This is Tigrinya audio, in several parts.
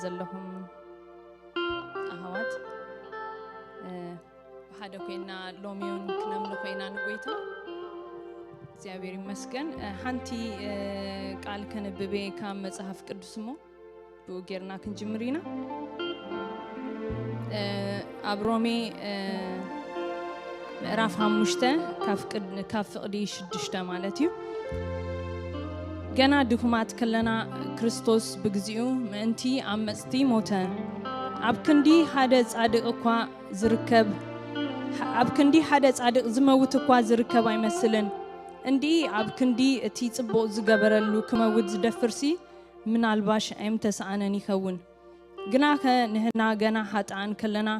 ዘለኹም ኣሕዋት፣ እ፣ ብሓደ ኮይና ሎሚ እውን ክነምልኾ ኢና ንጎይታ። እግዚኣብሔር ይመስገን። እ፣ ሓንቲ፣ እ፣ ቃል ከነብብ እየ ካብ መጽሓፍ ቅዱስ እሞ ብኡ ጌርና ክንጅምር ኢና። እ፣ ኣብ ሮሜ፣ እ፣ ምዕራፍ ሓሙሽተ ካብ ቅድ-፣ ካብ ፍቕዲ ሽዱሽተ ማለት እዩ። ገና ድኹማት ከለና ክርስቶስ ብግዚኡ ምእንቲ ዓመጽቲ ሞተ። ኣብ ክንዲ ሓደ ጻድቕ እኳ ዝርከብ፣ ኣብ ክንዲ ሓደ ጻድቕ ዝመውት እኳ ዝርከብ ኣይመስልን። እንዲኢ ኣብ ክንዲ እቲ ጽቡቕ ዝገበረሉ ክመውት ዝደፍርሲ ምናልባሽ ኣይምተሰኣነን ይኸውን። ግናኸ ንሕና ገና ሓጥኣን ከለና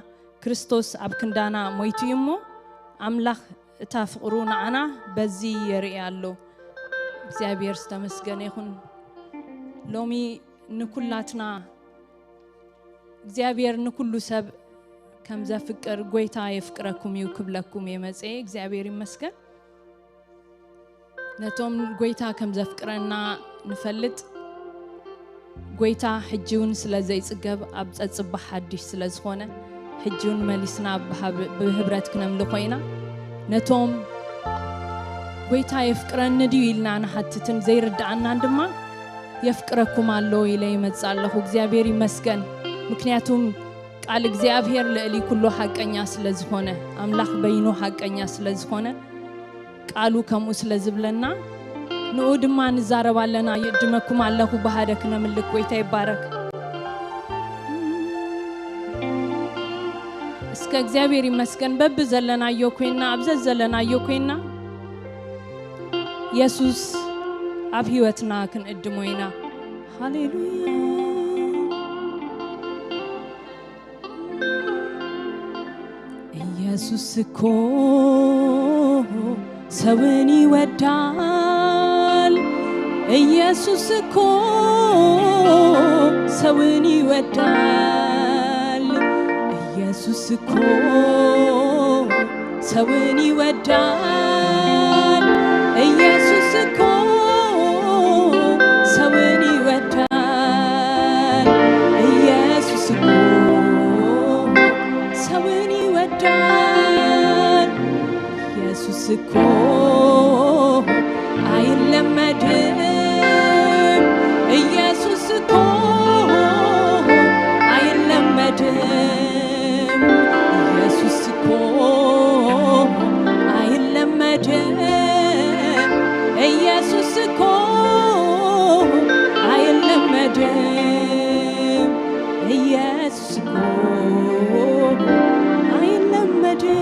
ክርስቶስ ኣብ ክንዳና ሞይቱ እዩ እሞ፣ ኣምላኽ እታ ፍቕሩ ንዓና በዚ የርኢ ኣሎ። እግዚኣብሔር ዝተመስገነ ይኹን። ሎሚ ንኩላትና እግዚኣብሔር ንኩሉ ሰብ ከም ዘፍቅር፣ ጎይታ የፍቅረኩም እዩ ክብለኩም እየ መጽኤ። እግዚኣብሔር ይመስገን። ነቶም ጎይታ ከም ዘፍቅረና ንፈልጥ። ጎይታ ሕጂ እውን ስለ ዘይጽገብ ኣብ ጸጽባ ሓድሽ ስለ ዝኾነ፣ ሕጂ እውን መሊስና ብሃብ-፣ ብህብረት ክነምልኾ ኢና። ነቶም ጎይታ የፍቅረኒ ድዩ ኢልና ንሓትትን ዘይርድኣናን ድማ፣ የፍቅረኩም ኣሎ ኢለ ይመጽእ ኣለኹ። እግዚኣብሔር ይመስገን። ምክንያቱም ቃል እግዚኣብሔር ልዕሊ ኩሉ ሓቀኛ ስለ ዝኾነ፣ ኣምላኽ በይኑ ሓቀኛ ስለ ዝኾነ፣ ቃሉ ከምኡ ስለ ዝብለና፣ ንኡ ድማ ንዛረብ ኣለና። ይዕድመኩም ኣለኹ ብሃደ ክነምልክ። ጎይታ ይባረክ። እስከ እግዚኣብሔር ይመስገን። በብ ዘለናዮ ኮይና፣ ኣብ ዘዘለናዮ ኮይና፣ የሱስ ኣብ ህይወትና ክንእድሞ ኢና። ሃሌሉያ። ኢየሱስ እኮ ሰውን ይወዳል። ኢየሱስ እኮ ሰውን ይወዳል። ኢየሱስ እኮ ሰውን ይወዳል። ኢየሱስ እኮ ሰውን ይወዳል። ኢየሱስ እኮ ሰውን ይወዳል። ኢየሱስ እኮ አይለመድም። ኢየሱስ እኮ አይለመድም። ኢየሱስ እኮ አይለመድም። ኢየሱስ እኮ አይለመድም። ኢየሱስ እኮ አይለመድም።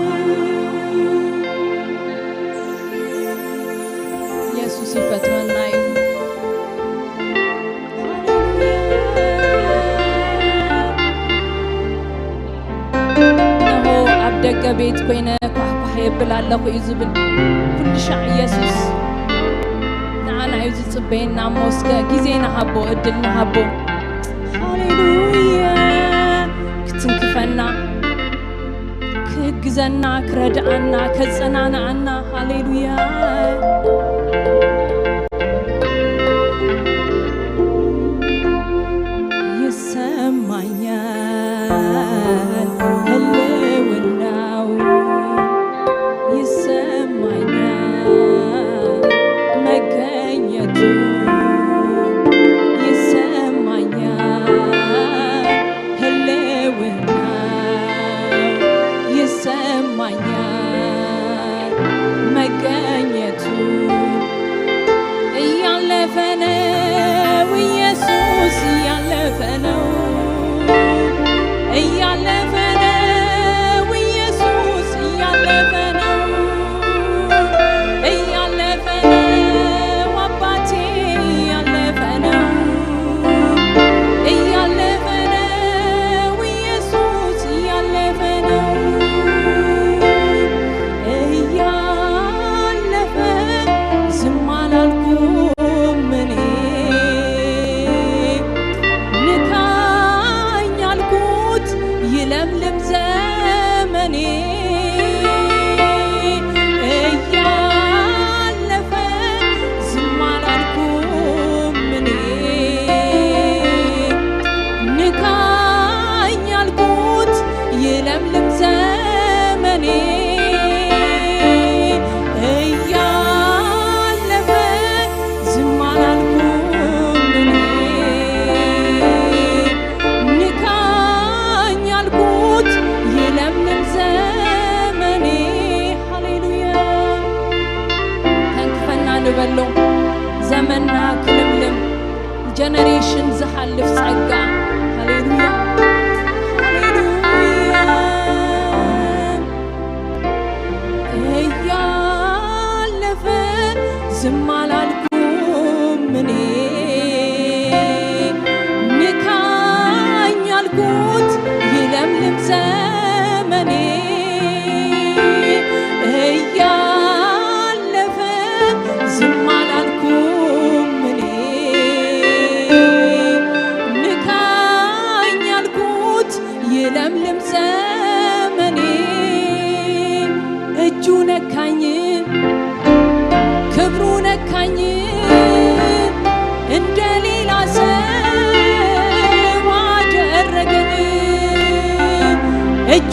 ኢየሱስ ይፈትወና እዩ። እነሆ ኣብ ደገ ቤት ኮይነ ኳሕኳሕ የብል ኣለኹ እዩ ዝብል። ኩሉ ሻዕ ኢየሱስ ንዓና እዩ ዝጽበየና እሞ እስከ ግዜ ንሃቦ፣ ዕድል ንሃቦ። ሃሌሉያ። ክትንክፈና፣ ክህግዘና፣ ክረድኣና፣ ከጸናንኣና። ሃሌሉያ። ይሰማኛል ህልውናው፣ ይሰማኛል መገኘቱ፣ ይሰማኛል ህልውናው፣ ይሰማኛል መገኘቱ።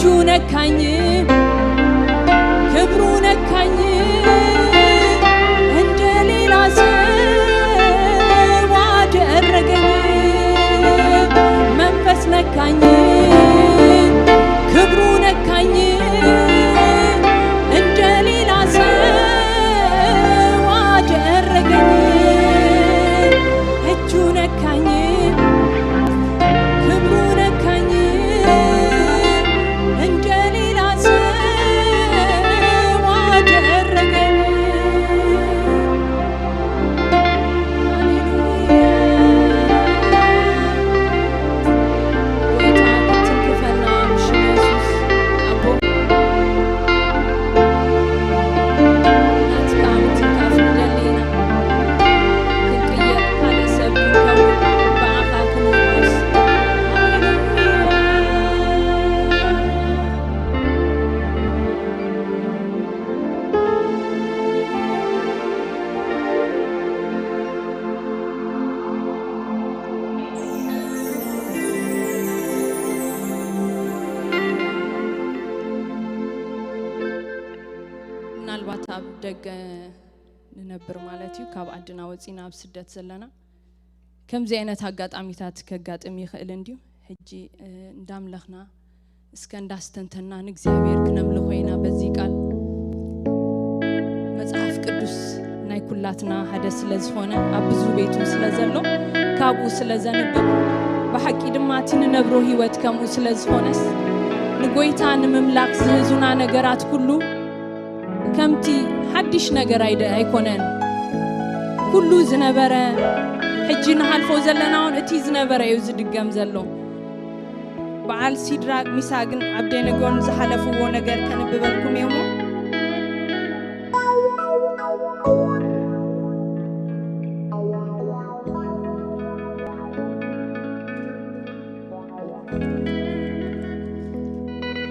እጁ ነካኝ፣ ክብሩ ነካኝ፣ እንደ ሌላ ሰው አደረገኝ። መንፈስ ነካኝ፣ ክብሩ ነካኝ፣ እንደ ሌላ ሰው አደረገኝ። እጁ ነካኝ፣ ክብሩ ነካኝ፣ እንደ ሌላ ሰው አደረገኝ። ሃሌሉያ። ጎይታ ክትንክፈና፣ ሽም የሱስ ኣቦ። ናትካ ምትንካፍ ንደሊ ኢና። ክንቅየር፣ ካልእ ሰብ ክንከውን፣ ብኣኻ ክንውቀስ። ምናልባት ኣብ ደገ ንነብር ማለት እዩ፣ ካብ ዓድና ወፂና ኣብ ስደት ዘለና፣ ከምዚ ዓይነት ኣጋጣሚታት ከጋጥም ይኽእል እንድዩ። ሕጂ፣ እ፣ እንዳምለኽና፣ እስከ እንዳስተንተና ንእግዚኣብሔር ክነምልኾ ኢና። በዚ ቃል መጽሓፍ ቅዱስ ናይ ኩላትና ሓደ ስለ ዝኾነ፣ ኣብ ብዙ ቤቱ ስለ ዘሎ፣ ካብኡ ስለ ዘንብብ፣ ብሓቂ ድማ እቲ ንነብሮ ህይወት ከምኡ ስለ ዝኾነስ፣ ንጎይታ ንምምላኽ ዝህዙና ነገራት ኩሉ ከምቲ ሓድሽ ነገር ኣይደ-፣ ኣይኮነን። ኩሉ ዝነበረ፣ ሕጂ ንሓልፎ ዘለና እውን እቲ ዝነበረ እዩ ዝድገም ዘሎ። በዓል ሲድራቅ፣ ሚሳቅን ዓብደነጎን ዝሓለፍዎ ነገር ከንብበልኩም እየ እሞ።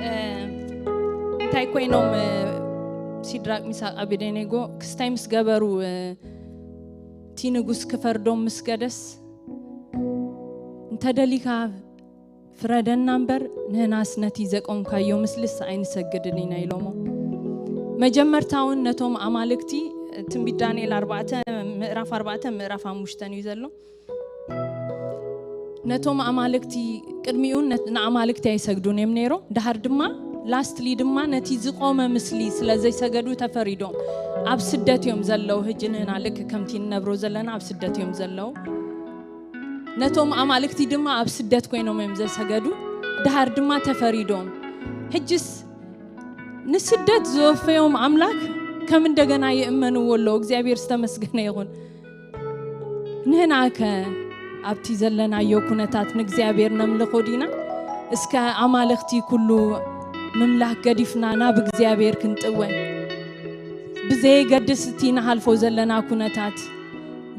እ፣ እንታይ ኮይኖም፣ እ፣ ሲድራቅ፣ ሚሳቅ፣ ዓብደነጎ ክስታይ ምስ ገበሩ፣ እ፣ እቲ ንጉስ ክፈርዶም ምስ ገደስ፣ "እንተ ደሊካ ፍረደና እምበር፣ ንህናስ ነቲ ዘቆምካዮ ምስልስ ኣይንሰግድን ኢና" ኢሎሞ። መጀመርታ እውን ነቶም ኣማልክቲ፣ ትንቢት ዳንኤል ኣርባዕተ፣ ምዕራፍ ኣርባዕተ፣ ምዕራፍ ኣሙሽተን እዩ ዘሎ። ነቶም ኣማልክቲ፣ ቅድሚኡ ነ-፣ ንኣማልክቲ ኣይሰግዱን እዮም ነይሮም። ድሃር ድማ፣ ላስትሊ ድማ ነቲ ዝቆመ ምስሊ ስለ ዘይሰገዱ ተፈሪዶም። ኣብ ስደት እዮም ዘለዉ። ሕጂ ንህና ልክ ከምቲ ንነብሮ ዘለና ኣብ ስደት እዮም ዘለዉ። ነቶም ኣማልክቲ ድማ ኣብ ስደት ኮይኖም እዮም ዘሰገዱ። ድሃር ድማ ተፈሪዶም። ሕጅስ ንስደት ዝወፈዮም ኣምላክ ከም እንደገና ይእመንዎ ኣለዉ። እግዚኣብሔር ዝተመስገነ ይኹን። ንህናከ ኣብቲ ዘለናዮ ኩነታት ንእግዚኣብሔር ነምልኾ ዲና? እስከ ኣማልኽቲ ኩሉ ምምላኽ ገዲፍና ናብ እግዚኣብሔር ክንጥወ። ብዘየገድስ እቲ ንሓልፎ ዘለና ኩነታት፣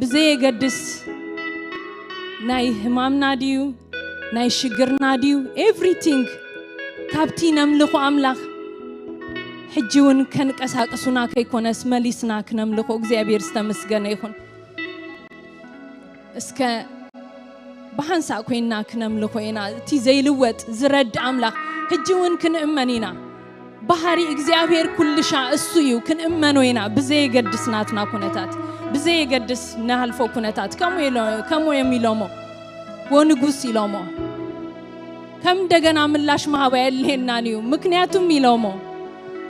ብዘየገድስ ናይ ህማምና ድዩ፣ ናይ ሽግርና ድዩ፣ ኤቭሪቲንግ ካብቲ ነምልኾ ኣምላኽ ሕጂ እውን ከንቀሳቅሱና ከይኮነስ መሊስና ክነምልኾ እግዚኣብሔር ዝተመስገነ ይኹን። እስከ ብሓንሳእ ኮይንና ክነምልኾ ኢና። እቲ ዘይልወጥ ዝረድ ኣምላኽ ሕጂ እውን ክንእመን ኢና። ባህሪ እግዚኣብሔር ኩልሻ እሱ እዩ። ክንእመኖ ኢና ብዘየገድስ ናትና ኩነታት፣ ብዘየገድስ ንሃልፎ ኩነታት። ከምኡ ኢሎ-፣ ከምኡ እዮም ኢሎሞ። ወንጉስ ኢሎሞ። ከም እንደገና ምላሽ መሃባ የድልየናን እዩ። ምክንያቱም ኢሎሞ፣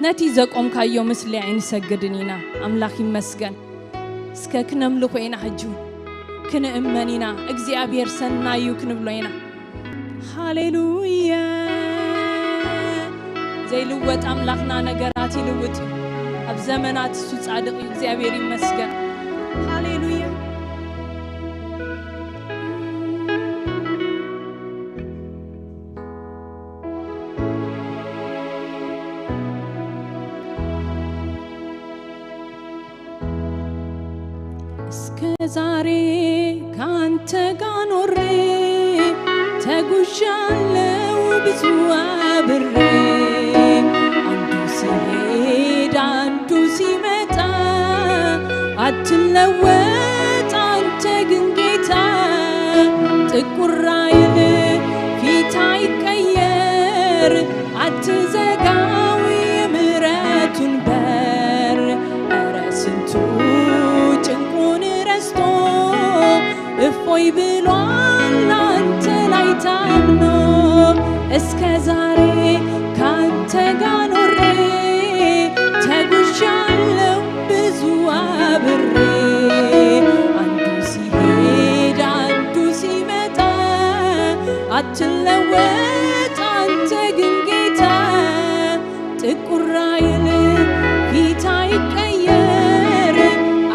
ነቲ ዘቆምካዮ ምስሊ ኣይንሰግድን ኢና። ኣምላኽ ይመስገን። እስከ ክነምልኾ ኢና ሕጂ እውን። ክንእመን ኢና። እግዚኣብሔር ሰናይ እዩ ክንብሎ ኢና። ሃሌሉያ። ዘይልወጥ ኣምላኽና ነገራት ይልውጥ እዩ። ኣብ ዘመናት እሱ ጻድቕ እዩ። እግዚኣብሔር ይመስገን። ሃሌሉያ። እስከ ዛሬ ካንተ ጋር ኖሬ ተጉዣለው ብዙ አብሬ። አንዱ ሲሄድ አንዱ ሲመጣ አትለወጥ አንተ ግን ጌታ። ጥቁር አይል ፊት አይቀየር ትዘጋዊ ምሕረቱን በር፣ ኧረ ስንቱ ጭንቁን ረስቶ እፎይ ብሏል አንተ ላይ ታምኖ። እስከ ዛሬ ካንተ ጋር ኖሬ ተጉሻለሁ ብዙ አብሬ። አንዱ ሲሄድ አንዱ ሲመጣ አትለወጥ አንተ ግን ጌታ። ጥቁር አይል ፊት አይቀየር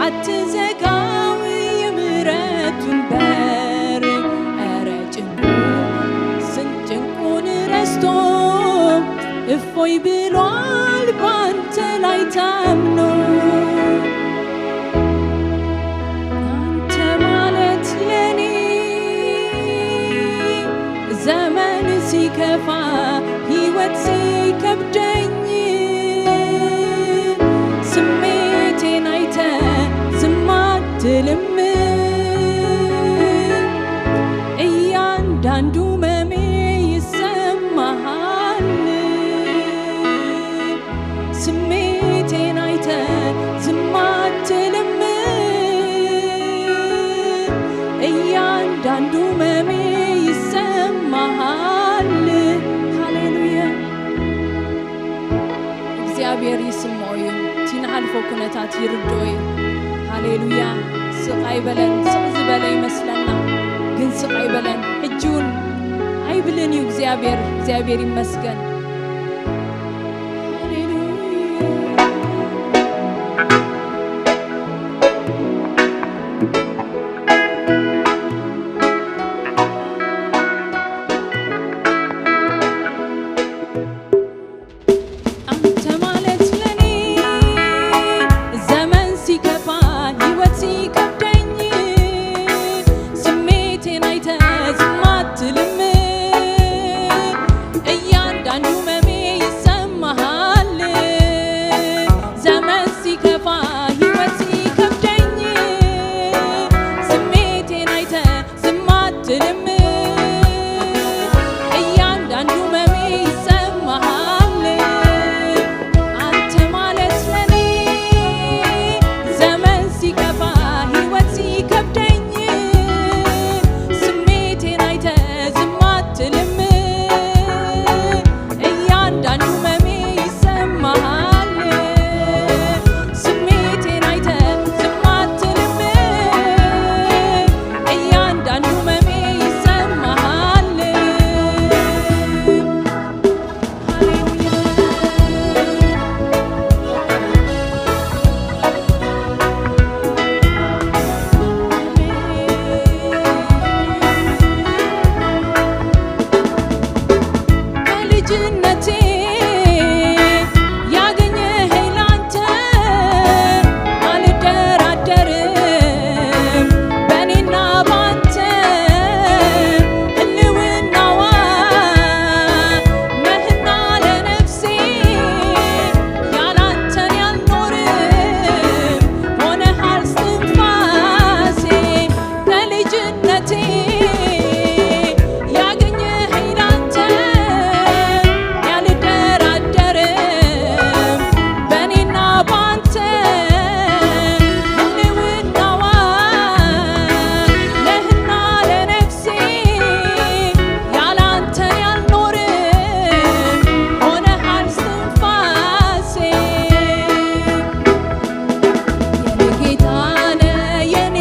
አትዘጋው የምህረቱን በር። ኧረ ጭንቁ ስንት ጭንቁን ረስቶ እፎይ ብሏል ባንተ ላይ ታምኖ። አንተ ማለት ለኔ ዘመን ሲከፋ ሕይወት ሲከብደኝ ስሜቴን አይተ ዝም አትልም። እያንዳንዱ መሜ ይሰማሃል። ስሜቴን አይተ ዝም አትልም። እያንዳንዱ መሜ ይሰማሃል። ሃሌሉያ። እግዚኣብሔር ይስምዖ እዩ። እቲ ንሓልፎ ኩነታት ይርድኦ እዩ። ሃሌሉያ። ስቕ ኣይበለን። ስቕ ዝበለ ይመስለና፣ ግን ስቕ ኣይበለን። ሕጂ እውን ኣይብልን እዩ እግዚኣብሔር። እግዚኣብሔር ይመስገን። ሃሌሉያ። አንተ ማለት ለኔ ዘመን ሲከፋ ሕይወት ሲከብደኝ ስሜቴን አይተ ዝም አትልም። እያንዳንዱ መሜ ይሰማሃል። ዘመን ሲከፋ ሕይወት ሲከብደኝ ስሜቴን አይተ ዝም አትልም። እያንዳንዱ መሜ ይሰማሃል። አንተ ማለት ለኔ ዘመን ሲከፋ ሕይወት ሲከብደኝ ስሜቴን አይተ ዝም አትልም። እያንዳንዱ መሜ ይሰማሃል። ስሜቴን አይተ ዝም አትልም። እያንዳንዱ መሜ ይሰማሃል። ሃሌሉያ። በልጅነቴ ያገኘኸኝ ላንተ አልደራደርም። በኔና ባንተ ህልውናዋ ነህና ለነፍሴ ያላንተን ያልኖርም ሆነሃል እስትንፋሴ። ከልጅነቴ ያገኘኸኝ ላንተ ያልደራደርም። በኔና ባንተ ህልውናዋ ነህና ለነፍሴ ያላንተ ያልኖርም ሆነሃል እስትንፋሴ። የኔ ጌታ ነህ የኔ፣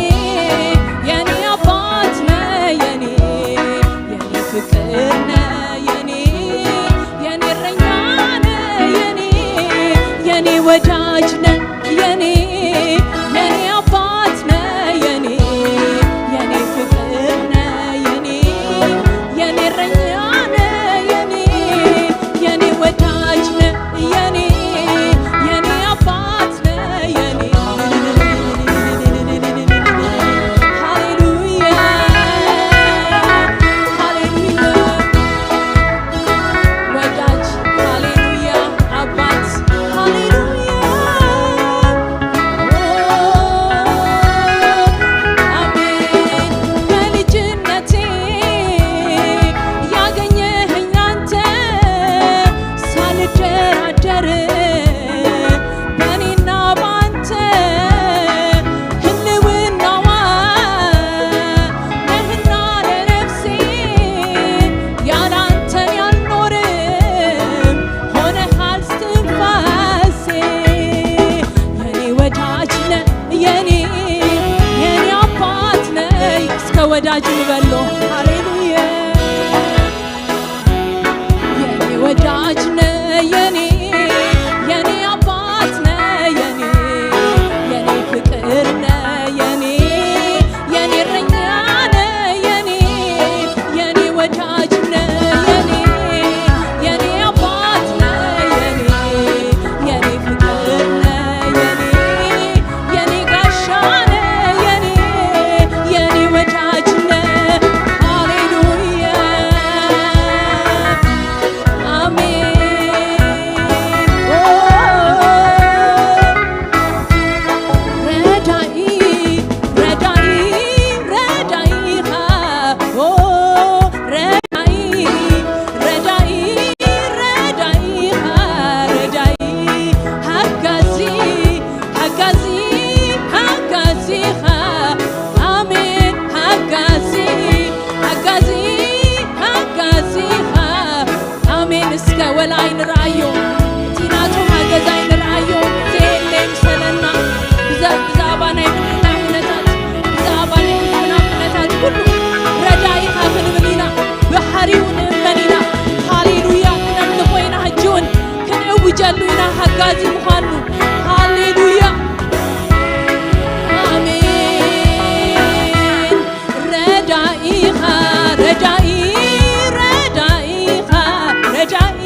የኔ አባት ነህ የኔ፣ የኔ ፍቅር ነህ የኔ፣ የኔ እረኛ ነህ የኔ፣ የኔ ወዳጅ ነህ የኔ፣ የኔ አባት ነህ የኔ፣ የኔ ፍቅር ነህ የኔ፣ የኔ እረኛ ነህ የኔ፣ የኔ ወዳጅ ነህ የኔ፣ የኔ አባት ነህ የኔ። ሃሌሉያ፣ ሃሌሉያ። ወዳጅ፣ ሃሌሉያ። አባት፣ ሃሌሉያ። ወዳጅ ንበሎ። ሃሌሉያ። የኔ ወዳጅ ነ የኔ፣ የኔ አባት ነ የኔ፣ የኔ ፍቅር ነ የኔ፣ የኔ እረኛ ነ የኔ፣ የኔ ወዳጅ ነ የኔ፣ የኔ አባት ነ የኔ፣ የኔ ፍቅር ነ የኔ፣ የኔ ጋሻ ነ የኔ፣ የኔ ወዳጅ ነ። ሃሌሉያ። አሜን። ኦ፣ ረዳኢ፣ ረዳኢ፣ ረዳኢኻ። ኦ፣ ረዳኢ፣ ረዳኢ፣ ረዳኢኻ። ረዳኢ፣ ሓጋዚ፣ ሓጋዚ፣ ሓጋዚኻ። ኣሜን። ሓጋዚ፣ ሓጋዚ፣ ሓጋዚኻ። ኣሜን። እስከ ወላ ኣይንርኣዮ፣ እቲ ናቱ ሓገዝ ኣይንርኣዮ። ዘየለ ይምሰለና። ብዛ-፣ ብዛዕባ ናይ ምድርና ኩነታት፣ ብዛዕባ ናይ ህዝብና ኩነታት ኩሉ ረዳኢኻ ክንብል ኢና። ብሓሪኡ ንእመን ኢና። ሃሌሉያ። ክነምልኾ ኢና። ሕጂ እውን ክንእውጀሉ ኢና ሓጋዚ ምዃኑ። ሃሌሉያ። ኣሜን። ረዳኢኻ፣ ረዳኢ፣ ረዳኢኻ፣ ረዳኢ፣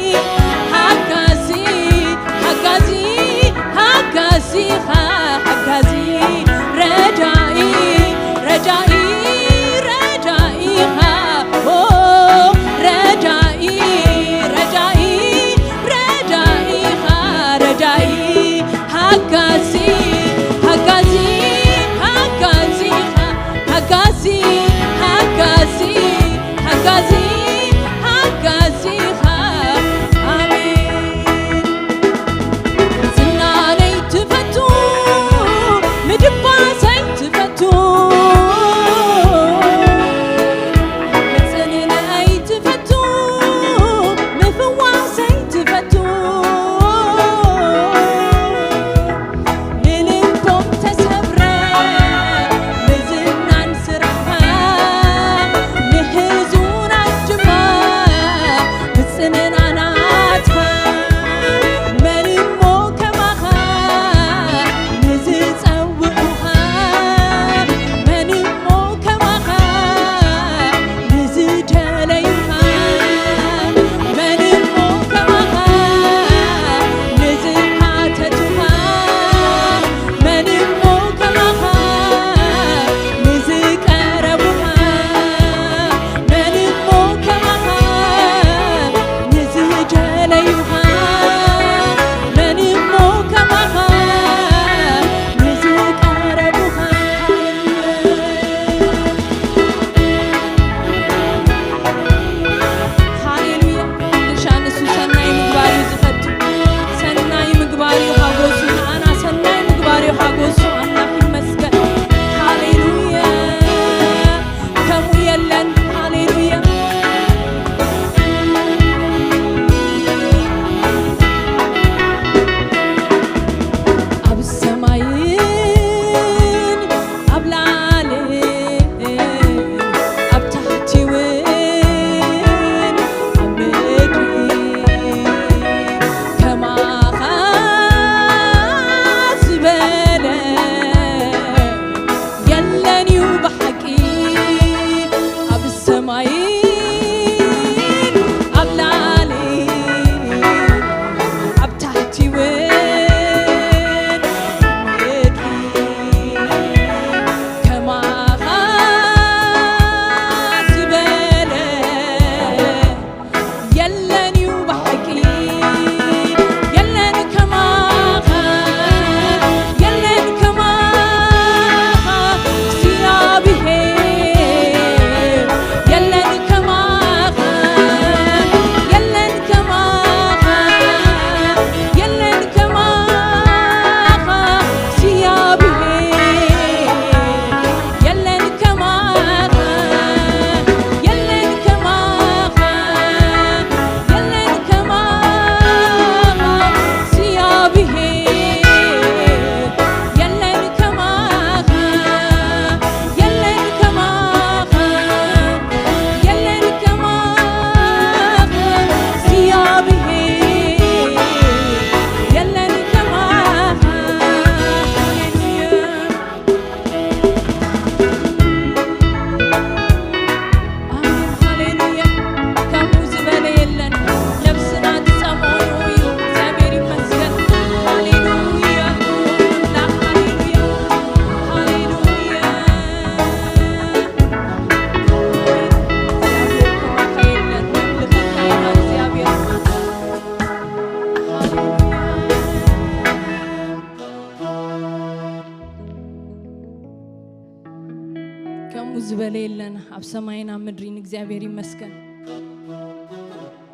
ኣብ ሰማይና ምድሪን እግዚኣብሔር ይመስገን።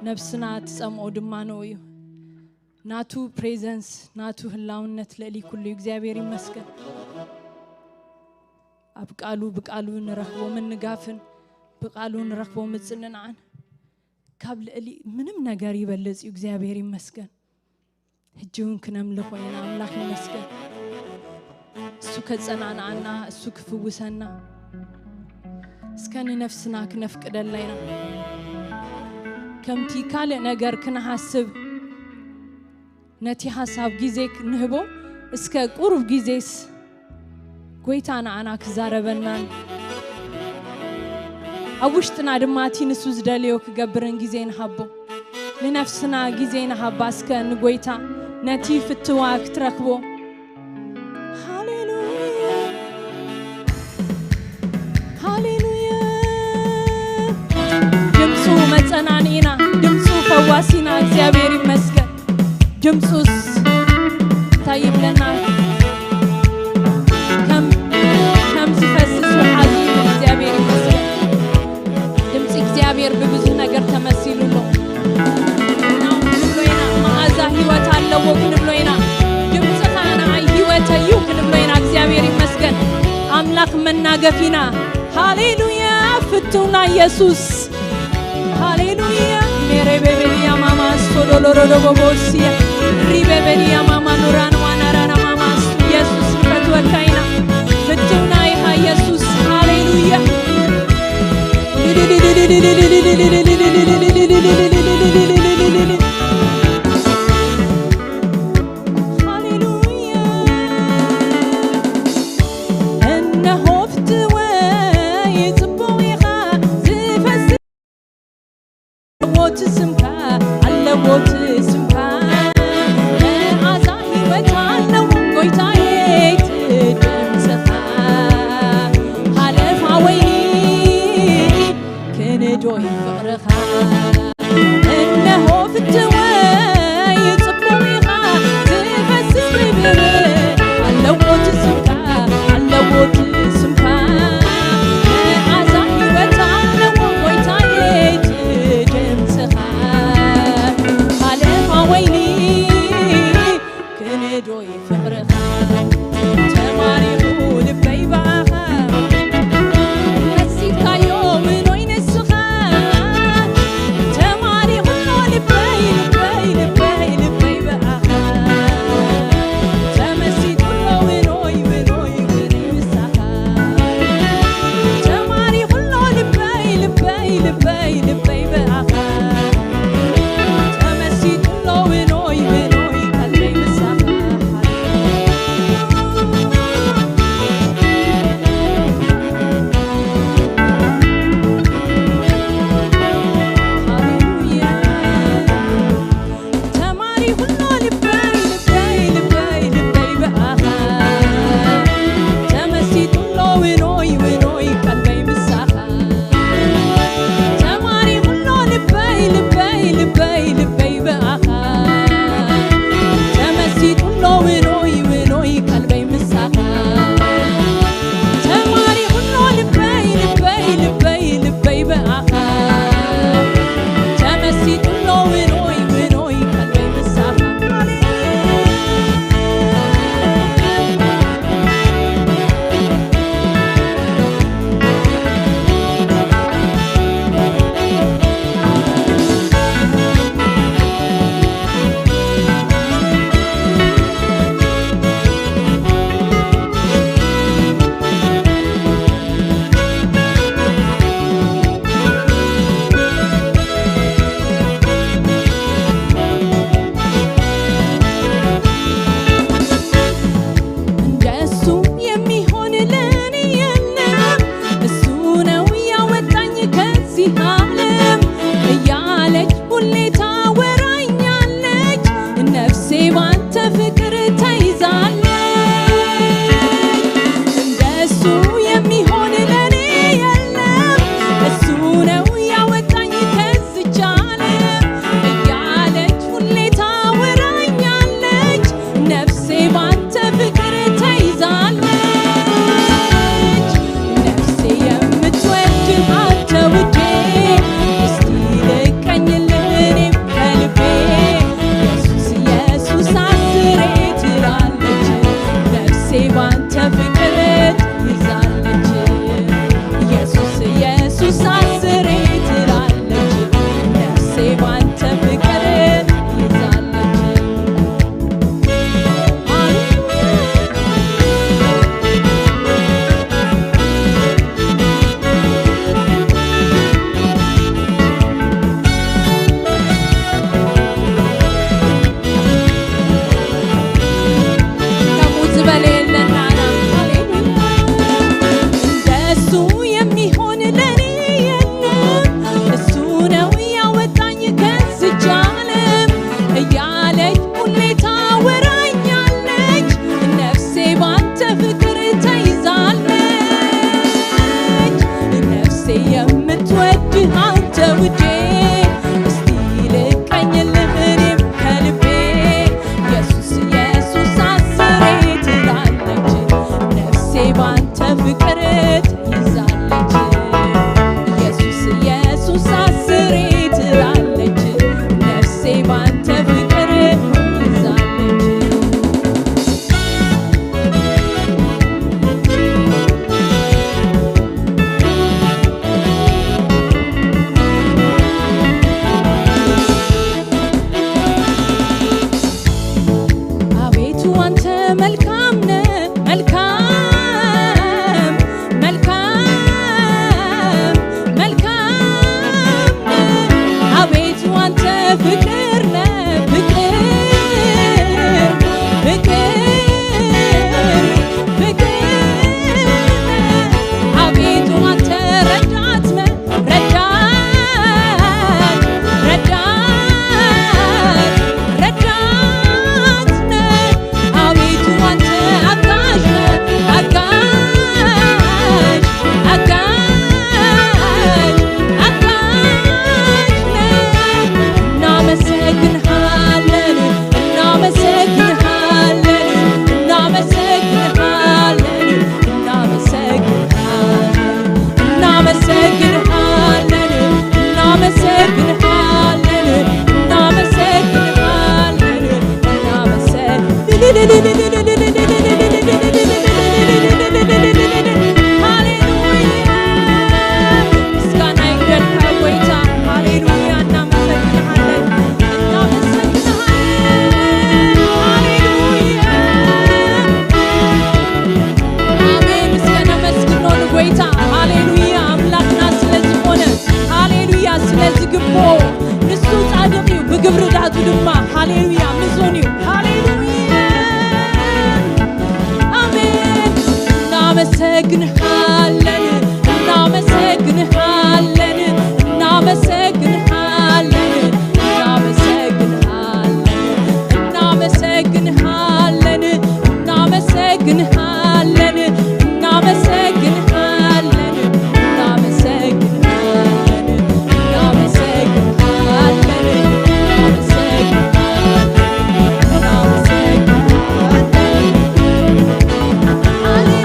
ነብስና ትጸምኦ ድማ ንኡ እዩ። ናቱ ፕሬዘንስ፣ ናቱ ህላውነት ልዕሊ ኩሉ እዩ። እግዚኣብሔር ይመስገን። ኣብ ቃሉ፣ ብቃሉ ንረኽቦ ምንጋፍን ብቃሉ ንረኽቦ ምጽንናዕን ካብ ልዕሊ ምንም ነገር ይበልጽ እዩ። እግዚኣብሔር ይመስገን። ሕጂ እውን ክነምልኾ ኢና። ኣምላኽ ይመስገን። እሱ ከጸናንዓና፣ እሱ ክፍውሰና፣ እስከ ንነፍስና ክነፍቅደላ ኢና። ከምቲ ካልእ ነገር ክንሓስብ ነቲ ሓሳብ ግዜ ክንህቦ፣ እስከ ቁሩብ ግዜስ ጎይታ ንዓና ክዛረበናን ኣብ ውሽጥና ድማ እቲ ንሱ ዝደልዮ ክገብርን ግዜ ንሃቦ። ንነፍስና ግዜ ንሃባ እስከ ንጎይታ ነቲ ፍትዋ ክትረኽቦ። ሃሌሉያ፣ ሃሌሉያ። ድምፁ መጸናንኢና፣ ድምፁ ፈዋሲና። እግዚኣብሔር ይመስገን። ድምፁስ እንታይ ይብለና? ከም፣ ከም ዝፈስስ ውሓዚ እዩ። እግዚኣብሔር ይመስገን። ድምፂ እግዚኣብሔር ብብዙሕ ነገር ተመሲሉ ኣሎ። ናው ክንብሎ ኢና፣ መዓዛ ህይወት ኣለዎ ክንብሎ ኢና። ድምፅኻ ንዓይ ህይወተይ እዩ ክንብሎ ኢና። እግዚኣብሔር ይመስገን። ኣምላኽ መናገፊና። ሃሌሉያ፣ ፍትውና ኢየሱስ። ሃሌሉያ። ሜሬቤቤልያ ማማ ሶዶሎሮዶቦቦስያ ሪቤቤልያ ማማ ኑራን ዋናራና ማማ ኢየሱስ ንፈትወካ ኢና። ፍትውና ኢኻ ኢየሱስ። ሃሌሉያ። ሃሌሉያ። እነሆ ፍትወይ ጽቡቕ ኢኻ ዝፈስስ ኣለዎ እቲ ስምካ፣ ኣለዎ እቲ ስምካ። መዓዛ ህይወት ኣለዎ ጎይታዬ እቲ ድምፅኻ። ሃለፋ ወይኒ ክንዶይ ፍቕርኻ። እነሆ ፍትወይ ጽቡቕ ኢኻ ዝፈስስ ክብር ኣለዎ እቲ ስምካ፣ ኣለዎ እቲ ስምካ። መዓዛ ህይወት ኣለዎ ጎይታዬ እቲ ድምፅኻ። ሃለ ፍቅር ይዛለች። አቤቱ አንተ መልካም ነህ፣ መልካም፣ መልካም፣ መልካም ነህ። አቤቱ አንተ ፍቅር ነህ፣ ፍቅር፣ ፍቅር፣ ፍቅር ነህ። አቤቱ አንተ ረዳት ነህ፣ ረዳት፣ ረዳት፣ ረዳት ነህ። አቤቱ አንተ አጋዥ ነህ፣ አጋዥ፣ አጋዥ፣ አጋዥ ነህ። እናመሰግንሃለን፣ እናመሰግንሃለን፣ እናመሰግንሃለን፣ እናመሰግንሃለን። እናመሰግንሃለን፣ እናመሰግንሃለን፣ እናመሰግንሃለን፣ እናመሰግ-፣ ሃሌሉያ! ምስጋና ይግባህ ጎይታ። ሃሌሉያ! እናመሰግንሃለን፣ እናመሰግንሃለን። ሃሌሉያ! ኣሜን። እስከ ነመስግኖ ንጎይታ። ሃሌሉያ። ኣምላኽና ስለ ዝኾነ፣ ሃሌሉያ፣ ስለ ዝግብኦ። ንሱ ጻድቕ እዩ፣ ብግብርታቱ ድማ፣ ሃሌሉያ፣ ምዙን እዩ። ሃሌሉያ። ኣሜን። እናመሰግንሃለን፣ እናመሰግንሃለን፣ እናመሰግንሃለን፣ እናመሰግንሃለን። እናመሰግንሃለን፣ እናመሰግንሃለን፣ እናመሰግንሃለን፣ እናመሰግንሃለን፣ እናመሰግንሃለን፣ እናመሰግንሃለን፣ እናመሰግንሃለን። ሃሌሉያ።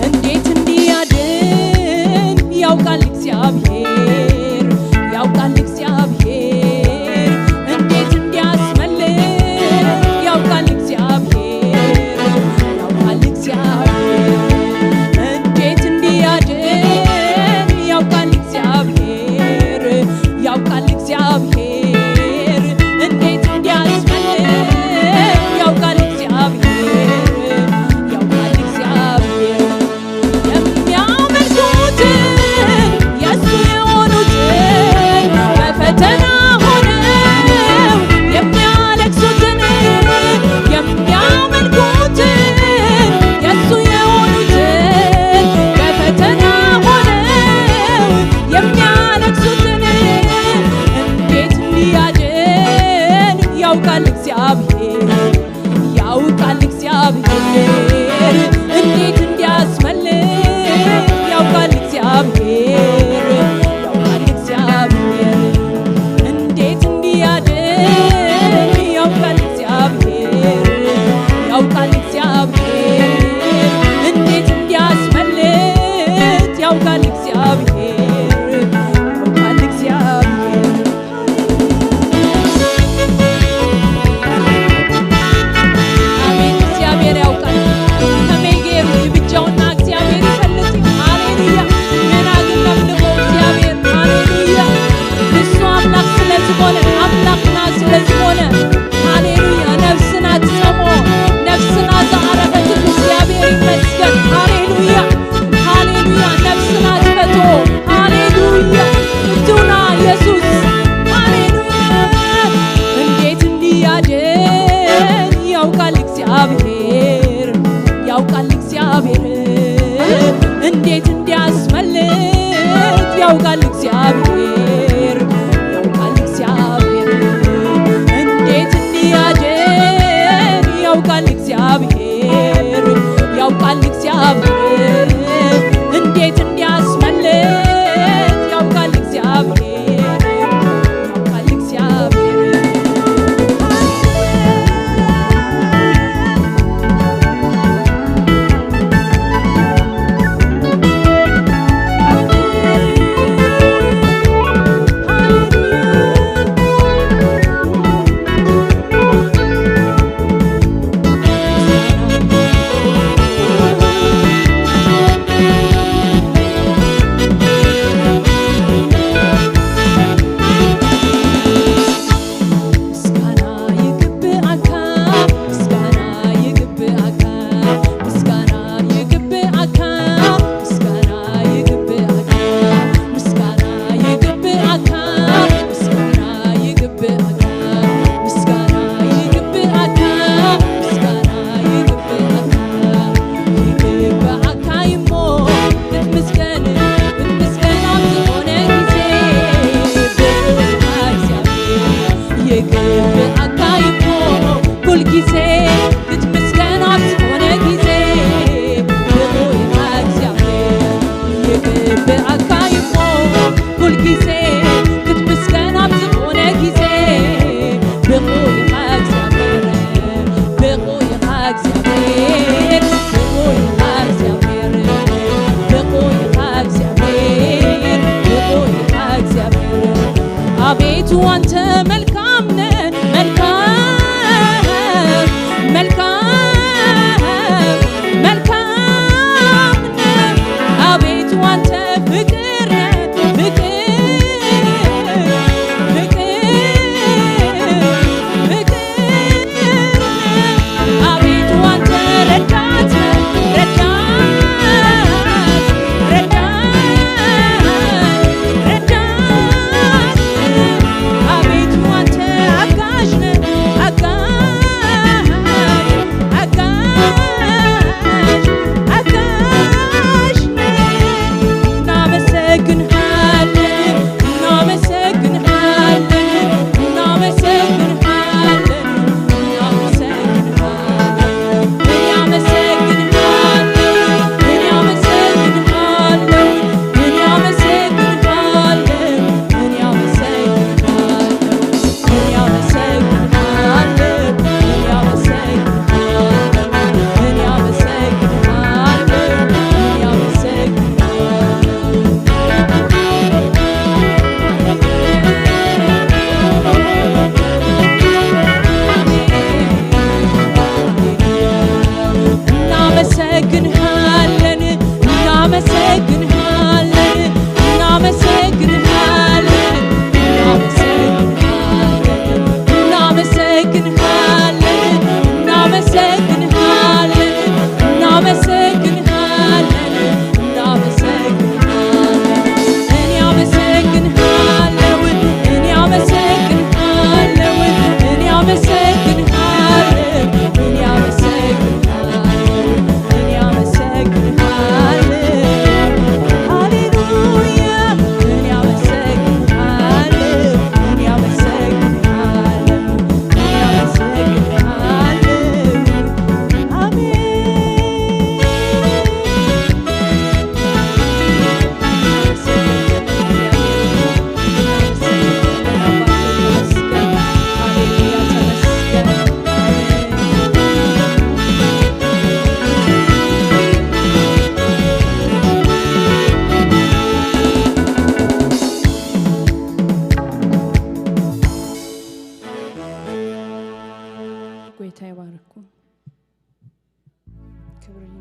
እንዴት እንዲያድን ያውቃል እግዚአብሔር፣ ያውቃል እግዚአብሔር። እንዴት እንዲያስመልጥ ያውቃል እግዚአብሔር፣ ያውቃል እግዚአብሔር። እንዴት እንዲያድን ያውቃል እግዚአብሔር፣ ያውቃል እግዚአብሔር። እንዴት እንዲያስመልጥ ያውቃል እግዚአብሔር፣ ያውቃል እግዚአብሔር። የሚያመልኩትን የእሱ የሆኑትን በፈተና ሆነው የሚያለቅሱትን፣ የሚያመልኩትን የእሱ የሆኑትን በፈተና ሆነው የሚያለቅሱትን እንዴት እንዲያድን ያውቃል እግዚአብሔር፣ ያውቃል እግዚአብሔር። እንዴት እንዲያስመልጥ ያውቃል እግዚአብሔር፣ ያውቃል እግዚአብሔር። እንዴት እንዲያድን ያውቃል እግዚአብሔር፣ ያውቃል እግዚአብሔር። እንዴት እንዲያስመልጥ ያውቃል እግዚአብሔር፣ ያውቃል እግዚአብሔር። ኣሜን። እግዚኣብሔር ያውቃል። ከመይ ገይሩ እዩ ብቻውና እግዚኣብሔር ይፈልጥ። ሃሌሉያ። ንሕና ግን ነምልኾ እግዚኣብሔር። ሃሌሉያ። ንሱ ኣምላኽ ስለ ዝኾነ፣ ኣምላኽና ስለ ዝኾነ፣ ሃሌሉያ። ነፍስና ትጸምኦ፣ ነፍስና ዝዓረፈትሉ እግዚኣብሔር ይመስገን። ሃሌሉያ። ሃሌሉያ። ነፍስና ትፈትዎ። ሃሌሉያ። ፍቱና ኢየሱስ። ሃሌሉያ። እንዴት እንዲያድን ያውቃል እግዚአብሔር፣ ያውቃል እግዚአብሔር። እንዴት እንዲያስመልጥ ያውቃል እግዚአብሔር፣ ያውቃል እግዚአብሔር። እንዴት እንዲያድን ያውቃል እግዚአብሔር፣ ያውቃል እግዚአብሔር። እንዴት እንዲያስመልጥ ያውቃል እግዚአብሔር፣ ያውቃል እግዚአብሔር።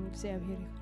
እግዚኣብሔር ይኹን።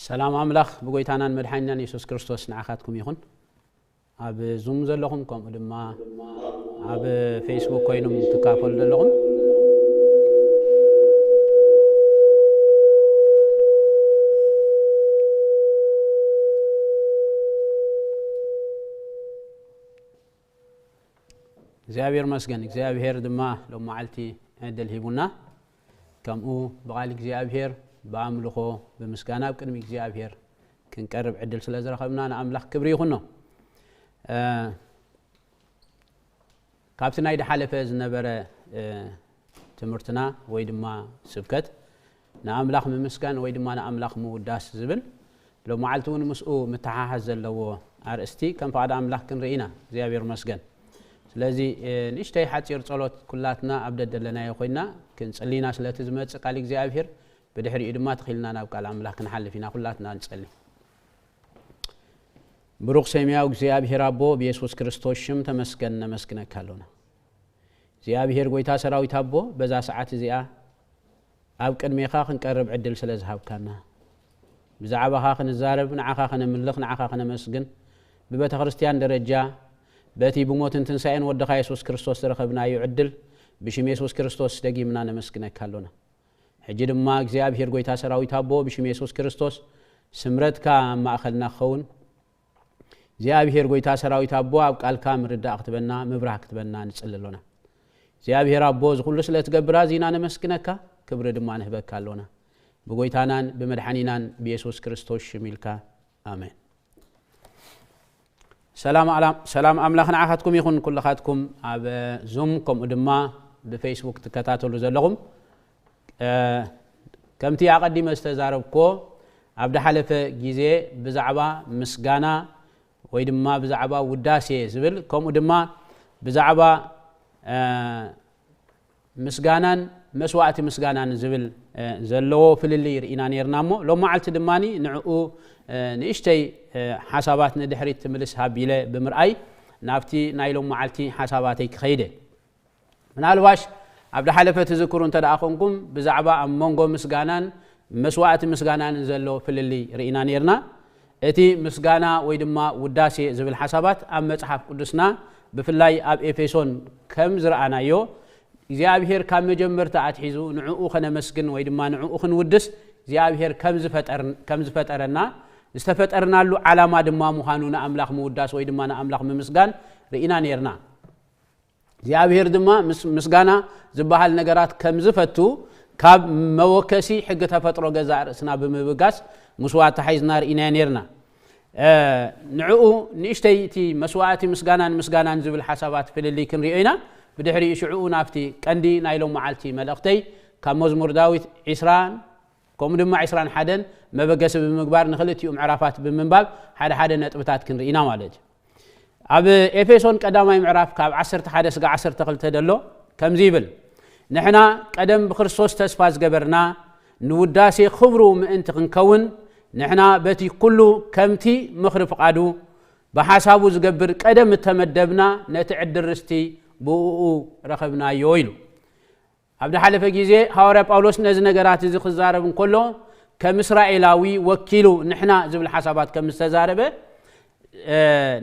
ሰላም ኣምላኽ ብጎይታናን መድሓኒናን የሱስ ክርስቶስ ንዓኻትኩም ይኹን። ኣብ ዙም ዘለኹም፣ ከምኡ ድማ ኣብ ፌስቡክ ኮይኑም ትካፈሉ ዘለኹም፣ እግዚኣብሔር መስገን። እግዚኣብሔር ድማ ሎም መዓልቲ ዕድል ሂቡና፣ ከምኡ ብቓል እግዚኣብሔር ብኣምልኾ ብምስጋና ኣብ ቅድሚ እግዚኣብሔር ክንቀርብ ዕድል ስለ ዝረኸብና ንኣምላኽ ክብሪ ይኹኖ። እ፣ ካብቲ ናይ ድሓለፈ ዝነበረ፣ እ፣ ትምህርትና ወይ ድማ ስብከት ንኣምላኽ ምምስጋን ወይ ድማ ንኣምላኽ ምውዳስ ዝብል፣ ሎም መዓልቲ እውን ምስኡ ምትሓሓዝ ዘለዎ ኣርእስቲ ከም ፍቓድ ኣምላኽ ክንርኢ ኢና። እግዚኣብሔር መስገን። ስለዚ፣ እ፣ ንእሽተይ ሓጺር ጸሎት ኩላትና ኣብ ደደለናዮ ኮይና ክንጽሊ ኢና ስለቲ ዝመጽእ ቃል እግዚኣብሔር፣ ብድሕሪኡ ድማ ተኺልና ናብ ቃል ኣምላኽ ክንሓልፍ ኢና። ኩላትና ንጸሊ። ብሩኽ ሰማያዊ እግዚኣብሔር ኣቦ፣ ብየሱስ ክርስቶስ ሽም ተመስገን፣ ነመስግነካ ኣሎና። እግዚኣብሔር ጎይታ ሰራዊት ኣቦ፣ በዛ ሰዓት እዚኣ ኣብ ቅድሜኻ ክንቀርብ ዕድል ስለ ዝሃብካና፣ ብዛዕባኻ ክንዛረብ፣ ንዓኻ ከነምልኽ፣ ንዓኻ ከነመስግን፣ ብቤተ ክርስቲያን ደረጃ በቲ ብሞትን ትንሳኤን ወድኻ የሱስ ክርስቶስ ዝረኸብናዮ ዕድል ብሽም የሱስ ክርስቶስ ደጊምና ነመስግነካ ኣሎና። ሕጂ ድማ እግዚኣብሔር ጎይታ ሰራዊት ኣቦ፣ ብሽም የሱስ ክርስቶስ ስምረትካ ኣብ ማእኸልና ክኸውን፣ እግዚኣብሔር ጎይታ ሰራዊት ኣቦ፣ ኣብ ቃልካ ምርዳእ ክትበና፣ ምብራህ ክትበና ንጽሊ ኣሎና። እግዚኣብሔር ኣቦ፣ እዚ ኩሉ ስለ ትገብር ኣዚና ነመስግነካ፣ ክብሪ ድማ ንህበካ ኣሎና። ብጎይታናን ብመድሓኒናን ብየሱስ ክርስቶስ ሽም ኢልካ፣ ኣሜን። ሰላም ኣላ-፣ ሰላም ኣምላኽ ንዓኻትኩም ይኹን፣ ኩልኻትኩም ኣብ ዙም ከምኡ ድማ ብፌስቡክ ትከታተሉ ዘለኹም። እ፣ ከምቲ ኣቐዲመ ዝተዛረብኩዎ፣ ኣብ ድሓለፈ ግዜ ብዛዕባ ምስጋና ወይ ድማ ብዛዕባ ውዳሴ ዝብል፣ ከምኡ ድማ ብዛዕባ፣ እ፣ ምስጋናን መስዋእቲ ምስጋናን ዝብል፣ እ፣ ዘለዎ ፍልልይ ርኢና ነይርና እሞ፣ ሎም መዓልቲ ድማ ንዕኡ፣ እ፣ ንእሽተይ፣ እ፣ ሓሳባት ንድሕሪት ትምልስ ሃቢለ ብምርኣይ ናብቲ ናይ ሎም መዓልቲ ሓሳባተይ ክኸይደ። ምናልባሽ ኣብ ድሓለፈ ትዝክሩ እንተ ደኣ ኾንኩም፣ ብዛዕባ ኣብ መንጎ ምስጋናን መስዋእቲ ምስጋናን ዘሎ ፍልልይ ርኢና ነይርና። እቲ ምስጋና ወይ ድማ ውዳሴ ዝብል ሓሳባት ኣብ መጽሓፍ ቅዱስና፣ ብፍላይ ኣብ ኤፌሶን ከም ዝረኣናዮ፣ እግዚኣብሔር ካብ መጀመርታ ኣትሒዙ ንዕኡ ኸነመስግን ወይ ድማ ንዕኡ ክንውድስ እግዚኣብሔር ከም ዝፈጠር-፣ ከም ዝፈጠረና፣ ዝተፈጠርናሉ ዓላማ ድማ ምዃኑ ንኣምላኽ ምውዳስ ወይ ድማ ንኣምላኽ ምምስጋን ርኢና ነይርና። እግዚኣብሔር ድማ ምስ-፣ ምስጋና ዝበሃል ነገራት ከም ዝፈቱ ካብ መወከሲ ሕጊ ተፈጥሮ ገዛእ ርእስና ብምብጋስ ምስኡ ኣተሓሒዝና ርኢናዮ ነይርና። እ፣ ንዕኡ ንእሽተይ እቲ መስዋእቲ ምስጋናን ምስጋናን ዝብል ሓሳባት ፍልልይ ክንሪኦ ኢና። ብድሕሪኡ ሽዕኡ ናብቲ ቀንዲ ናይ ሎም መዓልቲ መልእኽተይ ካብ መዝሙር ዳዊት ዕስራን ከምኡ ድማ ዕስራን ሓደን መበገሲ ብምግባር ንኽልቲኡ ምዕራፋት ብምንባብ ሓደ ሓደ ነጥብታት ክንርኢ ኢና ማለት እዩ። ኣብ ኤፌሶን ቀዳማይ ምዕራፍ ካብ ዓሰርተ ሓደ ስጋ ዓሰርተ ክልተ ደሎ ከምዚ ይብል፣ ንሕና ቀደም ብክርስቶስ ተስፋ ዝገበርና ንውዳሴ ክብሩ ምእንቲ ክንከውን፣ ንሕና በቲ ኩሉ ከምቲ ምኽሪ ፍቓዱ ብሓሳቡ ዝገብር ቀደም እተመደብና ነቲ ዕድል ርስቲ ብእኡ ረኸብናዮ ኢሉ። ኣብ ዝሓለፈ ግዜ ሃዋርያ ጳውሎስ ነዚ ነገራት እዚ ክዛረብ እንከሎ፣ ከም እስራኤላዊ ወኪሉ ንሕና ዝብል ሓሳባት ከም ዝተዛረበ፣ እ፣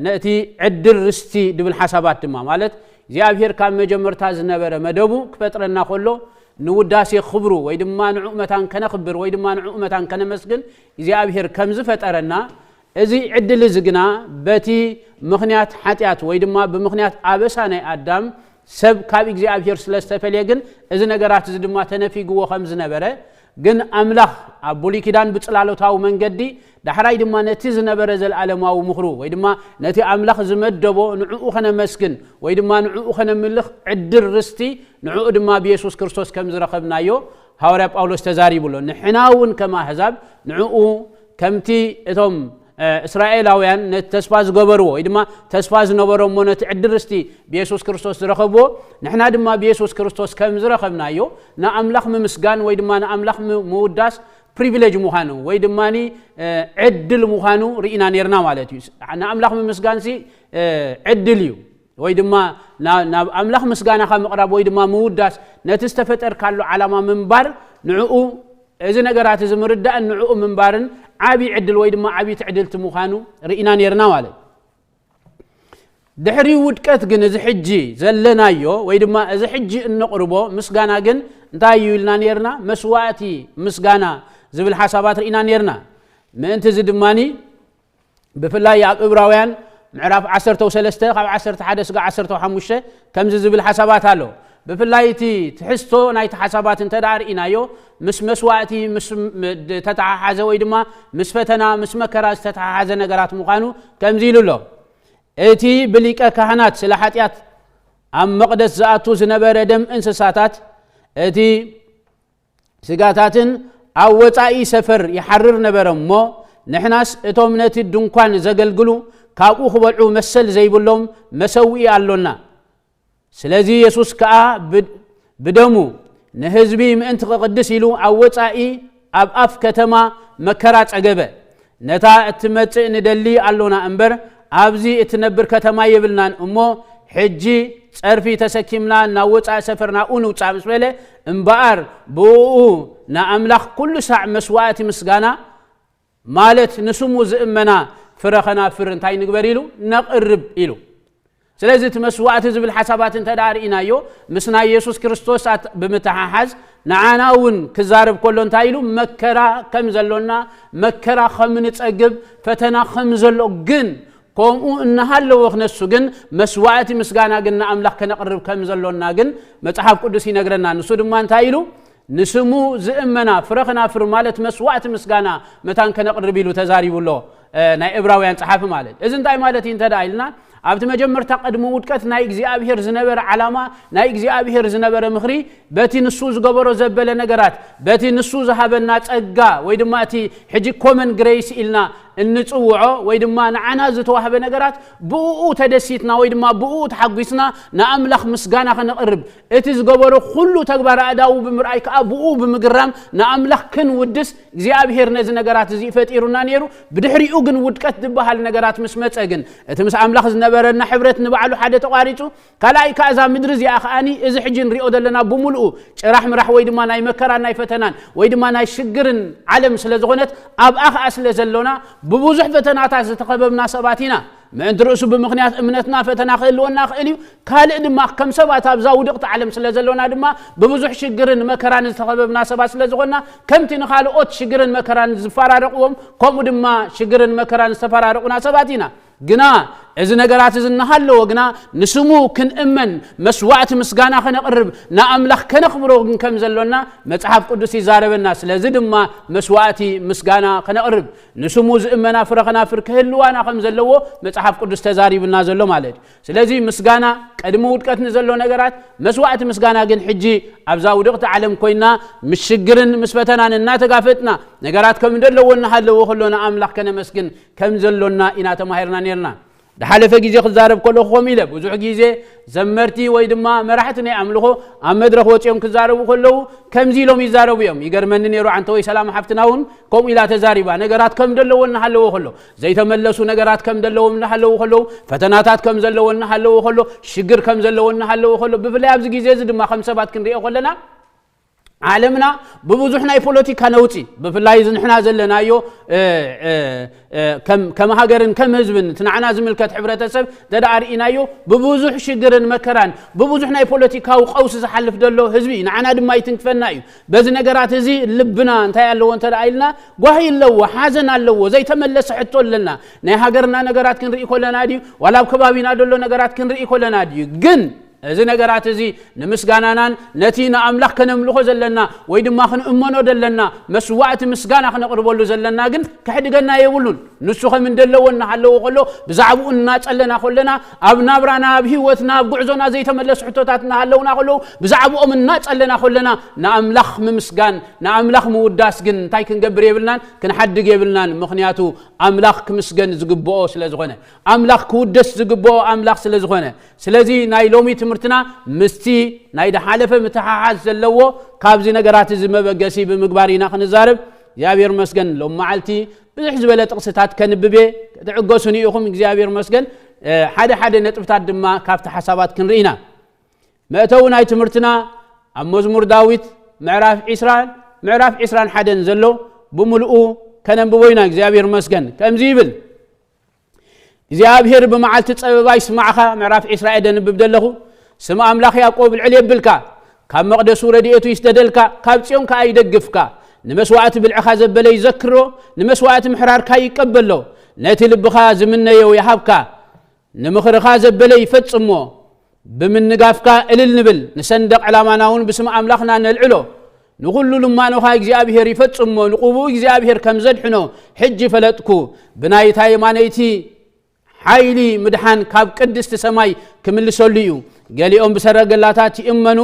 ነቲ ዕድል ርስቲ ድብል ሓሳባት ድማ፣ ማለት እግዚኣብሔር ካብ መጀመርታ ዝነበረ መደቡ ክፈጥረና ከሎ፣ ንውዳሴ ክብሩ ወይ ድማ ንዕኡ መታን ከነኽብር ወይ ድማ ንዕኡ መታን ከነመስግን እግዚኣብሔር ከም ዝፈጠረና፣ እዚ ዕድል እዚ ግና በቲ ምኽንያት ሓጢኣት ወይ ድማ ብምኽንያት ኣበሳ ናይ ኣዳም ሰብ ካብ እግዚኣብሔር ስለ ዝተፈልየ ግን እዚ ነገራት እዚ ድማ ተነፊግዎ ከም ዝነበረ፣ ግን ኣምላኽ ኣብ ብሉይ ኪዳን ብጽላሎታዊ መንገዲ ዳሕራይ ድማ ነቲ ዝነበረ ዘለኣለማዊ ምኽሩ ወይ ድማ ነቲ ኣምላኽ ዝመደቦ ንዕኡ ኸነመስግን ወይ ድማ ንዕኡ ኸነምልኽ ዕድል ርስቲ ንዕኡ ድማ ብየሱስ ክርስቶስ ከም ዝረኸብናዮ ሃዋርያ ጳውሎስ ተዛሪቡ ኣሎ። ንሕና እውን ከም ኣህዛብ ንዕኡ ከምቲ እቶም፣ እ፣ እስራኤላውያን ነቲ ተስፋ ዝገበርዎ ወይ ድማ ተስፋ ዝነበሮሞ ነቲ ዕድል ርስቲ ብየሱስ ክርስቶስ ዝረኸብዎ፣ ንሕና ድማ ብየሱስ ክርስቶስ ከም ዝረኸብናዮ ንኣምላኽ ምምስጋን ወይ ድማ ንኣምላኽ ም-፣ ምውዳስ ፕሪቪሌጅ ምዃኑ ወይ ድማ፣ እ፣ ዕድል ምዃኑ ርኢና ነይርና ማለት እዩ። ንኣምላኽ ምምስጋንሲ፣ እ፣ ዕድል እዩ። ወይ ድማ ና-፣ ናብ ኣምላኽ ምስጋናኻ ምቕራብ ወይ ድማ ምውዳስ ነቲ ዝተፈጠርካሉ ዓላማ ምንባር ንዕኡ እዚ ነገራት እዚ ምርዳእን ንዕኡ ምንባርን ዓቢ ዕድል ወይ ድማ ዓቢ ትዕድልቲ ምዃኑ ርኢና ነርና ማለት። ድሕሪ ውድቀት ግን እዚ ሕጂ ዘለናዮ ወይ ድማ እዚ ሕጂ እንቕርቦ ምስጋና ግን እንታይ እዩ ኢልና ነርና? መስዋእቲ ምስጋና ዝብል ሓሳባት ርኢና ነርና። ምእንቲ እዚ ድማኒ ብፍላይ ኣብ እብራውያን ምዕራፍ ዓሰርተ ሰለስተ ካብ ዓሰርተ ሓደ ስጋ ዓሰርተ ሓሙሽተ ከምዚ ዝብል ሓሳባት ኣሎ። ብፍላይ እቲ ትሕዝቶ ናይቲ ሓሳባት እንተ ደኣ ርኢናዮ፣ ምስ መስዋእቲ ምስ ም-፣ ተተሓሓዘ ወይ ድማ ምስ ፈተና፣ ምስ መከራ ዝተተሓሓዘ ነገራት ምዃኑ ከምዚ ኢሉ ኣሎ። እቲ ብሊቀ ካህናት ስለ ሓጢኣት ኣብ መቕደስ ዝኣቱ ዝነበረ ደም እንስሳታት፣ እቲ ስጋታትን ኣብ ወጻኢ ሰፈር ይሓርር ነበረ እሞ፣ ንሕናስ እቶም ነቲ ድንኳን ዘገልግሉ ካብኡ ክበልዑ መሰል ዘይብሎም መሰውኢ ኣሎና። ስለዚ የሱስ ከኣ ብ-፣ ብደሙ ንህዝቢ ምእንቲ ክቕድስ ኢሉ ኣብ ወጻኢ ኣብ ኣፍ ከተማ መከራ ጸገበ። ነታ እትመጽእ ንደሊ ኣሎና እምበር፣ ኣብዚ እትነብር ከተማ የብልናን እሞ፣ ሕጂ ጸርፊ ተሰኪምና ናብ ወጻኢ ሰፈር ናብኡ ንውጻእ ምስ በለ፣ እምበኣር ብእኡ ንኣምላኽ ኩሉ ሳዕ መስዋእቲ ምስጋና፣ ማለት ንስሙ ዝእመና ፍረ ኸናፍር እንታይ ንግበር ኢሉ? ነቕርብ ኢሉ። ስለዚ እቲ መስዋእቲ ዝብል ሓሳባት እንተ ደኣ ርኢናዮ፣ ምስ ናይ የሱስ ክርስቶስ ኣት-፣ ብምትሓሓዝ፣ ንዓና እውን ክዛረብ ከሎ እንታይ ኢሉ? መከራ ከም ዘሎና፣ መከራ ከም ንጸግብ፣ ፈተና ከም ዘሎ፣ ግን ከምኡ እናሃለወ ክነሱ ግን መስዋእቲ ምስጋና ግን ንኣምላኽ ከነቕርብ ከም ዘሎና ግን መጽሓፍ ቅዱስ ይነግረና። ንሱ ድማ እንታይ ኢሉ? ንስሙ ዝእመና ፍረ ክናፍር ማለት መስዋእቲ ምስጋና መታን ከነቕርብ ኢሉ ተዛሪቡ ኣሎ፣ እ፣ ናይ እብራውያን ጸሓፊ ማለት። እዚ እንታይ ማለት እዩ እንተ ደኣ ኢልና፣ ኣብቲ መጀመርታ ቅድሚ ውድቀት ናይ እግዚኣብሔር ዝነበረ ዓላማ፣ ናይ እግዚኣብሔር ዝነበረ ምኽሪ፣ በቲ ንሱ ዝገበሮ ዘበለ ነገራት፣ በቲ ንሱ ዝሃበና ጸጋ፣ ወይ ድማ እቲ ሕጂ ኮመን ግሬስ ኢልና እንጽውዖ፣ ወይ ድማ ንዓና ዝተዋህበ ነገራት፣ ብእኡ ተደሲትና ወይ ድማ ብእኡ ተሓጒስና ንኣምላኽ ምስጋና ከነቕርብ፣ እቲ ዝገበሮ ኩሉ ተግባር ኣእዳዉ ብምርኣይ ከኣ ብእኡ ብምግራም ንኣምላኽ ክንውድስ እግዚኣብሔር ነዚ ነገራት እዚ ፈጢሩና ነይሩ። ብድሕሪኡ ግን ውድቀት ዝበሃል ነገራት ምስ መጸ ግን እቲ ምስ ኣምላኽ ዝነበረና ሕብረት ንባዕሉ ሓደ ተቋሪጹ። ካልኣይ ከኣ እዛ ምድሪ እዚኣ ከኣኒ እዚ ሕጂ ንሪኦ ዘለና ብምሉኡ ጭራሕ ምራሕ ወይ ድማ ናይ መከራን ናይ ፈተናን ወይ ድማ ናይ ሽግርን ዓለም ስለ ዝኾነት ኣብኣ ከኣ ስለ ዘሎና ብብዙሕ ፈተናታት ዝተኸበብና ሰባት ኢና። ምእንቲ ርእሱ ብምኽንያት እምነትና ፈተና ክህልወና ይኽእል እዩ። ካልእ ድማ ከም ሰባት ኣብዛ ውድቕቲ ዓለም ስለ ዘሎና ድማ ብብዙሕ ሽግርን መከራን ዝተኸበብና ሰባት ስለ ዝኾንና ከምቲ ንኻልኦት ሽግርን መከራን ዝፈራረቕዎም ከምኡ ድማ ሽግርን መከራን ዝተፈራረቑና ሰባት ኢና። ግና እዚ ነገራት እዚ እናሃለወ ግና ንስሙ ክንእመን መስዋእቲ ምስጋና ከነቕርብ ንኣምላኽ ከነኽብሮ ግን ከም ዘሎና መጽሓፍ ቅዱስ ይዛረበና። ስለዚ ድማ መስዋእቲ ምስጋና ከነቕርብ ንስሙ ዝእመና ፍረ ከናፍር ክህልዋና ከም ዘለዎ መጽሓፍ ቅዱስ ተዛሪብና ዘሎ ማለት እዩ። ስለዚ ምስጋና ቅድሚ ውድቀት ንዘሎ ነገራት መስዋእቲ ምስጋና ግን ሕጂ ኣብዛ ውድቕቲ ዓለም ኮይና ምስ ሽግርን ምስ ፈተናን እናተጋፈጥና ነገራት ከም እንደለዎ እናሃለዎ ከሎ ንኣምላኽ ከነመስግን ከም ዘሎና ኢና ተማሂርና ነርና። ድሓለፈ ግዜ ክዛረብ ከለኹ ከምኡ ኢለ ብዙሕ ግዜ ዘመርቲ ወይ ድማ መራሕቲ ናይ ኣምልኾ ኣብ መድረኽ ወፂኦም ክዛረቡ ከለዉ ከምዚ ኢሎም ይዛረቡ እዮም። ይገርመኒ ነይሩ። ዓንተ ወይ ሰላም ሓፍትና እውን ከምኡ ኢላ ተዛሪባ። ነገራት ከም ደለዎ እናሃለዎ ከሎ፣ ዘይተመለሱ ነገራት ከም ደለዎም እናሃለዎ ከለዉ፣ ፈተናታት ከም ዘለዎ እናሃለዎ ከሎ፣ ሽግር ከም ዘለዎ እናሃለዎ ከሎ፣ ብፍላይ ኣብዚ ግዜ እዚ ድማ ከም ሰባት ክንሪኦ ከለና ዓለምና ብብዙሕ ናይ ፖለቲካ ነውፂ፣ ብፍላይ እዚ ንሕና ዘለናዮ፣ እ፣ እ፣ እ፣ ከም፣ ከም ሃገርን ከም ህዝብን እቲ ንዓና ዝምልከት ሕብረተሰብ እንተደኣ ርኢናዮ፣ ብብዙሕ ሽግርን መከራን ብብዙሕ ናይ ፖለቲካዊ ቀውሲ ዝሓልፍ ዘሎ ህዝቢ እዩ። ንዓና ድማ ይትንክፈና እዩ። በዚ ነገራት እዚ ልብና እንታይ ኣለዎ እንተ ደኣ ኢልና፣ ጓሂ ኣለዎ፣ ሓዘን ኣለዎ፣ ዘይተመለሰ ሕቶ ኣለና። ናይ ሃገርና ነገራት ክንርኢ ከለና ድዩ? ዋላ ኣብ ከባቢና ዘሎ ነገራት ክንርኢ ከለና ድዩ? ግን እዚ ነገራት እዚ ንምስጋናናን ነቲ ንኣምላኽ ከነምልኾ ዘለና ወይ ድማ ክንእመኖ ዘለና መስዋእቲ ምስጋና ክነቕርበሉ ዘለና ግን ከሕድገና የብሉን። ንሱ ከም እንደለዎ እናሃለዎ ከሎ፣ ብዛዕባኡ እናጸለና ከለና፣ ኣብ ናብራና፣ ኣብ ህይወትና፣ ኣብ ጉዕዞና ዘይተመለሱ ሕቶታት እናሃለውና ከለዉ፣ ብዛዕባኦም እናጸለና ከለና፣ ንኣምላኽ ምምስጋን፣ ንኣምላኽ ምውዳስ ግን እንታይ ክንገብር የብልናን? ክንሓድግ የብልናን። ምኽንያቱ ኣምላኽ ክምስገን ዝግብኦ ስለ ዝኾነ፣ ኣምላኽ ክውደስ ዝግብኦ ኣምላኽ ስለ ዝኾነ። ስለዚ ናይ ሎሚ ትምህርትና ምስቲ ናይ ድሓለፈ ምትሓሓዝ ዘለዎ ካብዚ ነገራት እዚ መበገሲ ብምግባር ኢና ክንዛረብ። እግዚኣብሔር መስገን ሎም መዓልቲ ብዙሕ ዝበለ ጥቕስታት ከንብብ እየ። ክትዕገሱኒ ኢኹም። እግዚኣብሔር መስገን፣ እ፣ ሓደ ሓደ ነጥብታት ድማ ካብቲ ሓሳባት ክንርኢ ኢና። መእተዊ ናይ ትምህርትና ኣብ መዝሙር ዳዊት ምዕራፍ ዒስራን ምዕራፍ ዒስራን ሓደን ዘሎ ብምልኡ ከነንብቦ ኢና። እግዚኣብሔር ይመስገን። ከምዚ ይብል፣ እግዚኣብሔር ብመዓልቲ ጸበባ ይስማዕኻ። ምዕራፍ ዒስራ እየ ደንብብ ዘለኹ። ስም ኣምላኽ ያዕቆብ ልዕል የብልካ። ካብ መቕደሱ ረድኤቱ ይስደደልካ፣ ካብ ጽዮን ከኣ ይደግፍካ። ንመስዋዕቲ ብልዕኻ ዘበለ ይዘክሮ፣ ንመስዋዕቲ ምሕራርካ ይቀበሎ። ነቲ ልብኻ ዝምነዮ ይሃብካ፣ ንምኽርኻ ዘበለ ይፈጽሞ። ብምንጋፍካ እልል ንብል፣ ንሰንደቕ ዕላማና እውን ብስም ኣምላኽና ነልዕሎ። ንኹሉ ልማኖኻ እግዚኣብሔር ይፈጽሞ፣ ንቕቡኡ እግዚኣብሔር ከም ዘድሕኖ ሕጂ ፈለጥኩ። ብናይታ የማነይቲ ሓይሊ ምድሓን ካብ ቅድስቲ ሰማይ ክምልሰሉ እዩ። ገሊኦም ብሰረገላታት ይእመኑ፣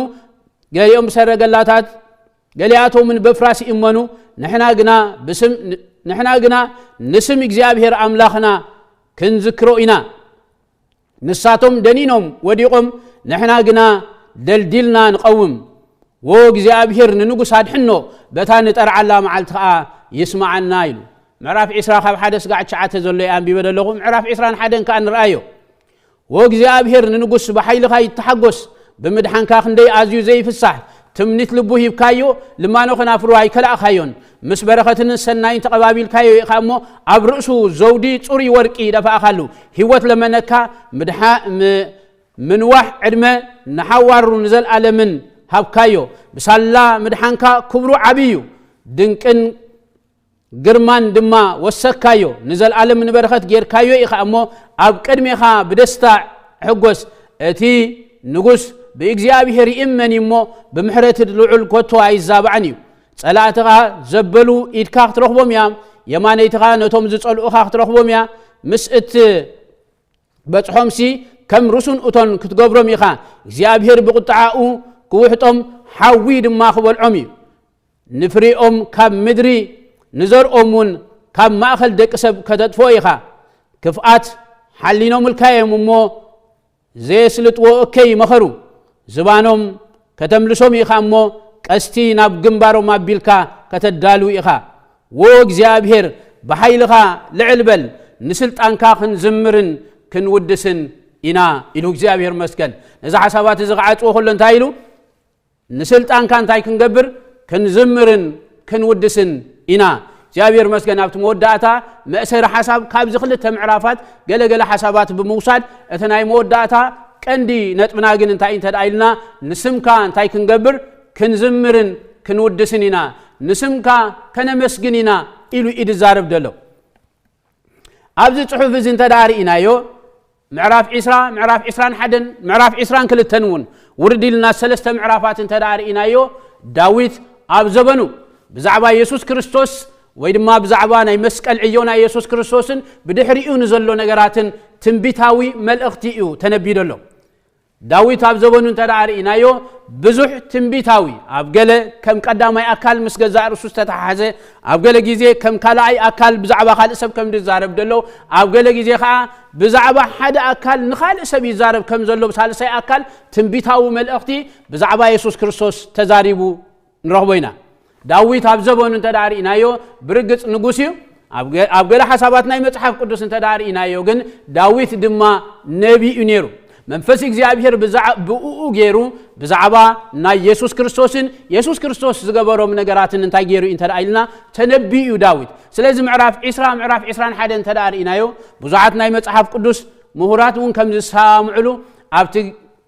ገሊኦም ብሰረገላታት፣ ገሊኣቶምን በፍራስ ይእመኑ። ንሕና ግና ብስም፣ ንሕና ግና ንስም እግዚኣብሔር ኣምላኽና ክንዝክሮ ኢና። ንሳቶም ደኒኖም ወዲቖም፣ ንሕና ግና ደልዲልና ንቐውም። ወ እግዚኣብሔር ንንጉስ ኣድሕኖ፣ በታ ንጠርዓላ መዓልቲ ኸኣ ይስምዓና ኢሉ። ምዕራፍ ዒስራ ካብ ሓደ ስጋዕ ትሽዓተ ዘሎ እየ ኣንቢበ ዘለኹ። ምዕራፍ ዒስራን ሓደን ከኣ ንርኣዮ። ወ እግዚኣብሔር ንንጉስ ብሓይልኻ ይተሓጎስ፣ ብምድሓንካ ክንደይ ኣዝዩ ዘይፍሳሕ። ትምኒት ልቡ ሂብካዮ፣ ልማኖ ከናፍሩ ኣይከላእኻዮን። ምስ በረኸትን ሰናይን ተቐባቢልካዮ ኢኻ እሞ፣ ኣብ ርእሱ ዘውዲ ጽሩይ ወርቂ ደፋእኻሉ። ህይወት ለመነካ፣ ምድሓ-፣ ም-፣ ምንዋሕ ዕድመ ንሓዋሩ ንዘለኣለምን ሃብካዮ። ብሳላ ምድሓንካ ክብሩ ዓብዪ እዩ። ድንቅን ግርማን ድማ ወሰካዮ። ንዘለኣለም ንበረኸት ጌርካዮ ኢኻ እሞ፣ ኣብ ቅድሜኻ ብደስታ ሕጎስ። እቲ ንጉስ ብእግዚኣብሔር ይእመን እዩ እሞ፣ ብምሕረት ልዑል ከቶ ኣይዛባዕን እዩ። ጸላእትኻ ዘበሉ ኢድካ ክትረኽቦም እያ፣ የማነይትኻ ነቶም ዝጸልኡኻ ክትረኽቦም እያ። ምስ እትበጽሖምሲ ከም ርሱን እቶን ክትገብሮም ኢኻ። እግዚኣብሔር ብቁጥዓኡ ክውሕጦም፣ ሓዊ ድማ ክበልዖም እዩ። ንፍሬኦም ካብ ምድሪ፣ ንዘርኦም እውን ካብ ማእከል ደቂ ሰብ ከተጥፍኦ ኢኻ። ክፍኣት ሓሊኖምልካ እዮም እሞ፣ ዘየስልጥዎ እከይ መኸሩ። ዝባኖም ከተምልሶም ኢኻ እሞ፣ ቀስቲ ናብ ግንባሮም ኣቢልካ ከተዳሉ ኢኻ። ወ እግዚኣብሔር፣ ብሓይልኻ ልዕል በል፣ ንስልጣንካ ክንዝምርን ክንውድስን ኢና ኢሉ። እግዚኣብሔር መስገን። ነዚ ሓሳባት እዚ ክዓጽዎ ከሎ እንታይ ኢሉ? ንስልጣንካ እንታይ ክንገብር? ክንዝምርን ክንውድስን ኢና። እግዚኣብሔር መስገን። ኣብቲ መወዳእታ መእሰሪ ሓሳብ ካብዚ ክልተ ምዕራፋት ገለገለ ሓሳባት ብምውሳድ፣ እቲ ናይ መወዳእታ ቀንዲ ነጥብና ግን እንታይ እንተ ደኣ ኢልና፣ ንስምካ እንታይ ክንገብር? ክንዝምርን ክንውድስን ኢና፣ ንስምካ ከነመስግን ኢና ኢሉ እዩ ዝዛረብ ዘሎ። ኣብዚ ጽሑፍ እዚ እንተ ደኣ ርኢናዮ፣ ምዕራፍ ዒስራ፣ ምዕራፍ ዒስራን ሓደን፣ ምዕራፍ ዒስራን ክልተን እውን ውርድ ኢልና ሰለስተ ምዕራፋት እንተ ደኣ ርኢናዮ፣ ዳዊት ኣብ ዘበኑ ብዛዕባ የሱስ ክርስቶስ ወይ ድማ ብዛዕባ ናይ መስቀል ዕዮ ናይ የሱስ ክርስቶስን ብድሕሪኡ ንዘሎ ነገራትን ትንቢታዊ መልእኽቲ እዩ ተነቢዩ ዘሎ። ዳዊት ኣብ ዘበኑ እንተ ደኣ ርኢናዮ፣ ብዙሕ ትንቢታዊ፣ ኣብ ገለ ከም ቀዳማይ ኣካል ምስ ገዛእ ርእሱ ዝተተሓሓዘ፣ ኣብ ገለ ግዜ ከም ካልኣይ ኣካል ብዛዕባ ካልእ ሰብ ከም ዝዛረብ ዘሎ፣ ኣብ ገለ ግዜ ኸኣ ብዛዕባ ሓደ ኣካል ንኻልእ ሰብ ይዛረብ ከም ዘሎ፣ ብሳልሳይ ኣካል ትንቢታዊ መልእኽቲ ብዛዕባ የሱስ ክርስቶስ ተዛሪቡ ንረኽቦ ኢና። ዳዊት ኣብ ዘበኑ እንተ ደኣ ርኢናዮ፣ ብርግጽ ንጉስ እዩ። ኣብ ገ-፣ ኣብ ገለ ሓሳባት ናይ መጽሓፍ ቅዱስ እንተ ደኣ ርኢናዮ ግን፣ ዳዊት ድማ ነቢ እዩ ነይሩ። መንፈስ እግዚኣብሔር ብዛዕ-፣ ብእኡ ገይሩ ብዛዕባ ናይ የሱስ ክርስቶስን የሱስ ክርስቶስ ዝገበሮም ነገራትን እንታይ ገይሩ እዩ እንተ ደኣ ኢልና፣ ተነቢዩ እዩ ዳዊት። ስለዚ ምዕራፍ ዒስራ፣ ምዕራፍ ዒስራን ሓደን እንተ ደኣ ርኢናዮ፣ ብዙሓት ናይ መጽሓፍ ቅዱስ ምሁራት እውን ከም ዝሰማምዕሉ፣ ኣብቲ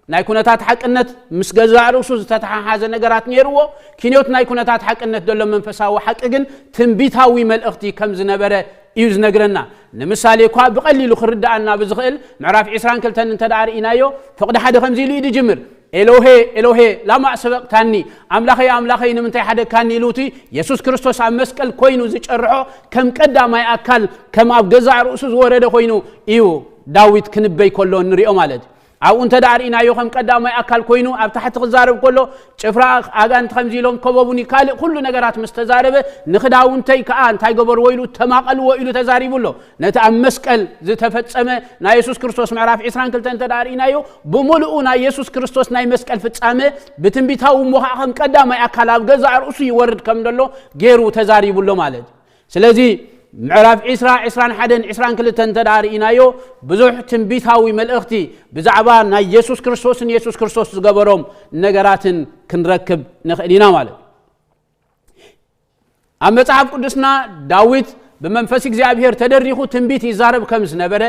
ናይ ኩነታት ሓቅነት ምስ ገዛእ ርእሱ ዝተተሓሓዘ ነገራት ነይርዎ። ኪንዮት ናይ ኩነታት ሓቅነት ዘሎ መንፈሳዊ ሓቂ ግን ትንቢታዊ መልእኽቲ ከም ዝነበረ እዩ ዝነግረና። ንምሳሌ እኳ ብቐሊሉ ክርድኣና ብዝኽእል ምዕራፍ ዒስራን ክልተን እንተ ደኣ ርኢናዮ፣ ፍቕዲ ሓደ ከምዚ ኢሉ እዩ ዝጅምር፣ "ኤሎሄ፣ ኤሎሄ፣ ላማ ሰበቕታኒ? ኣምላኸይ፣ ኣምላኸይ፣ ንምንታይ ሓደግካኒ?" ኢሉ እቲ የሱስ ክርስቶስ ኣብ መስቀል ኮይኑ ዝጨርሖ ከም ቀዳማይ ኣካል፣ ከም ኣብ ገዛእ ርእሱ ዝወረደ ኮይኑ እዩ ዳዊት ክንበይ ከሎ እንሪኦ ማለት እዩ። ኣብኡ እንተ ደኣ ርኢናዮ፣ ከም ቀዳማይ ኣካል ኮይኑ ኣብ ታሕቲ ክዛረብ ከሎ፣ ጭፍራ ኣጋንንቲ ከምዚ ኢሎም ከበቡኒ፣ ካልእ ኩሉ ነገራት ምስ ተዛረበ፣ ንኽዳውንተይ ከኣ እንታይ ገበርዎ ኢሉ፣ ተማቐልዎ ኢሉ ተዛሪቡ ኣሎ። ነቲ ኣብ መስቀል ዝተፈጸመ ናይ የሱስ ክርስቶስ ምዕራፍ ዒስራን ክልተን እንተ ደኣ ርኢናዮ፣ ብምሉኡ ናይ የሱስ ክርስቶስ ናይ መስቀል ፍጻመ ብትንቢታዊ እሞ ኸዓ ከም ቀዳማይ ኣካል ኣብ ገዛእ ርእሱ ይወርድ ከም ዘሎ ገይሩ ተዛሪቡ ኣሎ ማለት እዩ። ስለዚ ምዕራፍ ዒስራ፣ ዒስራን ሓደን፣ ዒስራን ክልተን እንተ ደኣ ርኢናዮ፣ ብዙሕ ትንቢታዊ መልእኽቲ ብዛዕባ ናይ የሱስ ክርስቶስን የሱስ ክርስቶስ ዝገበሮም ነገራትን ክንረክብ ንኽእል ኢና ማለት እዩ። ኣብ መጽሓፍ ቅዱስና ዳዊት ብመንፈስ እግዚኣብሔር ተደሪኹ ትንቢት ይዛረብ ከም ዝነበረ፣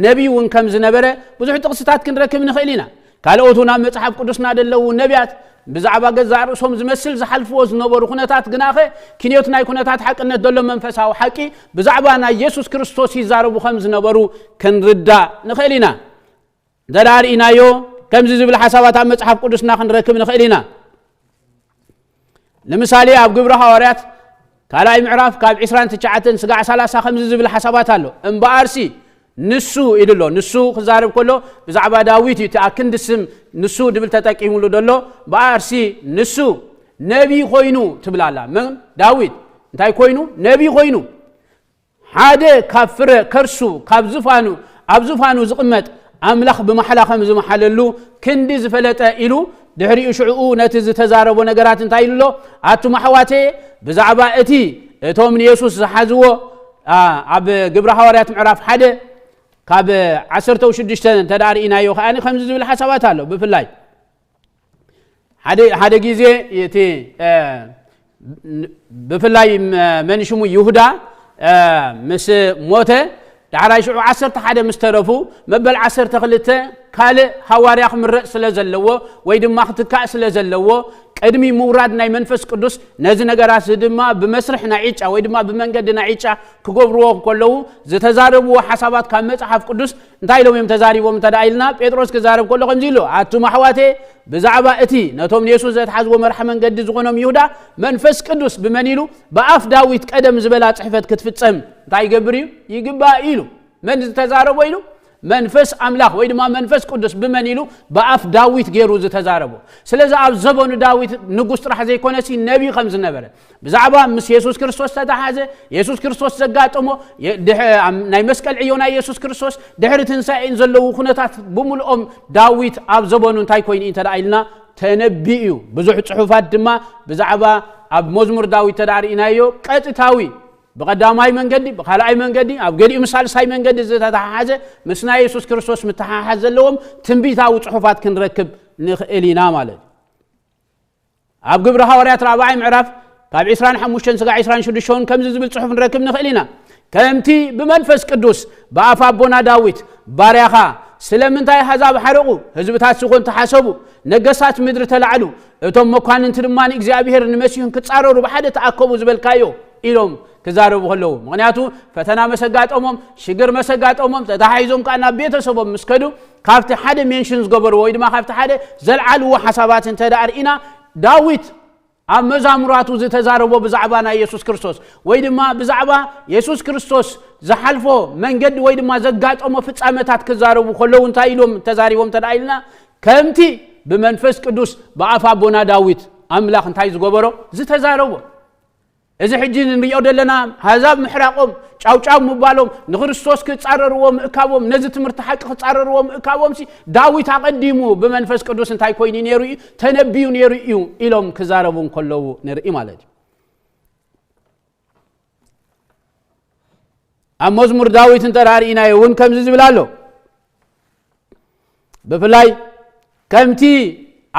ነቢይ እውን ከም ዝነበረ ብዙሕ ጥቕስታት ክንረክብ ንኽእል ኢና። ካልኦት እውን ኣብ መጽሓፍ ቅዱስና ዘለዉ ነቢያት ብዛዕባ ገዛእ ርእሶም ዝመስል ዝሓልፍዎ ዝነበሩ ኩነታት ግናኸ፣ ክንዮት ናይ ኩነታት ሓቅነት ዘሎ መንፈሳዊ ሓቂ ብዛዕባ ናይ የሱስ ክርስቶስ ይዛረቡ ከም ዝነበሩ ክንርዳእ ንኽእል ኢና። እንተ ደኣ ርኢናዮ፣ ከምዚ ዝብል ሓሳባት ኣብ መጽሓፍ ቅዱስና ክንረክብ ንኽእል ኢና። ንምሳሌ፣ ኣብ ግብሪ ሃዋርያት ካልኣይ ምዕራፍ ካብ ዕስራን ትሽዓተን ስጋዕ ሰላሳ ከምዚ ዝብል ሓሳባት ኣሎ። እምበኣርሲ ንሱ ኢሉ ኣሎ። ንሱ ክዛረብ ከሎ ብዛዕባ ዳዊት እዩ። እቲ ኣክንዲ ስም ንሱ ድብል ተጠቂሙሉ ዘሎ። እምበኣርሲ ንሱ ነቢይ ኮይኑ ትብል ኣላ። መን? ዳዊት። እንታይ ኮይኑ? ነቢይ ኮይኑ። ሓደ ካብ ፍረ ከርሱ፣ ካብ ዝፋኑ፣ ኣብ ዝፋኑ ዝቕመጥ ኣምላኽ ብማሕላ ከም ዝመሓለሉ ክንዲ ዝፈለጠ ኢሉ፣ ድሕሪኡ ሽዕኡ ነቲ ዝተዛረቦ ነገራት እንታይ ኢሉ ኣሎ? ኣቱም ኣሕዋተየ፣ ብዛዕባ እቲ እቶም ንየሱስ ዝሓዝዎ፣ ኣ፣ ኣብ ግብሪ ሃዋርያት ምዕራፍ ሓደ ካብ ዓሰርተ ሽዱሽተ እንተ ደኣ ርኢናዮ ከኣ ከምዚ ዝብል ሓሳባት ኣሎ። ብፍላይ ሓደ፣ ሓደ ግዜ እቲ፣ እ፣ ብፍላይ መ-፣ መን ሽሙ ይሁዳ፣ እ፣ ምስ ሞተ፣ ዳሕራይ ሽዑ ዓሰርተ ሓደ ምስ ተረፉ፣ መበል ዓሰርተ ክልተ ካልእ ሃዋርያ ክምረጽ ስለ ዘለዎ፣ ወይ ድማ ክትካእ ስለ ዘለዎ፣ ቅድሚ ምውራድ ናይ መንፈስ ቅዱስ፣ ነዚ ነገራት እዚ ድማ ብመስርሕ ናይ ዕጫ ወይ ድማ ብመንገዲ ናይ ዕጫ ክገብርዎ ከለዉ፣ ዝተዛረብዎ ሓሳባት ካብ መጽሓፍ ቅዱስ እንታይ ኢሎም እዮም ተዛሪቦም እንተ ደኣ ኢልና፣ ጴጥሮስ ክዛረብ ከሎ ከምዚ ኢሉ፣ ኣቱም ኣሕዋተየ፣ ብዛዕባ እቲ ነቶም ንየሱስ ዘትሓዝዎ መርሒ መንገዲ ዝኾኖም ይሁዳ፣ መንፈስ ቅዱስ ብመን ኢሉ? ብኣፍ ዳዊት ቀደም ዝበላ ጽሕፈት ክትፍጸም እንታይ ይገብር እዩ? ይግባእ እዩ ኢሉ። መን ዝተዛረቦ ኢሉ? መንፈስ ኣምላኽ ወይ ድማ መንፈስ ቅዱስ ብመን ኢሉ? ብኣፍ ዳዊት ገይሩ ዝተዛረቦ። ስለዚ ኣብ ዘበኑ ዳዊት ንጉስ ጥራሕ ዘይኮነሲ ነቢ ከም ዝነበረ፣ ብዛዕባ ምስ የሱስ ክርስቶስ ዝተተሓዘ፣ የሱስ ክርስቶስ ዘጋጠሞ፣ የ-፣ ድሕ-፣ ኣም-፣ ናይ መስቀል ዕዮ ናይ የሱስ ክርስቶስ፣ ድሕሪ ትንሳኤን ዘለዉ ኩነታት ብምልኦም ዳዊት ኣብ ዘበኑ እንታይ ኮይኑ እዩ እንተ ደኣ ኢልና፣ ተነቢ እዩ። ብዙሕ ጽሑፋት ድማ ብዛዕባ ኣብ መዝሙር ዳዊት እንተ ደኣ ርኢናዮ፣ ቀጥታዊ ብቐዳማይ መንገዲ፣ ብኻልኣይ መንገዲ፣ ኣብ ገሊኡ ምስ ሳልሳይ መንገዲ ዝተተሓሓዘ፣ ምስ ናይ የሱስ ክርስቶስ ምትሓሓዝ ዘለዎም ትንቢታዊ ጽሑፋት ክንረክብ ንኽእል ኢና ማለት እዩ። ኣብ ግብሪ ሃዋርያት ራብዓይ ምዕራፍ ካብ ዕስራን ሓሙሽተን ስጋዕ ዕስራን ሽዱሽተን ከምዚ ዝብል ጽሑፍ ንረክብ ንኽእል ኢና። ከምቲ ብመንፈስ ቅዱስ ብኣፍ ኣቦና ዳዊት ባርያኻ፣ ስለምንታይ ኣህዛብ ሓረቑ፣ ህዝብታት ስኾን ተሓሰቡ፣ ነገሳት ምድሪ ተላዕሉ፣ እቶም መኳንንቲ ድማ ንእግዚኣብሔር ንመሲሁን ክጻረሩ ብሓደ ተኣከቡ ዝበልካዮ ኢሎም ክዛረቡ ከለዉ፣ ምኽንያቱ ፈተና መሰጋጠሞም፣ ሽግር መሰጋጠሞም፣ ተታሒዞም ከኣ ናብ ቤተሰቦም ምስ ከዱ፣ ካብቲ ሓደ ሜንሽን ዝገበርዎ ወይ ድማ ካብቲ ሓደ ዘልዓልዎ ሓሳባት እንተ ደኣ ርኢና፣ ዳዊት ኣብ መዛሙራቱ ዝተዛረቦ ብዛዕባ ናይ የሱስ ክርስቶስ ወይ ድማ ብዛዕባ የሱስ ክርስቶስ ዝሓልፎ መንገዲ ወይ ድማ ዘጋጠሞ ፍጻመታት ክዛረቡ ከለዉ እንታይ ኢሎም ተዛሪቦም እንተ ደኣ ኢልና፣ ከምቲ ብመንፈስ ቅዱስ ብኣፍ ኣቦና ዳዊት ኣምላኽ እንታይ ዝገበሮ ዝተዛረቦ። እዚ ሕጂ እንሪኦ ዘለና ኣህዛብ ምሕራቆም፣ ጫውጫው ምባሎም፣ ንክርስቶስ ክጻረርዎ ምእካቦም፣ ነዚ ትምህርቲ ሓቂ ክጻረርዎ ምእካቦምሲ ዳዊት ኣቐዲሙ ብመንፈስ ቅዱስ እንታይ ኮይኑ ነይሩ እዩ? ተነቢዩ ነይሩ እዩ ኢሎም ክዛረቡ እንከለዉ ንርኢ ማለት እዩ። ኣብ መዝሙር ዳዊት እንተ ደኣ ርኢናዮ እውን ከምዚ ዝብል ኣሎ። ብፍላይ ከምቲ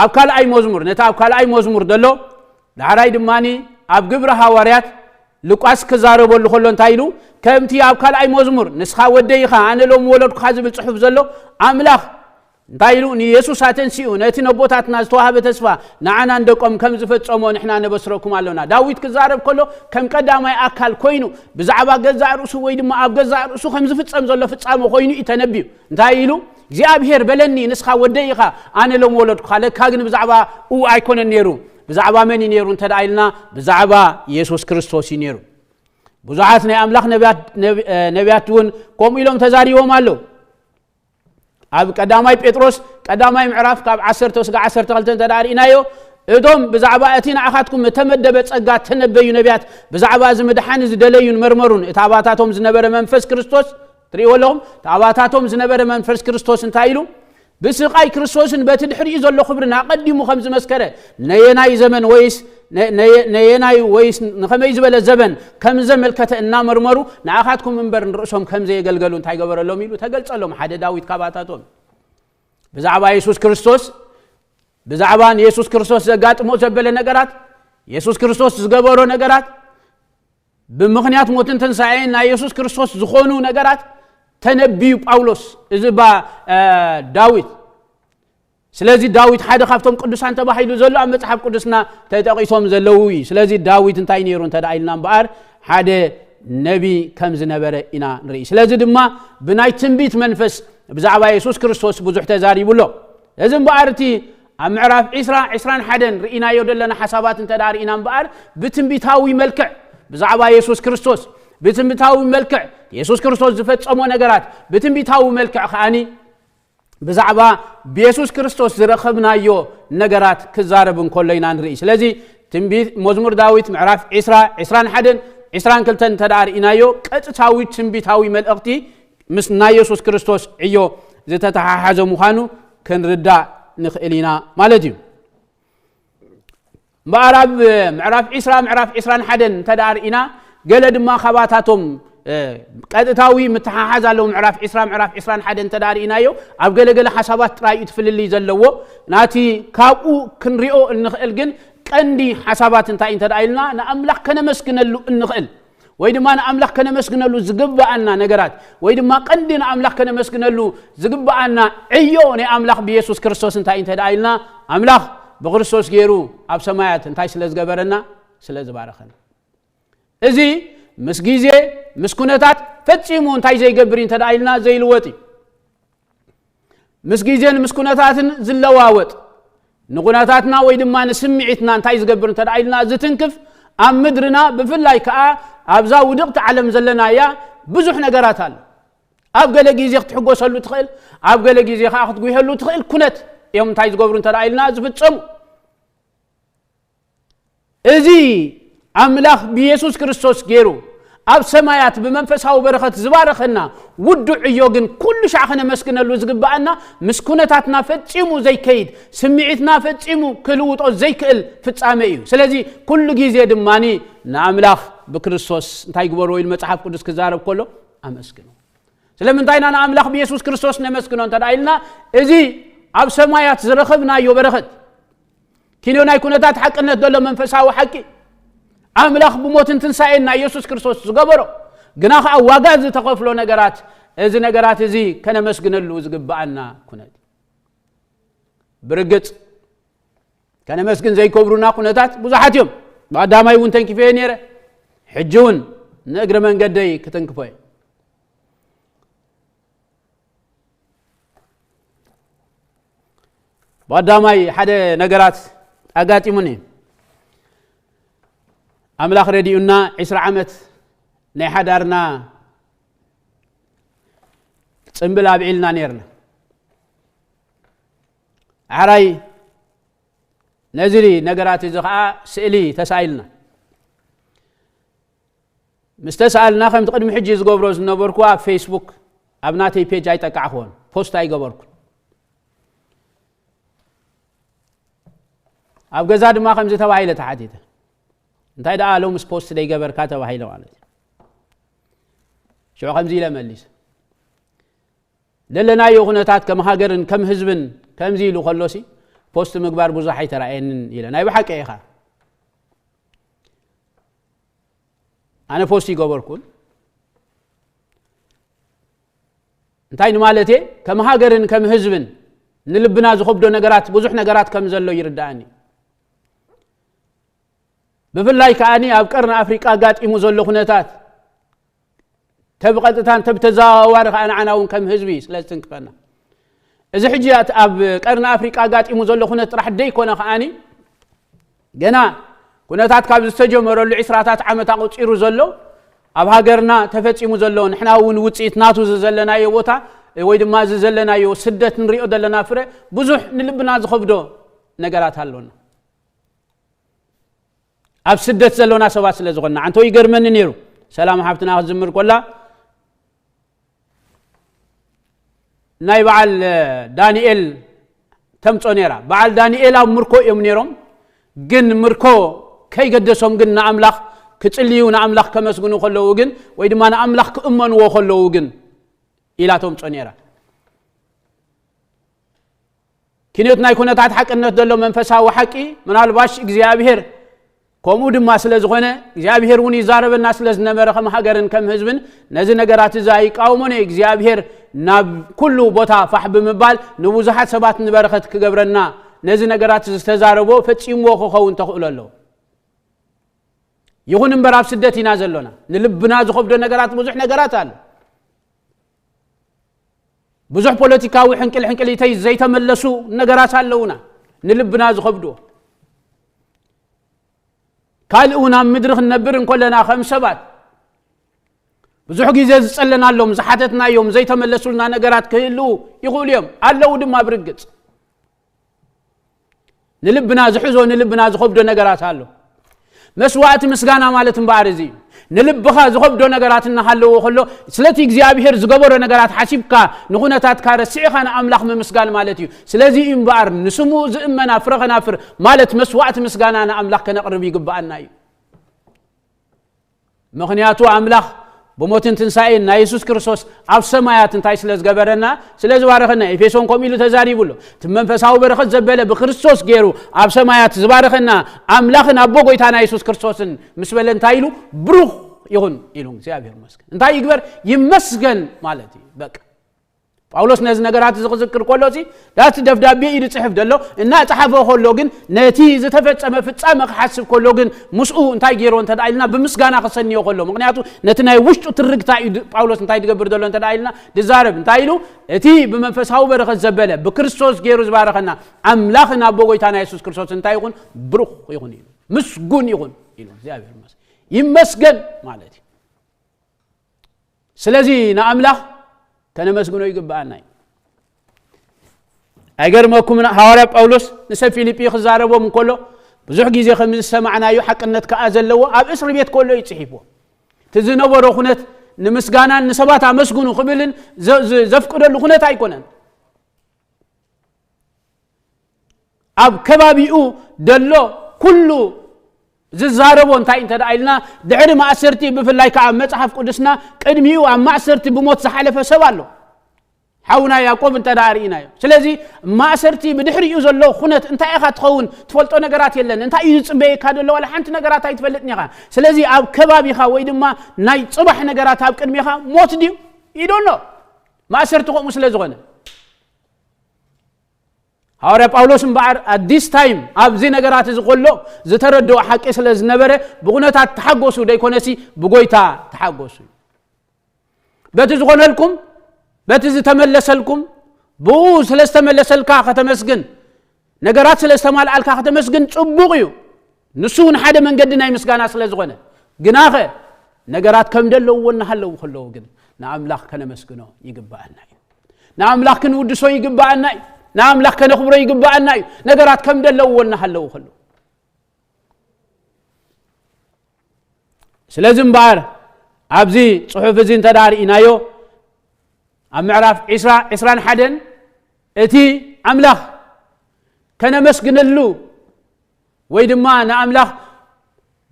ኣብ ካልኣይ መዝሙር፣ ነቲ ኣብ ካልኣይ መዝሙር ዘሎ፣ ዳሕራይ ድማ ኣብ ግብሪ ሃዋርያት ሉቃስ ክዛረበሉ ከሎ እንታይ ኢሉ? ከምቲ ኣብ ካልኣይ መዝሙር፣ "ንስኻ ወደይ ኢኻ፣ ኣነ ሎሚ ወለድኩኻ" ዝብል ጽሑፍ ዘሎ፣ ኣምላኽ እንታይ ኢሉ? ንየሱስ ኣተንሲኡ ነቲ ነቦታትና ዝተዋህበ ተስፋ ንዓናን ደቆም ከም ዝፈጸሞ ንሕና ነበስረኩም ኣሎና። ዳዊት ክዛረብ ከሎ ከም ቀዳማይ ኣካል ኮይኑ ብዛዕባ ገዛእ ርእሱ ወይ ድማ ኣብ ገዛእ ርእሱ ከም ዝፍጸም ዘሎ ፍጻመ ኮይኑ እዩ ተነብዩ። እንታይ ኢሉ? "እግዚኣብሄር በለኒ፣ ንስኻ ወደይ ኢኻ፣ ኣነ ሎም ወለድኩኻ፣ ለካ ግን ብዛዕባ ኡ ኣይኮነን ነይሩ። ብዛዕባ መን እዩ ነይሩ እንተ ደኣ ኢልና፣ ብዛዕባ የሱስ ክርስቶስ እዩ ነይሩ።" ብዙሓት ናይ ኣምላኽ ነቢያት፣ ነቢ-፣ እ፣ ነቢያት እውን ከምኡ ኢሎም ተዛሪቦም ኣለዉ። ኣብ ቀዳማይ ጴጥሮስ ቀዳማይ ምዕራፍ ካብ ዓሰርተ ስጋዕ ዓሰርተ ክልተ እንተ ደኣ ርኢናዮ፣ እቶም ብዛዕባ እቲ ንዓኻትኩም እተመደበ ጸጋ እተነበዩ ነቢያት ብዛዕባ እዚ ምድሓን እዚ ደለዩን መርመሩን። እቲ ኣባታቶም ዝነበረ መንፈስ ክርስቶስ፣ ትርእይዎ ኣለኹም፣ እቲ ኣባታቶም ዝነበረ መንፈስ ክርስቶስ እንታይ ኢሉ? ብስቓይ ክርስቶስን በቲ ድሕሪኡ ዘሎ ክብርን ኣቐዲሙ ከም ዝመስከረ፣ ነየናይ ዘመን ወይስ ነ-፣ ነየ-፣ ነየናይ ወይስ ንኸመይ ዝበለ ዘበን ከም ዘመልከተ እናመርመሩ፣ ንኣኻትኩም እምበር ንርእሶም ከም ዘየገልገሉ እንታይ ገበረሎም ኢሉ ተገልጸሎም። ሓደ ዳዊት ካባታቶም ብዛዕባ የሱስ ክርስቶስ፣ ብዛዕባ ንየሱስ ክርስቶስ ዘጋጥሞ ዘበለ ነገራት፣ የሱስ ክርስቶስ ዝገበሮ ነገራት፣ ብምኽንያት ሞትን ትንሳኤን ናይ የሱስ ክርስቶስ ዝኾኑ ነገራት ተነብዩ ጳውሎስ፣ እዚ ባ እ፣ ዳዊት። ስለዚ ዳዊት ሓደ ካብቶም ቅዱሳን ተባሂሉ ዘሎ ኣብ መጽሓፍ ቅዱስና ተጠቒሶም ዘለዉ እዩ። ስለዚ ዳዊት እንታይ ነይሩ እንተ ደኣ ኢልና እምበኣር ሓደ ነቢ ከም ዝነበረ ኢና ንርኢ። ስለዚ ድማ ብናይ ትንቢት መንፈስ ብዛዕባ የሱስ ክርስቶስ ብዙሕ ተዛሪቡ ኣሎ። እዚ እምበኣር እቲ ኣብ ምዕራፍ ዒስራ፣ ዒስራን ሓደን ርኢናዮ ዘለና ሓሳባት እንተ ደኣ ርኢና እምበኣር ብትንቢታዊ መልክዕ ብዛዕባ የሱስ ክርስቶስ ብትንቢታዊ መልክዕ የሱስ ክርስቶስ ዝፈጸሞ ነገራት ብትንቢታዊ መልክዕ ከኣኒ ብዛዕባ ብየሱስ ክርስቶስ ዝረኸብናዮ ነገራት ክዛረብ እንከሎ ኢና ንርኢ። ስለዚ ትንቢት መዝሙር ዳዊት ምዕራፍ ዒስራ፣ ዒስራን ሓደን፣ ዒስራን ክልተን እንተ ደኣ ርኢናዮ ቀጥታዊ ትንቢታዊ መልእኽቲ ምስ ናይ የሱስ ክርስቶስ ዕዮ ዝተተሓሓዘ ምዃኑ ክንርዳእ ንኽእል ኢና ማለት እዩ። እምበኣር ኣብ ምዕራፍ ዒስራ፣ ምዕራፍ ዒስራን ሓደን እንተ ደኣ ርኢና ገለ ድማ ካባታቶም እ፣ ቀጥታዊ ምትሓሓዝ ኣለዎ። ምዕራፍ ዒስራ፣ ምዕራፍ ዒስራን ሓደን እንተ ደኣ ርኢናዮ ኣብ ገለገለ ሓሳባት ጥራይ እዩ ትፍልልይ ዘለዎ። ናቲ ካብኡ ክንሪኦ እንኽእል ግን ቀንዲ ሓሳባት እንታይ እንተ ደኣ ኢልና ንኣምላኽ ከነመስግነሉ እንኽእል ወይ ድማ ንኣምላኽ ከነመስግነሉ ዝግብኣና ነገራት ወይ ድማ ቀንዲ ንኣምላኽ ከነመስግነሉ ዝግብኣና ዕዮ ናይ ኣምላኽ ብየሱስ ክርስቶስ እንታይ እንተ ደኣ ኢልና ኣምላኽ ብክርስቶስ ገይሩ ኣብ ሰማያት እንታይ ስለ ዝገበረና ስለ ዝባረኸና። እዚ ምስ ግዜ ምስ ኩነታት ፈጺሙ እንታይ ዘይገብር እዩ እንተ ደኣ ኢልና ዘይልወጥ እዩ። ምስ ግዜን ምስ ኩነታትን ዝለዋወጥ ንኹነታትና ወይ ድማ ንስምዒትና እንታይ ዝገብር እንተ ደኣ ኢልና ዝትንክፍ ኣብ ምድርና ብፍላይ ከኣ ኣብዛ ውድቕቲ ዓለም ዘለናያ ብዙሕ ነገራት ኣሎ። ኣብ ገለ ግዜ ክትሕጎሰሉ ትኽእል፣ ኣብ ገለ ግዜ ከኣ ክትጉህሉ ትኽእል ኩነት እዮም እንታይ ዝገብሩ እንተ ደኣ ኢልና ዝፍጸሙ። እዚ ኣምላኽ ብየሱስ ክርስቶስ ገይሩ ኣብ ሰማያት ብመንፈሳዊ በረኸት ዝባረኸና ውዱዕ ዕዮ ግን ኩሉ ሻዕ ከነመስግነሉ ዝግብኣና ምስ ኩነታትና ፈጺሙ ዘይከይድ ስምዒትና ፈጺሙ ክልውጦ ዘይክእል ፍጻመ እዩ። ስለዚ ኩሉ ግዜ ድማ ንኣምላኽ ብክርስቶስ እንታይ ግበርዎ ኢሉ መጽሓፍ ቅዱስ ክዛረብ ከሎ ኣመስግኑ። ስለምንታይ ኢና ንኣምላኽ ብየሱስ ክርስቶስ ነመስግኖ እንተ ደኣ ኢልና እዚ ኣብ ሰማያት ዝረኸብናዮ በረኸት ኪንዮ ናይ ኩነታት ሓቅነት ዘሎ መንፈሳዊ ሓቂ ኣምላኽ ብሞትን ትንሳኤን ናይ የሱስ ክርስቶስ ዝገበሮ ግና ኸዓ ዋጋ ዝተኸፍሎ ነገራት እዚ ነገራት እዚ ከነመስግነሉ ዝግብኣና ኩነት እዩ። ብርግጽ ከነመስግን ዘይከብሩና ኩነታት ብዙሓት እዮም። ብቐዳማይ እውን ተንኪፈዮ ነይረ፣ ሕጂ እውን ንእግረ መንገደይ ክትንክፎ እየ። ብቐዳማይ ሓደ ነገራት ኣጋጢሙኒ። ኣምላኽ ረዲኡና ዒስራ ዓመት ናይ ሓዳርና ጽምብል ኣብዒልና ነይርና። ኣሕራይ ነዚ ነገራት እዚ ኸዓ ስእሊ ተሳኢልና። ምስ ተሳኣልና ከምቲ ቅድሚ ሕጂ ዝገብሮ ዝነበርኩ ኣብ ፌስቡክ ኣብ ናተይ ፔጅ ኣይጠቃዕክዎን፣ ፖስት ኣይገበርኩን። ኣብ ገዛ ድማ ከምዚ ተባሂለ ተሓቲተ። እንታይ ደኣ ሎምስ ፖስት ደይገበርካ ተባሂለ ማለት እዩ። ሽዑ ከምዚ ኢለ መሊሰ። ዘለናዮ ኩነታት ከም ሃገርን ከም ህዝብን ከምዚ ኢሉ ከሎሲ ፖስት ምግባር ብዙሕ ኣይተራእየንን ኢለ። ናይ ብሓቂ ኢኻ። ኣነ ፖስት ይገበርኩን እንታይ ንማለቴ ከም ሃገርን ከም ህዝብን ንልብና ዝኸብዶ ነገራት ብዙሕ ነገራት ከም ዘሎ ይርዳእኒ። ብፍላይ ከኣኒ ኣብ ቀርኒ ኣፍሪቃ ኣጋጢሙ ዘሎ ኩነታት ተብቐጥታን ተብተዘዋዋሪ ከኣ ንዓና እውን ከም ህዝቢ ስለ ዝትንክፈና እዚ ሕጂ ኣብ ቀርኒ ኣፍሪቃ ኣጋጢሙ ዘሎ ኩነት ጥራሕ ደይኮነ ከኣኒ ገና ኩነታት ካብ ዝተጀመረሉ ዒስራታት ዓመት ኣቑጺሩ ዘሎ ኣብ ሃገርና ተፈጺሙ ዘሎ ንሕና እውን ውጽኢት ናቱ ዝዘለናዮ ቦታ ወይ ድማ ዝዘለናዮ ስደት ንሪኦ ዘለና ፍረ ብዙሕ ንልብና ዝኸብዶ ነገራት ኣሎና። ኣብ ስደት ዘሎና ሰባት ስለ ዝኾንና ኣንቶ ይገርመኒ ነይሩ። ሰላም ሓብትና ክትዝምር ኮላ ናይ በዓል ዳንኤል ተምጾ ነይራ። በዓል ዳንኤል ኣብ ምርኮ እዮም ነይሮም፣ ግን ምርኮ ከይገደሶም ግን ንኣምላኽ ክጽልዩ ንኣምላኽ ከመስግኑ ከለዉ ግን ወይ ድማ ንኣምላኽ ክእመንዎ ከለዉ ግን ኢላ ተምጾ ነይራ። ኪንዮት ናይ ኩነታት ሓቅነት ዘሎ መንፈሳዊ ሓቂ ምናልባሽ እግዚኣብሔር ከምኡ ድማ ስለ ዝኾነ እግዚኣብሔር እውን ይዛረበና ስለ ዝነበረ ከም ሃገርን ከም ህዝብን ነዚ ነገራት እዚ ኣይቃወሞን እዩ። እግዚኣብሔር ናብ ኩሉ ቦታ ፋሕ ብምባል ንብዙሓት ሰባት ንበረኸት ክገብረና ነዚ ነገራት ዝተዛረቦ ፈጺምዎ ክኸውን ተኽእሎ ኣለዎ። ይኹን እምበር ኣብ ስደት ኢና ዘሎና። ንልብና ዝኸብዶ ነገራት ብዙሕ ነገራት ኣሎ። ብዙሕ ፖለቲካዊ ሕንቅል ሕንቅሊተይ ዘይተመለሱ ነገራት ኣለውና። ንልብና ዝኸብድዎ ካልእ እውን ኣብ ምድሪ ክንነብር እንኮለና ከም ሰባት ብዙሕ ግዜ ዝጸለናሎም ዝሓተትናዮም ዘይተመለሱልና ነገራት ክህልው ይኽእሉ እዮም ኣለዉ ድማ ብርግጽ። ንልብና ዝሕዞ ንልብና ዝኸብዶ ነገራት ኣሎ። መስዋዕቲ ምስጋና ማለት እምበኣር እዚ እዩ። ንልብኻ ዝኸብዶ ነገራት እናሃለዎ ከሎ ስለቲ እግዚኣብሔር ዝገበሮ ነገራት ሓሲብካ ንኹነታትካ ረሲዕኻ ንኣምላኽ ምምስጋን ማለት እዩ። ስለዚ እዩ እምበኣር ንስሙ ዝእመና ፍረ ኸናፍር ማለት መስዋዕቲ ምስጋና ንኣምላኽ ከነቕርብ ይግብኣና እዩ። ምኽንያቱ ኣምላኽ ብሞትን ትንሳኤን ናይ የሱስ ክርስቶስ ኣብ ሰማያት እንታይ ስለ ዝገበረና ስለ ዝባረኸና ኤፌሶን ከምኡ ኢሉ ተዛሪቡ ኣሎ። እቲ መንፈሳዊ በረኸት ዘበለ ብክርስቶስ ገይሩ ኣብ ሰማያት ዝባረኸና ኣምላኽን ኣቦ ጎይታና የሱስ ክርስቶስን ምስ በለ እንታይ ኢሉ? ብሩኽ ይኹን ኢሉ እግዚኣብሔር ይመስገን። እንታይ ይግበር? ይመስገን ማለት እዩ። በቃ ጳውሎስ ነዚ ነገራት እዚ ክዝክር ከሎ ሲ ዳቲ ደብዳቤ እዩ ዝጽሕፍ ዘሎ። እናጸሓፈ ከሎ ግን ነቲ ዝተፈጸመ ፍጻመ ክሓስብ ከሎ ግን ምስኡ እንታይ ገይሮ እንተ ደኣ ኢልና ብምስጋና ክሰንዮ ከሎ። ምኽንያቱ ነቲ ናይ ውሽጡ ትርግታ እዩ ድ- ጳውሎስ እንታይ ዝገብር ዘሎ እንተ ደኣ ኢልና ዝዛረብ። እንታይ ኢሉ? እቲ ብመንፈሳዊ በረኸት ዘበለ ብክርስቶስ ገይሩ ዝባረኸና ኣምላኽን ኣቦ ጎይታና የሱስ ክርስቶስ እንታይ ይኹን? ብሩኽ ይኹን ኢሉ። ምስጉን ይኹን ኢሉ። እግዚኣብሔር ይመስገን። ይመስገን ማለት እዩ። ስለዚ ንኣምላኽ ከነመስግኖ ይግብኣና እዩ። ኣይገርመኩምን? ሃዋርያ ጳውሎስ ንሰብ ፊልጲ ክዛረቦም እንከሎ ብዙሕ ግዜ ከም ዝሰማዕናዮ ሓቅነት ከኣ ዘለዎ ኣብ እስሪ ቤት ከሎ እዩ ጽሒፍዎ። እቲ ዝነበሮ ኩነት ንምስጋናን ንሰባት ኣመስግኑ ክብልን ዘ- ዘ- ዘፍቅደሉ ኩነት ኣይኮነን። ኣብ ከባቢኡ ደሎ ኩሉ ዝዛረቦ እንታይ እንተ ደኣ ኢልና ድሕሪ ማእሰርቲ ብፍላይ ከዓ ኣብ መጽሓፍ ቅዱስና ቅድሚኡ ኣብ ማእሰርቲ ብሞት ዝሓለፈ ሰብ ኣሎ። ሓውና ያዕቆብ እንተ ደኣ ርኢናዮ። ስለዚ ማእሰርቲ ብድሕሪኡ ዘሎ ኩነት እንታይ ኢኻ ትኸውን? ትፈልጦ ነገራት የለን። እንታይ እዩ ዝጽበየካ ዘሎ? ዋላ ሓንቲ ነገራት ኣይትፈልጥን ኢኻ። ስለዚ ኣብ ከባቢኻ ወይ ድማ ናይ ጽባሕ ነገራት ኣብ ቅድሚኻ ሞት ድዩ? ይዶኖ ማእሰርቲ ከምኡ ስለ ዝኾነ ሃዋርያ ጳውሎስ እምበኣር ኣዲስ ታይም ኣብዚ ነገራት እዚ ከሎ ዝተረድኦ ሓቂ ስለ ዝነበረ ብኩነታት ተሓጎሱ ደይኮነሲ ብጎይታ ተሓጎሱ። በቲ ዝኾነልኩም በቲ ዝተመለሰልኩም ብኡ ስለ ዝተመለሰልካ ከተመስግን ነገራት ስለ ዝተማልኣልካ ከተመስግን ጽቡቕ እዩ። ንሱ እውን ሓደ መንገዲ ናይ ምስጋና ስለ ዝኾነ ግናኸ ነገራት ከም ደለውዎ እናሃለዉ ከለዉ ግን ንኣምላኽ ከነመስግኖ ይግብኣና እዩ። ንኣምላኽ ክንውድሶ ይግብኣና እዩ። ንኣምላኽ ከነኽብሮ ይግብኣና እዩ። ነገራት ከም ደለውዎ እናሃለዉ ከለዉ ስለዚ እምበኣር ኣብዚ ጽሑፍ እዚ እንተ ደኣ ርኢናዮ ኣብ ምዕራፍ ዕስራ ዕስራን ሓደን እቲ ኣምላኽ ከነመስግነሉ ወይ ድማ ንኣምላኽ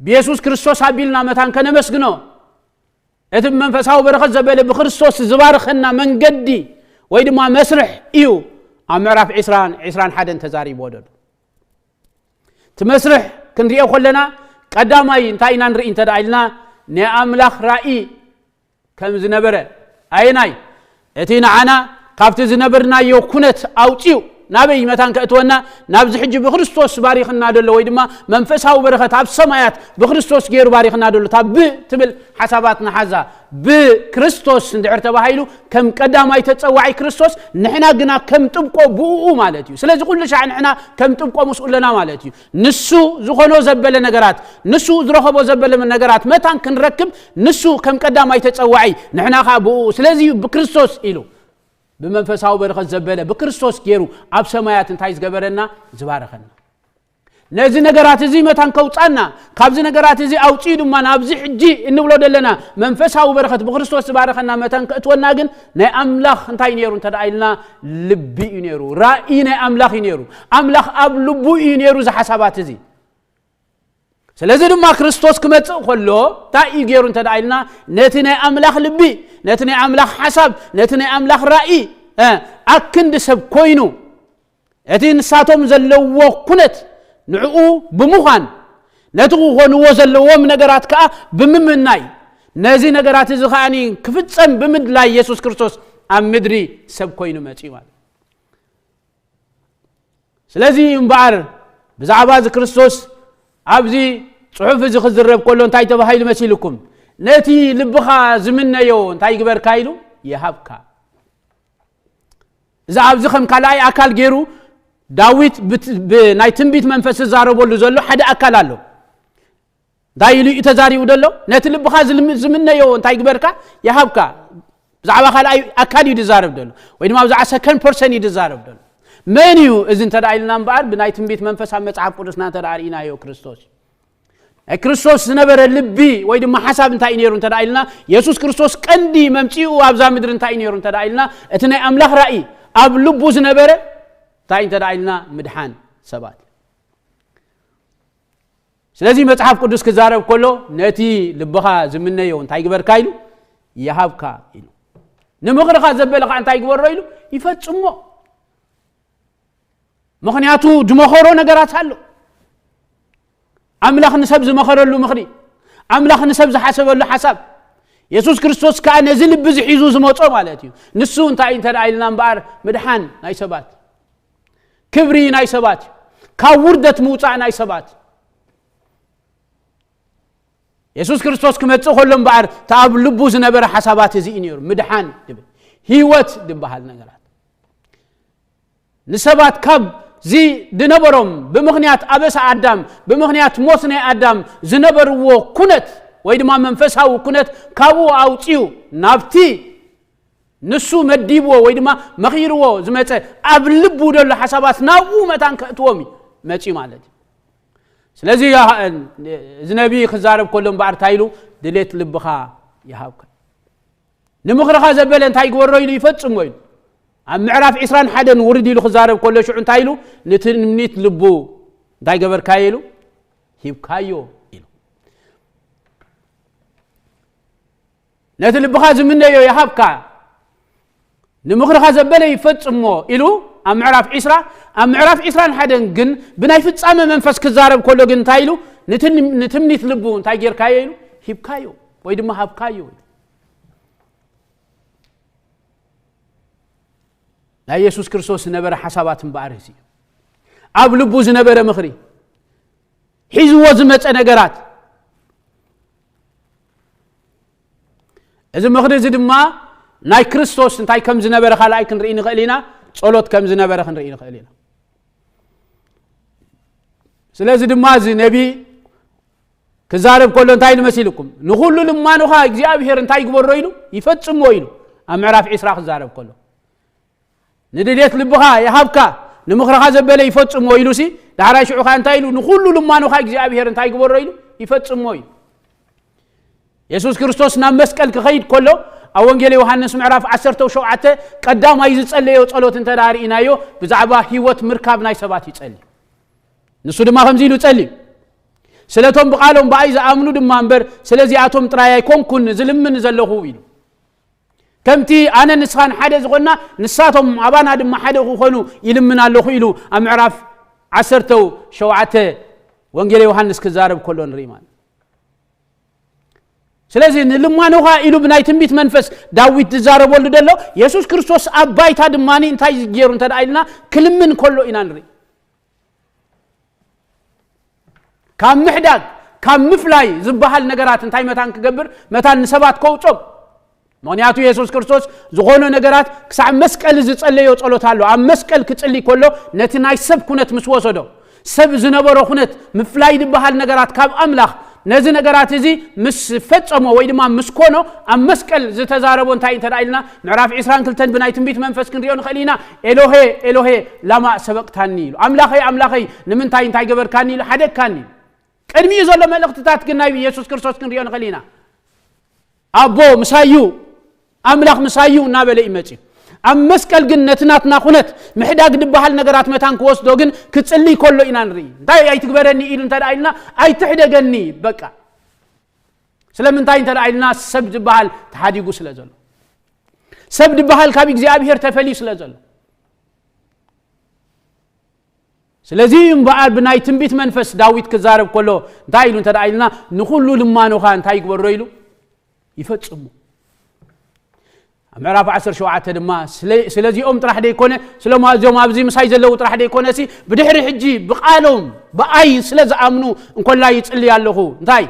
ብየሱስ ክርስቶስ ኣቢልና መታን ከነመስግኖ እቲ ብመንፈሳዊ በረኸት ዘበለ ብክርስቶስ ዝባርኸና መንገዲ ወይ ድማ መስርሕ እዩ ኣብ ምዕራፍ ዕስራን ዕስራን ሓደን ተዛሪብዎ ዘሎ እቲ መስርሕ ክንሪኦ ከለና ቀዳማይ እንታይ ኢና ንርኢ እንተ ኢልና ናይ ኣምላኽ ራእይ ከም ዝነበረ ኣየናይ እቲ ንዓና ካብቲ ዝነበርናዮ ኩነት ኣውፅኡ ናበይ መታን ከእትወና ናብዚ ሕጂ ብክርስቶስ ባሪኽና ደሎ ወይ ድማ መንፈሳዊ በረኸት ኣብ ሰማያት ብክርስቶስ ገይሩ ባሪኽና ደሎ እታ ብ ትብል ሓሳባት ንሓዛ ብክርስቶስ እንድሕር ተባሂሉ ከም ቀዳማይ ተፀዋዒ ክርስቶስ ንሕና ግና ከም ጥብቆ ብኡ ማለት እዩ ስለዚ ኩሉ ሻዕ ንሕና ከም ጥብቆ ምስኡ ኣለና ማለት እዩ ንሱ ዝኾኖ ዘበለ ነገራት ንሱ ዝረኸቦ ዘበለ ነገራት መታን ክንረክብ ንሱ ከም ቀዳማይ ተጸዋዒ ንሕና ኸዓ ብኡ ስለዚ እዩ ብክርስቶስ ኢሉ ብመንፈሳዊ በረኸት ዘበለ ብክርስቶስ ገይሩ ኣብ ሰማያት እንታይ ዝገበረና ዝባረኸና ነዚ ነገራት እዚ መታን ከውጻና ካብዚ ነገራት እዚ ኣውፅኡ ድማ ናብዚ ሕጂ እንብሎ ዘለና መንፈሳዊ በረኸት ብክርስቶስ ዝባረኸና መታን ከእትወና ግን ናይ ኣምላኽ እንታይ ነይሩ እንተ ኢልና ልቢ እዩ ነይሩ ራእይ ናይ ኣምላኽ እዩ ነይሩ ኣምላኽ ኣብ ልቡ እዩ ነይሩ እዚ ሓሳባት እዚ ስለዚ ድማ ክርስቶስ ክመጽእ ከሎ እንታይ እዩ ገይሩ እንተ ኢልና ነቲ ናይ ኣምላኽ ልቢ ነቲ ናይ ኣምላኽ ሓሳብ ነቲ ናይ ኣምላኽ ራእይ ኣክንዲ ሰብ ኮይኑ እቲ ንሳቶም ዘለዎ ኩነት ንዕኡ ብምዃን ነቲ ክኾንዎ ዘለዎም ነገራት ከዓ ብምምናይ፣ ነዚ ነገራት እዚ ከዓ ክፍጸም ብምድላይ የሱስ ክርስቶስ ኣብ ምድሪ ሰብ ኮይኑ መጺኡ ማለት። ስለዚ እምበኣር ብዛዕባ እዚ ክርስቶስ ኣብዚ ጽሑፍ እዚ ክዝረብ ከሎ እንታይ ተባሂሉ መሲልኩም? ነቲ ልብኻ ዝምነዮ እንታይ ይግበርካ ኢሉ? ይሃብካ። እዚ ኣብዚ ከም ካልኣይ ኣካል ገይሩ ዳዊት ብት-፣ ብናይ ትንቢት መንፈስ ዝዛረበሉ ዘሎ ሓደ ኣካል ኣሎ። እንታይ ኢሉ እዩ ተዛሪቡ ዘሎ? ነቲ ልብኻ ዝልም-፣ ዝምነዮ እንታይ ይግበርካ? ይሃብካ። ብዛዕባ ካልኣይ ኣካል እዩ ዝዛረብ ዘሎ፣ ወይ ድማ ብዛዕባ ሰከንድ ፐርሰን እዩ ዝዛረብ ዘሎ። መን እዩ እዚ እንተ ደኣ ኢልና እምበኣር፣ ብናይ ትንቢት መንፈስ ኣብ መጽሓፍ ቅዱስና እንተ ደኣ ርኢናዮ ክርስቶስ እዩ። ናይ ክርስቶስ ዝነበረ ልቢ ወይ ድማ ሓሳብ እንታይ እዩ ነይሩ እንተ ደኣ ኢልና፣ የሱስ ክርስቶስ ቀንዲ መምጽኡ ኣብዛ ምድሪ እንታይ እዩ ነይሩ እንተ ደኣ ኢልና፣ እቲ ናይ ኣምላኽ ራእይ ኣብ ልቡ ዝነበረ እንታይ እንተ ደኣ ኢልና፣ ምድሓን ሰባት። ስለዚ መጽሓፍ ቅዱስ ክዛረብ ከሎ፣ ነቲ ልብኻ ዝምነዮ እንታይ ግበርካ ኢሉ? ይሃብካ ኢሉ። ንምኽርኻ ዘበለ ኸዓ እንታይ ግበሮ ኢሉ? ይፈጽሞ። ምኽንያቱ ዝመኸሮ ነገራት ኣሎ። ኣምላኽ ንሰብ ዝመኸረሉ ምኽሪ፣ ኣምላኽ ንሰብ ዝሓሰበሉ ሓሳብ፣ የሱስ ክርስቶስ ከኣ ነዚ ልቢ እዚ ሒዙ ዝመጾ ማለት እዩ። ንሱ እንታይ እንተ ደኣ ኢልና እምበኣር፣ ምድሓን ናይ ሰባት፣ ክብሪ ናይ ሰባት፣ ካብ ውርደት ምውጻእ ናይ ሰባት። የሱስ ክርስቶስ ክመጽእ ከሎ እምበኣር፣ እቲ ኣብ ልቡ ዝነበረ ሓሳባት እዚ እዩ ነይሩ። ምድሓን ድብል፣ ህይወት ዝበሃል ነገራት። ንሰባት ካብ ዚ ድነበሮም ብምኽንያት ኣበሳ ኣዳም፣ ብምኽንያት ሞት ናይ ኣዳም ዝነበርዎ ኩነት ወይ ድማ መንፈሳዊ ኩነት ካብኡ ኣውጽኡ ናብቲ ንሱ መዲብዎ ወይ ድማ መኺርዎ ዝመጸ ኣብ ልቡ ዘሎ ሓሳባት ናብኡ መታን ከእትዎም እዩ መጺኡ ማለት እዩ። ስለዚ ያ-፣ እዚ ነቢ ክዛረብ ከሎ እምበኣር እንታይ ኢሉ? ድሌት ልብኻ ይሃብካ። ንምኽርኻ ዘበለ እንታይ ግበሮ ኢሉ? ይፈጽሞ ኢሉ። ኣብ ምዕራፍ ዕስራን ሓደን ውርድ ኢሉ ክዛረብ ከሎ ሽዑ እንታይ ኢሉ? ንትምኒት ልቡ እንታይ ገበርካዮ ኢሉ? ሂብካዮ ኢሉ። ነቲ ልብኻ ዝምነዮ ይሃብካ፣ ንምኽርኻ ዘበለ ይፈጽሞ ኢሉ ኣብ ምዕራፍ ዕስራ። ኣብ ምዕራፍ ዕስራን ሓደን ግን ብናይ ፍጻመ መንፈስ ክዛረብ ከሎ ግን እንታይ ኢሉ? ንትን-፣ ንትምኒት ልቡ እንታይ ጌርካዮ ኢሉ? ሂብካዮ ወይ ድማ ሃብካዮ ኢሉ። ናይ የሱስ ክርስቶስ ዝነበረ ሓሳባት እምበኣር እዚ እዩ። ኣብ ልቡ ዝነበረ ምኽሪ፣ ሒዝዎ ዝመጸ ነገራት። እዚ ምኽሪ እዚ ድማ ናይ ክርስቶስ እንታይ ከም ዝነበረ ካልኣይ ክንርኢ ንኽእል ኢና፣ ጸሎት ከም ዝነበረ ክንርኢ ንኽእል ኢና። ስለዚ ድማ እዚ ነቢ ክዛረብ ከሎ እንታይ ኢሉ መሲልኩም? ንኹሉ ልማኖኻ እግዚኣብሔር እንታይ ይግበሮ ኢሉ? ይፈጽሞ ኢሉ። ኣብ ምዕራፍ ዕስራ ክዛረብ ከሎ፣ ንድሌት ልብኻ ይሃብካ፣ ንምኽርኻ ዘበለ ይፈጽሞ ኢሉሲ፣ ዳሕራይ ሽዑ ኸኣ እንታይ ኢሉ? ንኹሉ ልማኖኻ እግዚኣብሔር እንታይ ይግበሮ ኢሉ? ይፈጽሞ ኢሉ። የሱስ ክርስቶስ ናብ መስቀል ክኸይድ ከሎ፣ ኣብ ወንጌል ዮሃንስ ምዕራፍ ዓሰርተ ሸውዓተ ቀዳማይ ዝጸለዮ ጸሎት እንተ ደኣ ርኢናዮ፣ ብዛዕባ ህይወት ምርካብ ናይ ሰባት ይጸሊ። ንሱ ድማ ከምዚ ኢሉ ጸልዩ፣ "ስለቶም ብቓሎም ብኣይ ዝኣምኑ ድማ እምበር፣ ስለዚኣቶም ጥራይ ኣይኮንኩን ዝልምን ዘለኹ" ኢሉ። "ከምቲ ኣነ ንስኻን ሓደ ዝኾንና፣ ንሳቶም ኣባና ድማ ሓደ ክኾኑ ይልምን ኣለኹ" ኢሉ ኣብ ምዕራፍ ዓሰርተ ሸውዓተ ወንጌል ዮሃንስ ክዛረብ ከሎ ንርኢ ማለት። ስለዚ ንልማኖኻ ኢሉ ብናይ ትንቢት መንፈስ ዳዊት ዝዛረበሉ ዘሎ፣ የሱስ ክርስቶስ ኣብ ባይታ ድማ እንታይ ገይሩ እንተ ደኣ ኢልና፣ ክልምን ከሎ ኢና ንርኢ። ካብ ምሕዳግ፣ ካብ ምፍላይ ዝበሃል ነገራት እንታይ መታን ክገብር? መታን ንሰባት ከውጾም። ምኽንያቱ የሱስ ክርስቶስ ዝኾነ ነገራት ክሳዕ መስቀል ዝጸለዮ ጸሎት ኣሎ። ኣብ መስቀል ክጽሊ ከሎ ነቲ ናይ ሰብ ኩነት ምስ ወሰዶ፣ ሰብ ዝነበሮ ኩነት ምፍላይ ዝበሃል ነገራት ካብ ኣምላኽ፣ ነዚ ነገራት እዚ ምስ ፈጸሞ ወይ ድማ ምስ ኮኖ፣ ኣብ መስቀል ዝተዛረቦ እንታይ እንተ ደኣ ኢልና፣ ምዕራፍ ዕስራን ክልተን ብናይ ትንቢት መንፈስ ክንሪኦ ንኽእል ኢና። "ኤሎሄ፣ ኤሎሄ፣ ላማ ሰበቅታኒ?" ኢሉ። "ኣምላኸይ፣ ኣምላኸይ፣ ንምንታይ እንታይ ገበርካኒ?" ኢሉ፣ "ሓደግካኒ?" ቅድሚኡ ዘሎ መልእኽትታት ግን ናይ የሱስ ክርስቶስ ክንሪኦ ንኽእል ኢና። "ኣቦ ምሳዩ፣ ኣምላኽ ምሳዩ" እናበለ እዩ መጺኡ። ኣብ መስቀል ግን ነቲ ናትና ኩነት ምሕዳግ ዝበሃል ነገራት መታን ክወስዶ ግን ክጽልይ ከሎ ኢና ንርኢ። እንታይ ኣይትግበረኒ ኢሉ እንተ ደኣ ኢልና፣ "ኣይትሕደገኒ በቃ።" ስለምንታይ እንተ ደኣ ኢልና፣ ሰብ ዝበሃል ተሓዲጉ ስለ ዘሎ። ሰብ ዝበሃል ካብ እግዚኣብሔር ተፈልዩ ስለ ዘሎ። ስለዚ እዩ እምበኣር ብናይ ትንቢት መንፈስ ዳዊት ክዛረብ ከሎ እንታይ ኢሉ እንተ ደኣ ኢልና፣ ንኹሉ ልማኖኻ እንታይ ይግበሮ ኢሉ? ይፈጽሞ። ኣብ ምዕራፍ ዓሰርተ ሸውዓተ ድማ ስለ-፣ ስለዚኦም ጥራሕ ደይኮነ፣ ስለማ እዚኦም ኣብዚ ምሳይ ዘለዉ ጥራሕ ደይኮነ ሲ፣ ብድሕሪ ሕጂ ብቓሎም ብኣይ ስለ ዝኣምኑ እንኮላይ ይጽሊ ኣለኹ። እንታይ?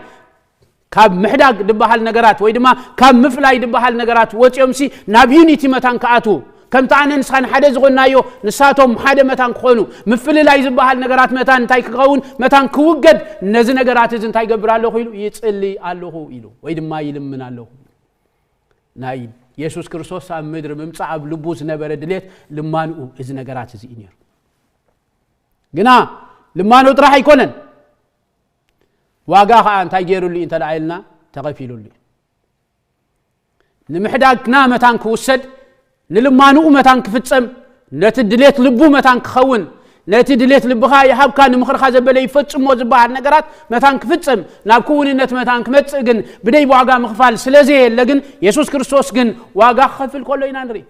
ካብ ምሕዳግ ዝበሃል ነገራት ወይ ድማ ካብ ምፍላይ ዝበሃል ነገራት ወፂኦም ሲ ናብ ዩኒቲ መታን ክኣትዉ፣ ከምቲ ኣነ ንስኻን ሓደ ዝኾንናዮ ንሳቶም ሓደ መታን ክኾኑ፣ ምፍልላይ ዝበሃል ነገራት መታን እንታይ ክኸውን፣ መታን ክውገድ፣ ነዚ ነገራት እዚ እንታይ ይገብር ኣለኹ ኢሉ? ይጽሊ ኣለኹ ኢሉ ወይ ድማ ይልምን ኣለኹ። ናይ የሱስ ክርስቶስ ኣብ ምድሪ ምምጻእ ኣብ ልቡ ዝነበረ ድሌት ልማንኡ እዚ ነገራት እዚ እዩ ነይሩ። ግና ልማኖ ጥራሕ ኣይኮነን፣ ዋጋ ኸዓ እንታይ ገይሩሉ እዩ እንተ ደኣ ኢልና፣ ተኸፊሉሉ እዩ። ንምሕዳግና መታን ክውሰድ፣ ንልማንኡ መታን ክፍጸም፣ ነቲ ድሌት ልቡ መታን ክኸውን፣ ነቲ ድሌት ልብኻ ይሃብካ፣ ንምኽርኻ ዘበለ ይፈጽሞ ዝበሃል ነገራት መታን ክፍጸም፣ ናብ ክውንነት መታን ክመጽእ ግን ብደይ ዋጋ ምኽፋል ስለ ዘየለ ግን፣ የሱስ ክርስቶስ ግን ዋጋ ክኸፍል ከሎ ኢና ንርኢ።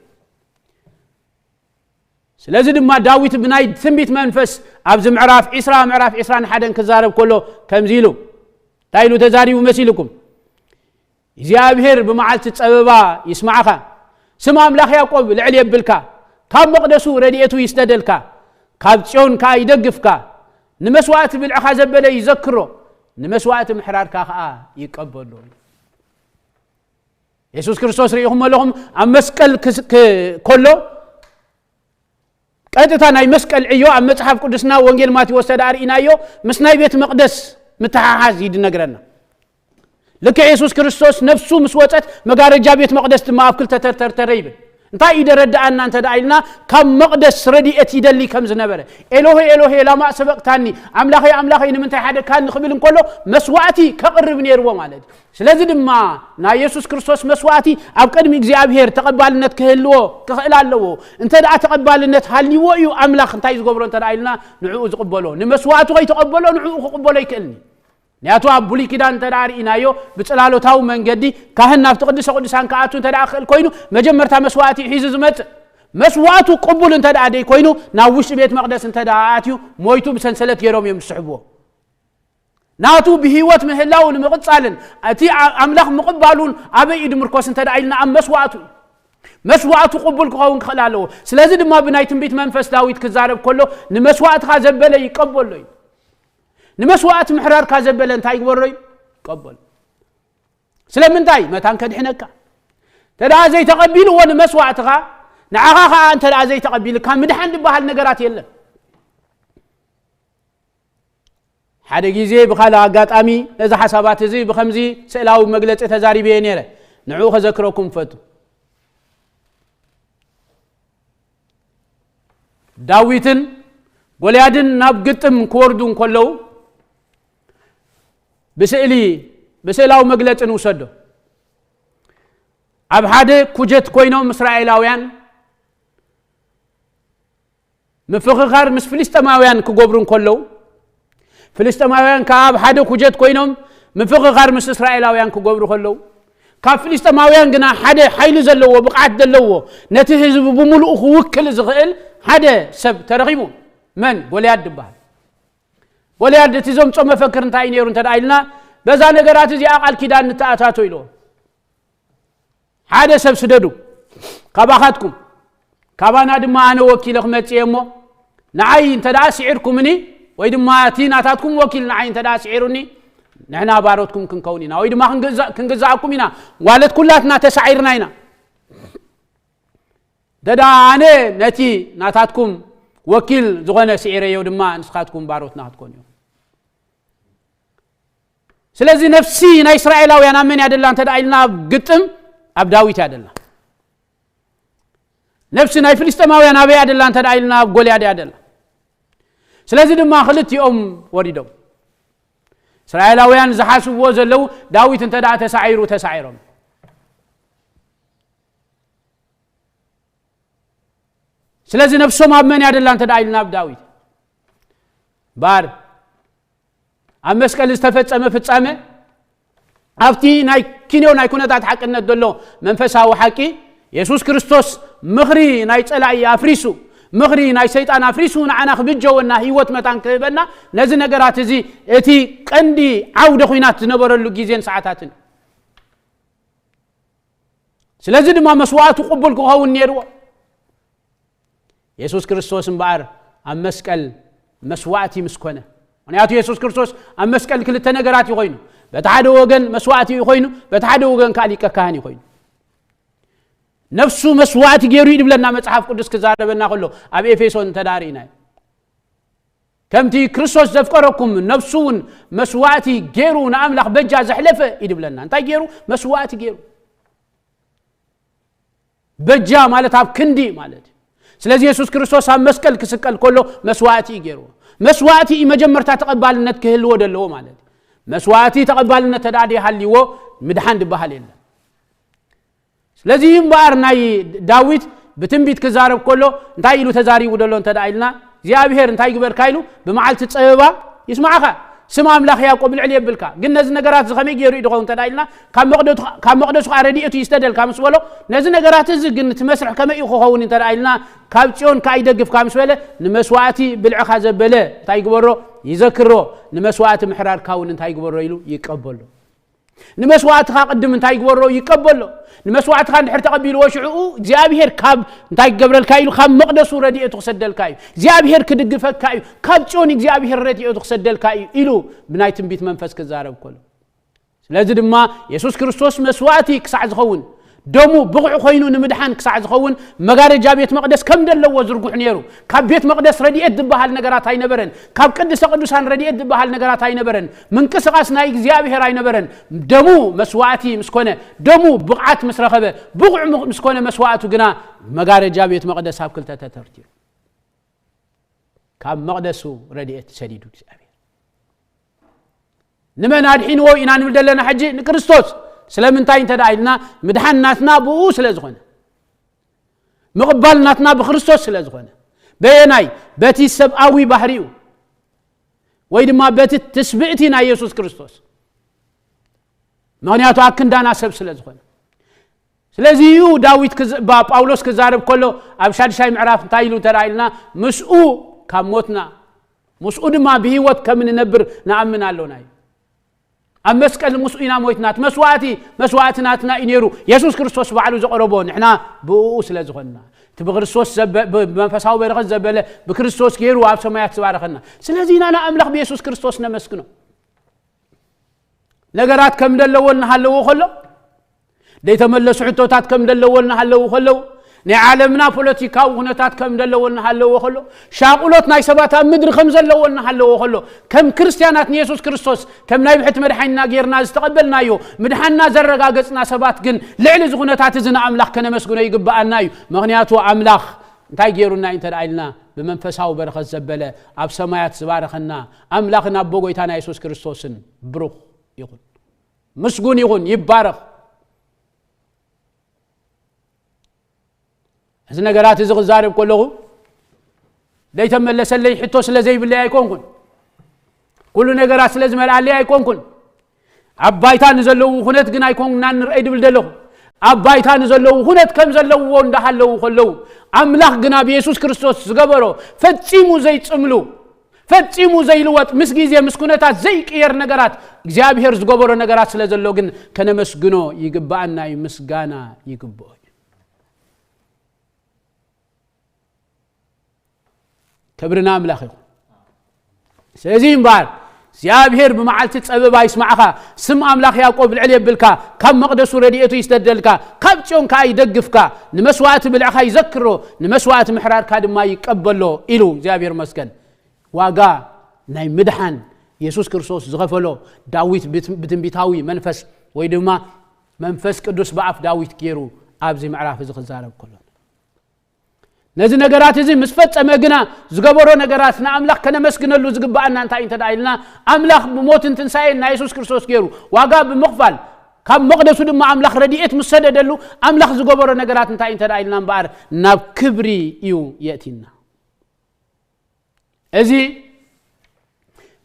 ስለዚ ድማ ዳዊት ብናይ ትንቢት መንፈስ ኣብዚ ምዕራፍ ዒስራ፣ ምዕራፍ ዒስራን ሓደን ክዛረብ ከሎ ከምዚ ኢሉ፣ እንታይ ኢሉ ተዛሪቡ መሲልኩም? እግዚኣብሔር ብመዓልቲ ጸበባ ይስማዕኻ፣ ስም ኣምላኽ ያዕቆብ ልዕል የብልካ፣ ካብ መቕደሱ ረድኤቱ ይስደደልካ፣ ካብ ጽዮን ከኣ ይደግፍካ፣ ንመስዋእቲ ብልዕኻ ዘበለ ይዘክሮ፣ ንመስዋእቲ ምሕራርካ ከኣ ይቀበሎ። የሱስ ክርስቶስ ርኢኹም ኣለኹም፣ ኣብ መስቀል ክስ-፣ ክ-፣ ከሎ፣ ቀጥታ ናይ መስቀል ዕዮ ኣብ መጽሓፍ ቅዱስና ወንጌል ማቴዎስ ተደኣ ርኢናዮ፣ ምስ ናይ ቤት መቕደስ ምትሓሓዝ እዩ ዝነግረና። ልክዕ የሱስ ክርስቶስ ነፍሱ ምስ ወጸት፣ መጋረጃ ቤት መቕደስ ድማ ኣብ ክልተ ተርተርተረ ይብል። እንታይ እዩ ደረድኣና እንተ ደኣ ኢልና፣ ካብ መቕደስ ረድኤት ይደሊ ከም ዝነበረ፣ "ኤሎሄ፣ ኤሎሄ፣ ላማ ሰበቕታኒ?" "ኣምላኸይ፣ ኣምላኸይ፣ ንምንታይ ሓደግካኒ?" ክብል እንከሎ፣ መስዋእቲ ከቕርብ ነይርዎ ማለት እዩ። ስለዚ ድማ ናይ የሱስ ክርስቶስ መስዋእቲ ኣብ ቅድሚ እግዚኣብሔር ተቐባልነት ክህልዎ ክኽእል ኣለዎ። እንተ ደኣ ተቐባልነት ሃልይዎ እዩ ኣምላኽ እንታይ ዝገብሮ እንተ ደኣ ኢልና፣ ንዕኡ ዝቕበሎ። ንመስዋእቱ ከይተቐበሎ ንዕኡ ክቕበሎ ኣይክእልን እዩ። ምኽንያቱ ኣብ ብሉይ ኪዳን እንተ ደኣ ርኢናዮ፣ ብጽላሎታዊ መንገዲ ካህን ናብቲ ቅድስተ ቅዱሳን ክኣቱ እንተ ደኣ ክኽእል ኮይኑ፣ መጀመርታ መስዋእቲ እዩ ሒዙ ዝመጽእ። መስዋእቱ ቅቡል እንተ ደኣ ደይኮይኑ፣ ናብ ውሽጢ ቤት መቕደስ እንተ ደኣ ኣትዩ፣ ሞይቱ ብሰንሰለት ገይሮም እዮም ዝስሕብዎ። ናቱ ብህይወት ምህላው ንምቕጻልን እቲ ኣ-፣ ኣምላኽ ምቕባሉን ኣበይ እዩ ድምርኮስ እንተ ደኣ ኢልና፣ ኣብ መስዋእቱ እዩ። መስዋእቱ ቅቡል ክኸውን ክኽእል ኣለዎ። ስለዚ ድማ ብናይ ትንቢት መንፈስ ዳዊት ክዛረብ ከሎ፣ "ንመስዋእትኻ ዘበለ ይቀበሎ" እዩ። ንመስዋእቲ ምሕራርካ ዘበለ እንታይ ይግበሮ እዩ? ይቀበሎ። ስለምንታይ? መታን ከድሕነካ። እንተ ደኣ ዘይተቐቢልዎ ንመስዋእትኻ፣ ንዓኻ ኸኣ እንተ ደኣ ዘይተቐቢልካ፣ ምድሓን ዝበሃል ነገራት የለን። ሓደ ግዜ ብኻልእ ኣጋጣሚ ነዚ ሓሳባት እዚ ብኸምዚ ስእላዊ መግለጺ ተዛሪበዮ ነይረ። ንዕኡ ከዘክረኩም እፈቱ። ዳዊትን ጎልያድን ናብ ግጥም ክወርዱ እንከለዉ፣ ብስእሊ፣ ብስእላዊ መግለጺ ንውሰዶ። ኣብ ሓደ ኩጀት ኮይኖም እስራኤላውያን ምፍኽኻር ምስ ፍልስጤማውያን ክገብሩ እንከለዉ፣ ፍልስጤማውያን ከኣ ኣብ ሓደ ኩጀት ኮይኖም ምፍኽኻር ምስ እስራኤላውያን ክገብሩ ከለዉ፣ ካብ ፍልስጤማውያን ግና ሓደ ሓይሊ ዘለዎ፣ ብቕዓት ዘለዎ፣ ነቲ ህዝቢ ብምሉኡ ክውክል ዝኽእል ሓደ ሰብ ተረኺቡ። መን? ጎልያድ ዝበሃል። ጎልያድ እቲ ዘምጾ መፈክር እንታይ እዩ ነይሩ እንተ ደኣ ኢልና፣ በዛ ነገራት እዚኣ ቃል ኪዳን ንተኣታቶ ኢልዎ። ሓደ ሰብ ስደዱ ካባኻትኩም፣ ካባና ድማ ኣነ ወኪለ ክመጽእ እየ እሞ፣ ንዓይ እንተ ደኣ ስዒርኩምኒ፣ ወይ ድማ እቲ ናታትኩም ወኪል ንዓይ እንተ ደኣ ስዒሩኒ፣ ንሕና ባሮትኩም ክንከውን ኢና፣ ወይ ድማ ክንግዛ-፣ ክንግዛኣኩም ኢና፣ ማለት ኩላትና ተሳዒርና ኢና። እንተ ደኣ ኣነ ነቲ ናታትኩም ወኪል ዝኾነ ስዒረዮ ድማ፣ ንስኻትኩም ባሮትና ክትኮኑ እዮም። ስለዚ ነፍሲ ናይ እስራኤላውያን ኣብ መን እያ ደላ እንተ ደኣ ኢልና፣ ኣብ ግጥም ኣብ ዳዊት እያ ደላ። ነፍሲ ናይ ፍልስጤማውያን ኣበይ እያ ደላ እንተ ደኣ ኢልና፣ ኣብ ጎልያድ እያ ደላ። ስለዚ ድማ ክልቲኦም ወሪዶም። እስራኤላውያን ዝሓስብዎ ዘለዉ፣ ዳዊት እንተ ደኣ ተሳዒሩ፣ ተሳዒሮም። ስለዚ ነፍሶም ኣብ መን እያ ደላ እንተ ደኣ ኢልና፣ ኣብ ዳዊት። እምበኣር ኣብ መስቀል ዝተፈጸመ ፍጻመ፣ ኣብቲ ናይ ኪንዮ ናይ ኩነታት ሓቅነት ዘሎ መንፈሳዊ ሓቂ፣ የሱስ ክርስቶስ ምኽሪ ናይ ጸላኢ ኣፍሪሱ፣ ምኽሪ ናይ ሰይጣን ኣፍሪሱ ንዓና ክብጀወና፣ ህይወት መታን ክህበና፣ ነዚ ነገራት እዚ እቲ ቀንዲ ዓውደ ኹናት ዝነበረሉ ግዜን ሰዓታትን። ስለዚ ድማ መስዋዕቱ ቅቡል ክኸውን ነይርዎ። የሱስ ክርስቶስ እምበኣር ኣብ መስቀል መስዋዕቲ ምስ ኮነ፣ ምኽንያቱ የሱስ ክርስቶስ ኣብ መስቀል ክልተ ነገራት እዩ ኮይኑ። በቲ ሓደ ወገን መስዋዕቲ እዩ ኮይኑ፣ በቲ ሓደ ወገን ከዓ ሊቀ ካህን እዩ ኮይኑ። ነፍሱ መስዋዕቲ ገይሩ እዩ ድብለና መጽሓፍ ቅዱስ ክዛረበና ከሎ፣ ኣብ ኤፌሶን እንተዳርኢና እዩ። ከምቲ ክርስቶስ ዘፍቀረኩም ነፍሱ እውን መስዋዕቲ ገይሩ ንኣምላኽ በጃ ዘሕለፈ እዩ ድብለና። እንታይ ገይሩ? መስዋዕቲ ገይሩ። በጃ ማለት ኣብ ክንዲ ማለት እዩ። ስለዚ የሱስ ክርስቶስ ኣብ መስቀል ክስቀል ከሎ መስዋዕቲ እዩ ገይርዎ። መስዋዕቲ እዩ መጀመርታ ተቐባልነት ክህልዎ ዘለዎ ማለት እዩ። መስዋዕቲ ተቐባልነት ተዳዲ ሃልይዎ ምድሓን ድበሃል የለን። ስለዚ እምበኣር ናይ ዳዊት ብትንቢት ክዛረብ ከሎ እንታይ ኢሉ ተዛሪቡ ደሎ እንተ ደኣ ኢልና፣ እግዚኣብሔር እንታይ ግበርካ ኢሉ፣ ብመዓልቲ ጸበባ ይስማዕኻ፣ ስም ኣምላኽ ያዕቆብ ልዕል የብልካ። ግን ነዚ ነገራት እዚ ከመይ ገይሩ እዩ ድኸውን እንተ ደኣ ኢልና፣ ካብ መቕደቱ፣ ካብ መቕደሱ ከዓ ረድኤቱ ይስተደልካ ምስ በሎ፣ ነዚ ነገራት እዚ ግን እቲ መስርሕ ከመይ እዩ ክኸውን እንተ ደኣ ኢልና፣ ካብ ጽዮን ከዓ ይደግፍካ ምስ በለ፣ ንመስዋዕቲ ብልዕኻ ዘበለ እንታይ ይግበሮ? ይዘክሮ። ንመስዋዕቲ ምሕራድካ እውን እንታይ ይግበሮ ኢሉ ይቀበሎ። ንመስዋዕትኻ ቅድም እንታይ ይግበሮ? ይቀበሎ። ንመስዋዕትኻ እንድሕር ተቐቢልዎ ሽዕኡ እግዚኣብሔር ካብ እንታይ ክገብረልካ ኢሉ? ካብ መቕደሱ ረድኤቱ ክሰደልካ እዩ። እግዚኣብሔር ክድግፈካ እዩ። ካብ ጽዮን እግዚኣብሔር ረድኤቱ ክሰደልካ እዩ ኢሉ ብናይ ትንቢት መንፈስ ክዛረብ ከሎ። ስለዚ ድማ የሱስ ክርስቶስ መስዋዕቲ ክሳዕ ዝኸውን፣ ደሙ ብቑዕ ኮይኑ ንምድሓን ክሳዕ ዝኸውን መጋረጃ ቤት መቕደስ ከም ደለዎ ዝርጉሕ ነይሩ። ካብ ቤት መቕደስ ረድኤት ዝበሃል ነገራት ኣይነበረን። ካብ ቅድስተ ቅዱሳን ረድኤት ዝበሃል ነገራት ኣይነበረን። ምንቅስቓስ ናይ እግዚኣብሔር ኣይነበረን። ደሙ መስዋዕቲ ምስ ኮነ፣ ደሙ ብቕዓት ምስ ረኸበ፣ ብቑዕ ም-፣ ምስ ኮነ መስዋዕቱ ግና መጋረጃ ቤት መቕደስ ኣብ ክልተ ተተርቲሩ። ካብ መቕደሱ ረድኤት ሰዲዱ እግዚኣብሔር። ንመን ኣድሒንዎ ኢና ንብል ዘለና ሕጂ? ንክርስቶስ። ስለምንታይ እንተ ደኣ ኢልና፣ ምድሓን ናትና ብኡ ስለ ዝኾነ፣ ምቕባል ናትና ብክርስቶስ ስለ ዝኾነ። በየናይ? በቲ ሰብኣዊ ባህሪኡ ወይ ድማ በቲ ትስብእቲ ናይ የሱስ ክርስቶስ። ምኽንያቱ ኣክንዳና ሰብ ስለ ዝኾነ። ስለዚ እዩ ዳዊት ክዝ-፣ ባ-፣ ጳውሎስ ክዛረብ ከሎ ኣብ ሻድሻይ ምዕራፍ እንታይ ኢሉ እንተ ደኣ ኢልና፣ ምስኡ ካብ ሞትና፣ ምስኡ ድማ ብህይወት ከም ንነብር ንኣምን ኣሎና እዩ። ኣብ መስቀል ምስኡ ኢና ሞይትና። እቲ መስዋዕቲ፣ መስዋዕቲ ናትና እዩ ነይሩ። የሱስ ክርስቶስ ባዕሉ ዘቕረቦ፣ ንሕና ብእኡ ስለ ዝኾንና። እቲ ብክርስቶስ ዘበ-፣ ብ-፣ ብመንፈሳዊ በረኸት ዘበለ፣ ብክርስቶስ ገይሩ ኣብ ሰማያት ዝባረኸና። ስለዚ ኢና ንኣምላኽ ብየሱስ ክርስቶስ ነመስግኖ። ነገራት ከም ደለዎ እናሃለዎ ከሎ፣ ዘይተመለሱ ሕቶታት ከም ደለዎ እናሃለዉ ከለዉ፣ ናይ ዓለምና ፖለቲካዊ ኩነታት ከም ደለዎ እናሃለዎ ከሎ፣ ሻቑሎት ናይ ሰባት ኣብ ምድሪ ከም ዘለዎ እናሃለዎ ከሎ፣ ከም ክርስትያናት ንየሱስ ክርስቶስ ከም ናይ ብሕቲ መድሓኒና ጌርና ዝተቐበልናዮ፣ ምድሓንና ዘረጋገጽና ሰባት ግን ልዕሊ እዚ ኩነታት እዚ ንኣምላኽ ከነመስግኖ ይግብኣና እዩ። ምኽንያቱ ኣምላኽ እንታይ ገይሩና እዩ እንተ ደኣ ኢልና፣ ብመንፈሳዊ በረኸት ዘበለ፣ ኣብ ሰማያት ዝባረኸና ኣምላኽን ኣቦ ጎይታና የሱስ ክርስቶስን ብሩኽ ይኹን። ምስጉን ይኹን፣ ይባረኽ። እዚ ነገራት እዚ ክዛረብ ከለኹ፣ ዘይተመለሰለይ ሕቶ ስለ ዘይብለይ ኣይኮንኩን። ኩሉ ነገራት ስለ ዝመልኣለይ ኣይኮንኩን። ኣብ ባይታ ንዘለዉ ኩነት ግን ኣይኮንና ንርአይ ድብል ዘለኹ። ኣብ ባይታ ንዘለዉ ኩነት ከም ዘለውዎ እንዳሃለዉ ከለዉ፣ ኣምላኽ ግን ኣብ የሱስ ክርስቶስ ዝገበሮ ፈጺሙ ዘይጽምሉ፣ ፈጺሙ ዘይልወጥ፣ ምስ ግዜ ምስ ኩነታት ዘይቅየር ነገራት፣ እግዚኣብሔር ዝገበሮ ነገራት ስለ ዘሎ ግን ከነመስግኖ ይግብኣና እዩ፣ ምስጋና ይግብኦ እዩ። ክብሪ ንኣምላኽ ይኹን። ስለዚ እምበኣር እግዚኣብሔር ብመዓልቲ ጸበባ ይስማዕኻ፣ ስም ኣምላኽ ያዕቆብ ልዕል የብልካ፣ ካብ መቕደሱ ረድኤቱ ይስደደልካ፣ ካብ ጽዮን ከኣ ይደግፍካ፣ ንመስዋዕቲ ብልዕኻ ይዘክሮ፣ ንመስዋዕቲ ምሕራድካ ድማ ይቀበሎ ኢሉ እግዚኣብሔር መስገን። ዋጋ ናይ ምድሓን የሱስ ክርስቶስ ዝኸፈሎ ዳዊት ብት-፣ ብትንቢታዊ መንፈስ ወይ ድማ መንፈስ ቅዱስ ብኣፍ ዳዊት ገይሩ ኣብዚ ምዕራፍ እዚ ክዛረብ ከሎ፣ ነዚ ነገራት እዚ ምስ ፈጸመ ግና ዝገበሮ ነገራት ንኣምላኽ ከነመስግነሉ ዝግብኣና እንታይ እንተ ደኣ ኢልና፣ ኣምላኽ ብሞትን ትንሳኤን ናይ የሱስ ክርስቶስ ገይሩ ዋጋ ብምኽፋል ካብ መቕደሱ ድማ ኣምላኽ ረድኤት ምስ ሰደደሉ ኣምላኽ ዝገበሮ ነገራት እንታይ እንተ ደኣ ኢልና እምበኣር ናብ ክብሪ እዩ የእቲና። እዚ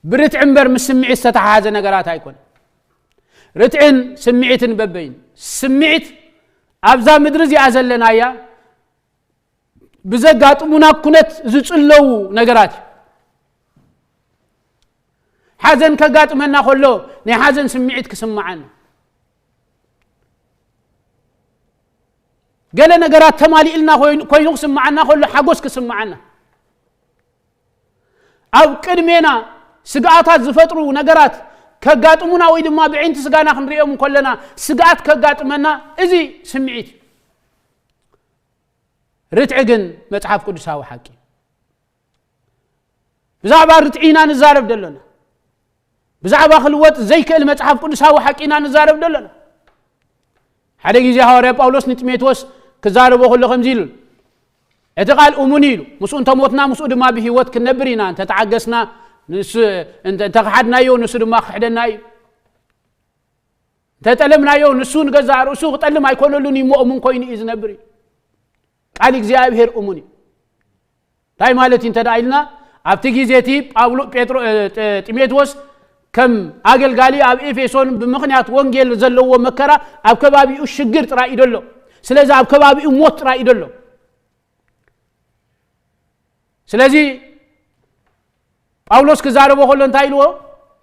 ብርትዒ እምበር ምስ ስምዒት ዝተተሓሓዘ ነገራት ኣይኮነን። ርትዕን ስምዒትን በበይኑ። ስምዒት ኣብዛ ምድሪ እዚኣ ዘለናያ ብዘጋጥሙና ኩነት ዝጽለዉ ነገራት እዩ። ሓዘን ከጋጥመና ከሎ ናይ ሓዘን ስምዒት ክስምዓና፣ ገለ ነገራት ተማሊእልና ኮይኑ ክስምዓና ከሎ ሓጎስ ክስምዓና፣ ኣብ ቅድሜና ስግኣታት ዝፈጥሩ ነገራት ከጋጥሙና ወይ ድማ ብዒንቲ ስጋና ክንሪኦም ከለና ስግኣት ከጋጥመና፣ እዚ ስምዒት እዩ። ርትዒ ግን መጽሓፍ ቅዱሳዊ ሓቂ። ብዛዕባ ርትዒ ኢና ንዛረብ ደለና። ብዛዕባ ክልወጥ ዘይክእል መጽሓፍ ቅዱሳዊ ሓቂ ኢና ንዛረብ ደለና። ሓደ ግዜ ሃዋርያ ጳውሎስ ንጢሞቴዎስ ክዛረቦ ከሎ ከምዚ ኢሉ፣ "እቲ ቃል እሙን እዩ" ኢሉ። "ምስኡ እንተሞትና ምስኡ ድማ ብህይወት ክንነብር ኢና። እንተተዓገስና ንሱ፣ እንተ-፣ እንተኸሓድናዮ ንሱ ድማ ክሕደና እዩ። እንተጠለምናዮ ንሱ ንገዛእ ርእሱ ክጠልም ኣይኮነሉን እዩ፣ እሞ እሙን ኮይኑ እዩ ዝነብር" እዩ። ቃል እግዚኣብሔር እሙን እዩ። እንታይ ማለት እዩ እንተ ደኣ ኢልና፣ ኣብቲ ግዜ እቲ ጳውሎ-፣ ጴጥሮ-፣ እ፣ ጢ-፣ ጢሞቴዎስ ከም ኣገልጋሊ ኣብ ኤፌሶን ብምኽንያት ወንጌል ዘለዎ መከራ ኣብ ከባቢኡ ሽግር ጥራይ እዩ ደሎ። ስለዚ ኣብ ከባቢኡ ሞት ጥራይ እዩ ደሎ። ስለዚ ጳውሎስ ክዛረቦ ከሎ እንታይ ኢልዎ?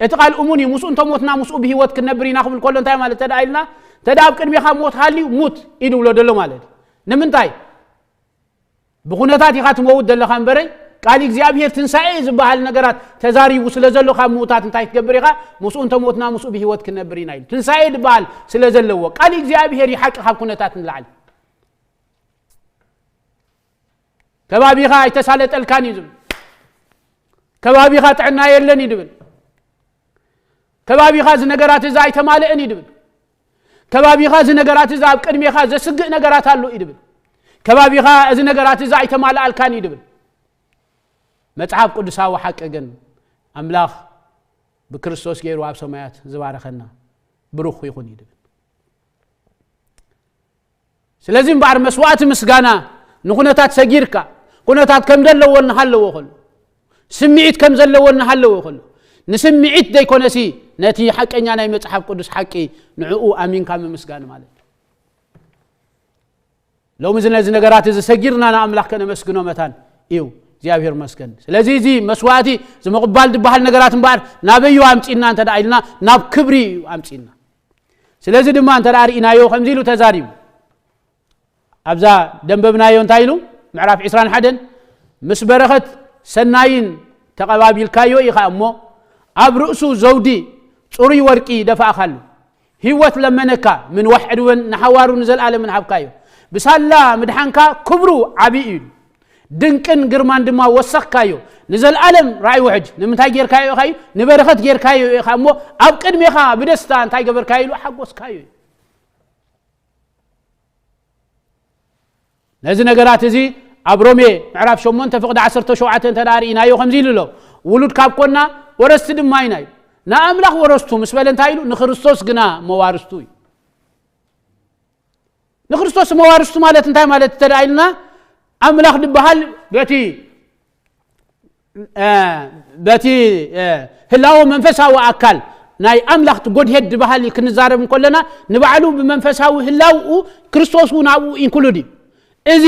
"እቲ ቃል እሙን እዩ፣ ምስኡ እንተሞትና ምስኡ ብህይወት ክንነብር ኢና" ክብል ከሎ እንታይ ማለት እንተ ደኣ ኢልና፣ እንተ ደኣ ኣብ ቅድሜኻ ሞት ሃልዩ ሙት እዩ ድብሎ ደሎ ማለት እዩ። ንምንታይ? ብኹነታት ኢኻ ትመውት ዘለኻ እምበረይ፣ ቃል እግዚኣብሔር ትንሳኤ ዝበሃል ነገራት ተዛሪቡ ስለ ዘሎ ካብ ምዉታት እንታይ ክትገብር ኢኻ? "ምስኡ እንተሞትና ምስኡ ብህይወት ክንነብር ኢና" ኢሉ። ትንሳኤ ዝበሃል ስለ ዘለዎ፣ ቃል እግዚኣብሔር እዩ ሓቂ ካብ ኩነታት ንላዕሊ። ከባቢኻ ኣይተሳለጠልካን እዩ ዝብል። ከባቢኻ ጥዕና የለን እዩ ድብል። ከባቢኻ እዚ ነገራት እዚ ኣይተማልእን እዩ ድብል። ከባቢኻ እዚ ነገራት እዚ ኣብ ቅድሜኻ ዘስግእ ነገራት ኣሎ እዩ ድብል። ከባቢኻ እዚ ነገራት እዚ ኣይተማልኣልካን እዩ ድብል። መጽሓፍ ቅዱሳዊ ሓቂ ግን ኣምላኽ ብክርስቶስ ገይሩ ኣብ ሰማያት ዝባረኸና ብሩኽ ይኹን እዩ ድብል። ስለዚ እምበኣር መስዋእቲ ምስጋና ንኩነታት ሰጊርካ፣ ኩነታት ከም ዘለዎ እናሃለዎ ከሎ፣ ስምዒት ከም ዘለዎ እናሃለዎ ከሎ፣ ንስምዒት ዘይኮነሲ ነቲ ሓቀኛ ናይ መጽሓፍ ቅዱስ ሓቂ ንዕኡ ኣሚንካ ምምስጋን ማለት እዩ። ሎሚ እዚ ነዚ ነገራት እዚ ሰጊርና ንኣምላኽ ከነመስግኖ መታን እዩ። እግዚኣብሔር መስገን። ስለዚ እዚ መስዋእቲ፣ እዚ ምቕባል ዝበሃል ነገራት እምበኣር ናበይ እዩ ኣምጺእና እንተ ደኣ ኢልና፣ ናብ ክብሪ እዩ ኣምጺእና። ስለዚ ድማ እንተ ደኣ ርኢናዮ ከምዚ ኢሉ ተዛሪቡ። ኣብዛ ደንበብናዮ እንታይ ኢሉ? ምዕራፍ ዕስራን ሓደን፣ "ምስ በረኸት ሰናይን ተቐባቢልካዮ ኢኻ እሞ፣ ኣብ ርእሱ ዘውዲ ጽሩይ ወርቂ ደፋእካሉ። ህይወት ለመነካ፣ ምንዋሕ ዕድወን ንሓዋሩ ንዘለኣለምን ሃብካዮ። ብሳላ ምድሓንካ ክብሩ ዓቢ እዩ። ድንቅን ግርማን ድማ ወሰኽካዮ። ንዘለኣለም ራእይ ውሕጅ ንምንታይ ጌርካዮ ኢኻ እዩ? ንበረኸት ጌርካዮ ኢኻ እሞ፣ ኣብ ቅድሜኻ ብደስታ እንታይ ገበርካዮ ኢሉ? ሓጎስካዮ እዩ." ነዚ ነገራት እዚ ኣብ ሮሜ ምዕራፍ ሸሞንተ ፍቕዲ ዓሰርተ ሸውዓተ እንተ ደኣ ርኢናዮ ከምዚ ኢሉ ኣሎ፣ "ውሉድ ካብ ኮና ወረስቲ ድማ ኢና" እዩ። ንኣምላኽ ወረስቱ ምስ በለ እንታይ ኢሉ? "ንክርስቶስ ግና መዋርስቱ" እዩ። ንክርስቶስ መዋርስቱ ማለት እንታይ ማለት እንተ ደኣ ኢልና፣ ኣምላኽ ዝበሃል በቲ እ፣ በቲ፣ እ፣ ህላወ መንፈሳዊ ኣካል ናይ ኣምላኽ እቲ ጎድሄድ ዝበሃል ክንዛረብ እንከለና፣ ንባዕሉ ብመንፈሳዊ ህላውኡ ክርስቶስ እውን ኣብኡ ኢንክሉድ እዩ። እዚ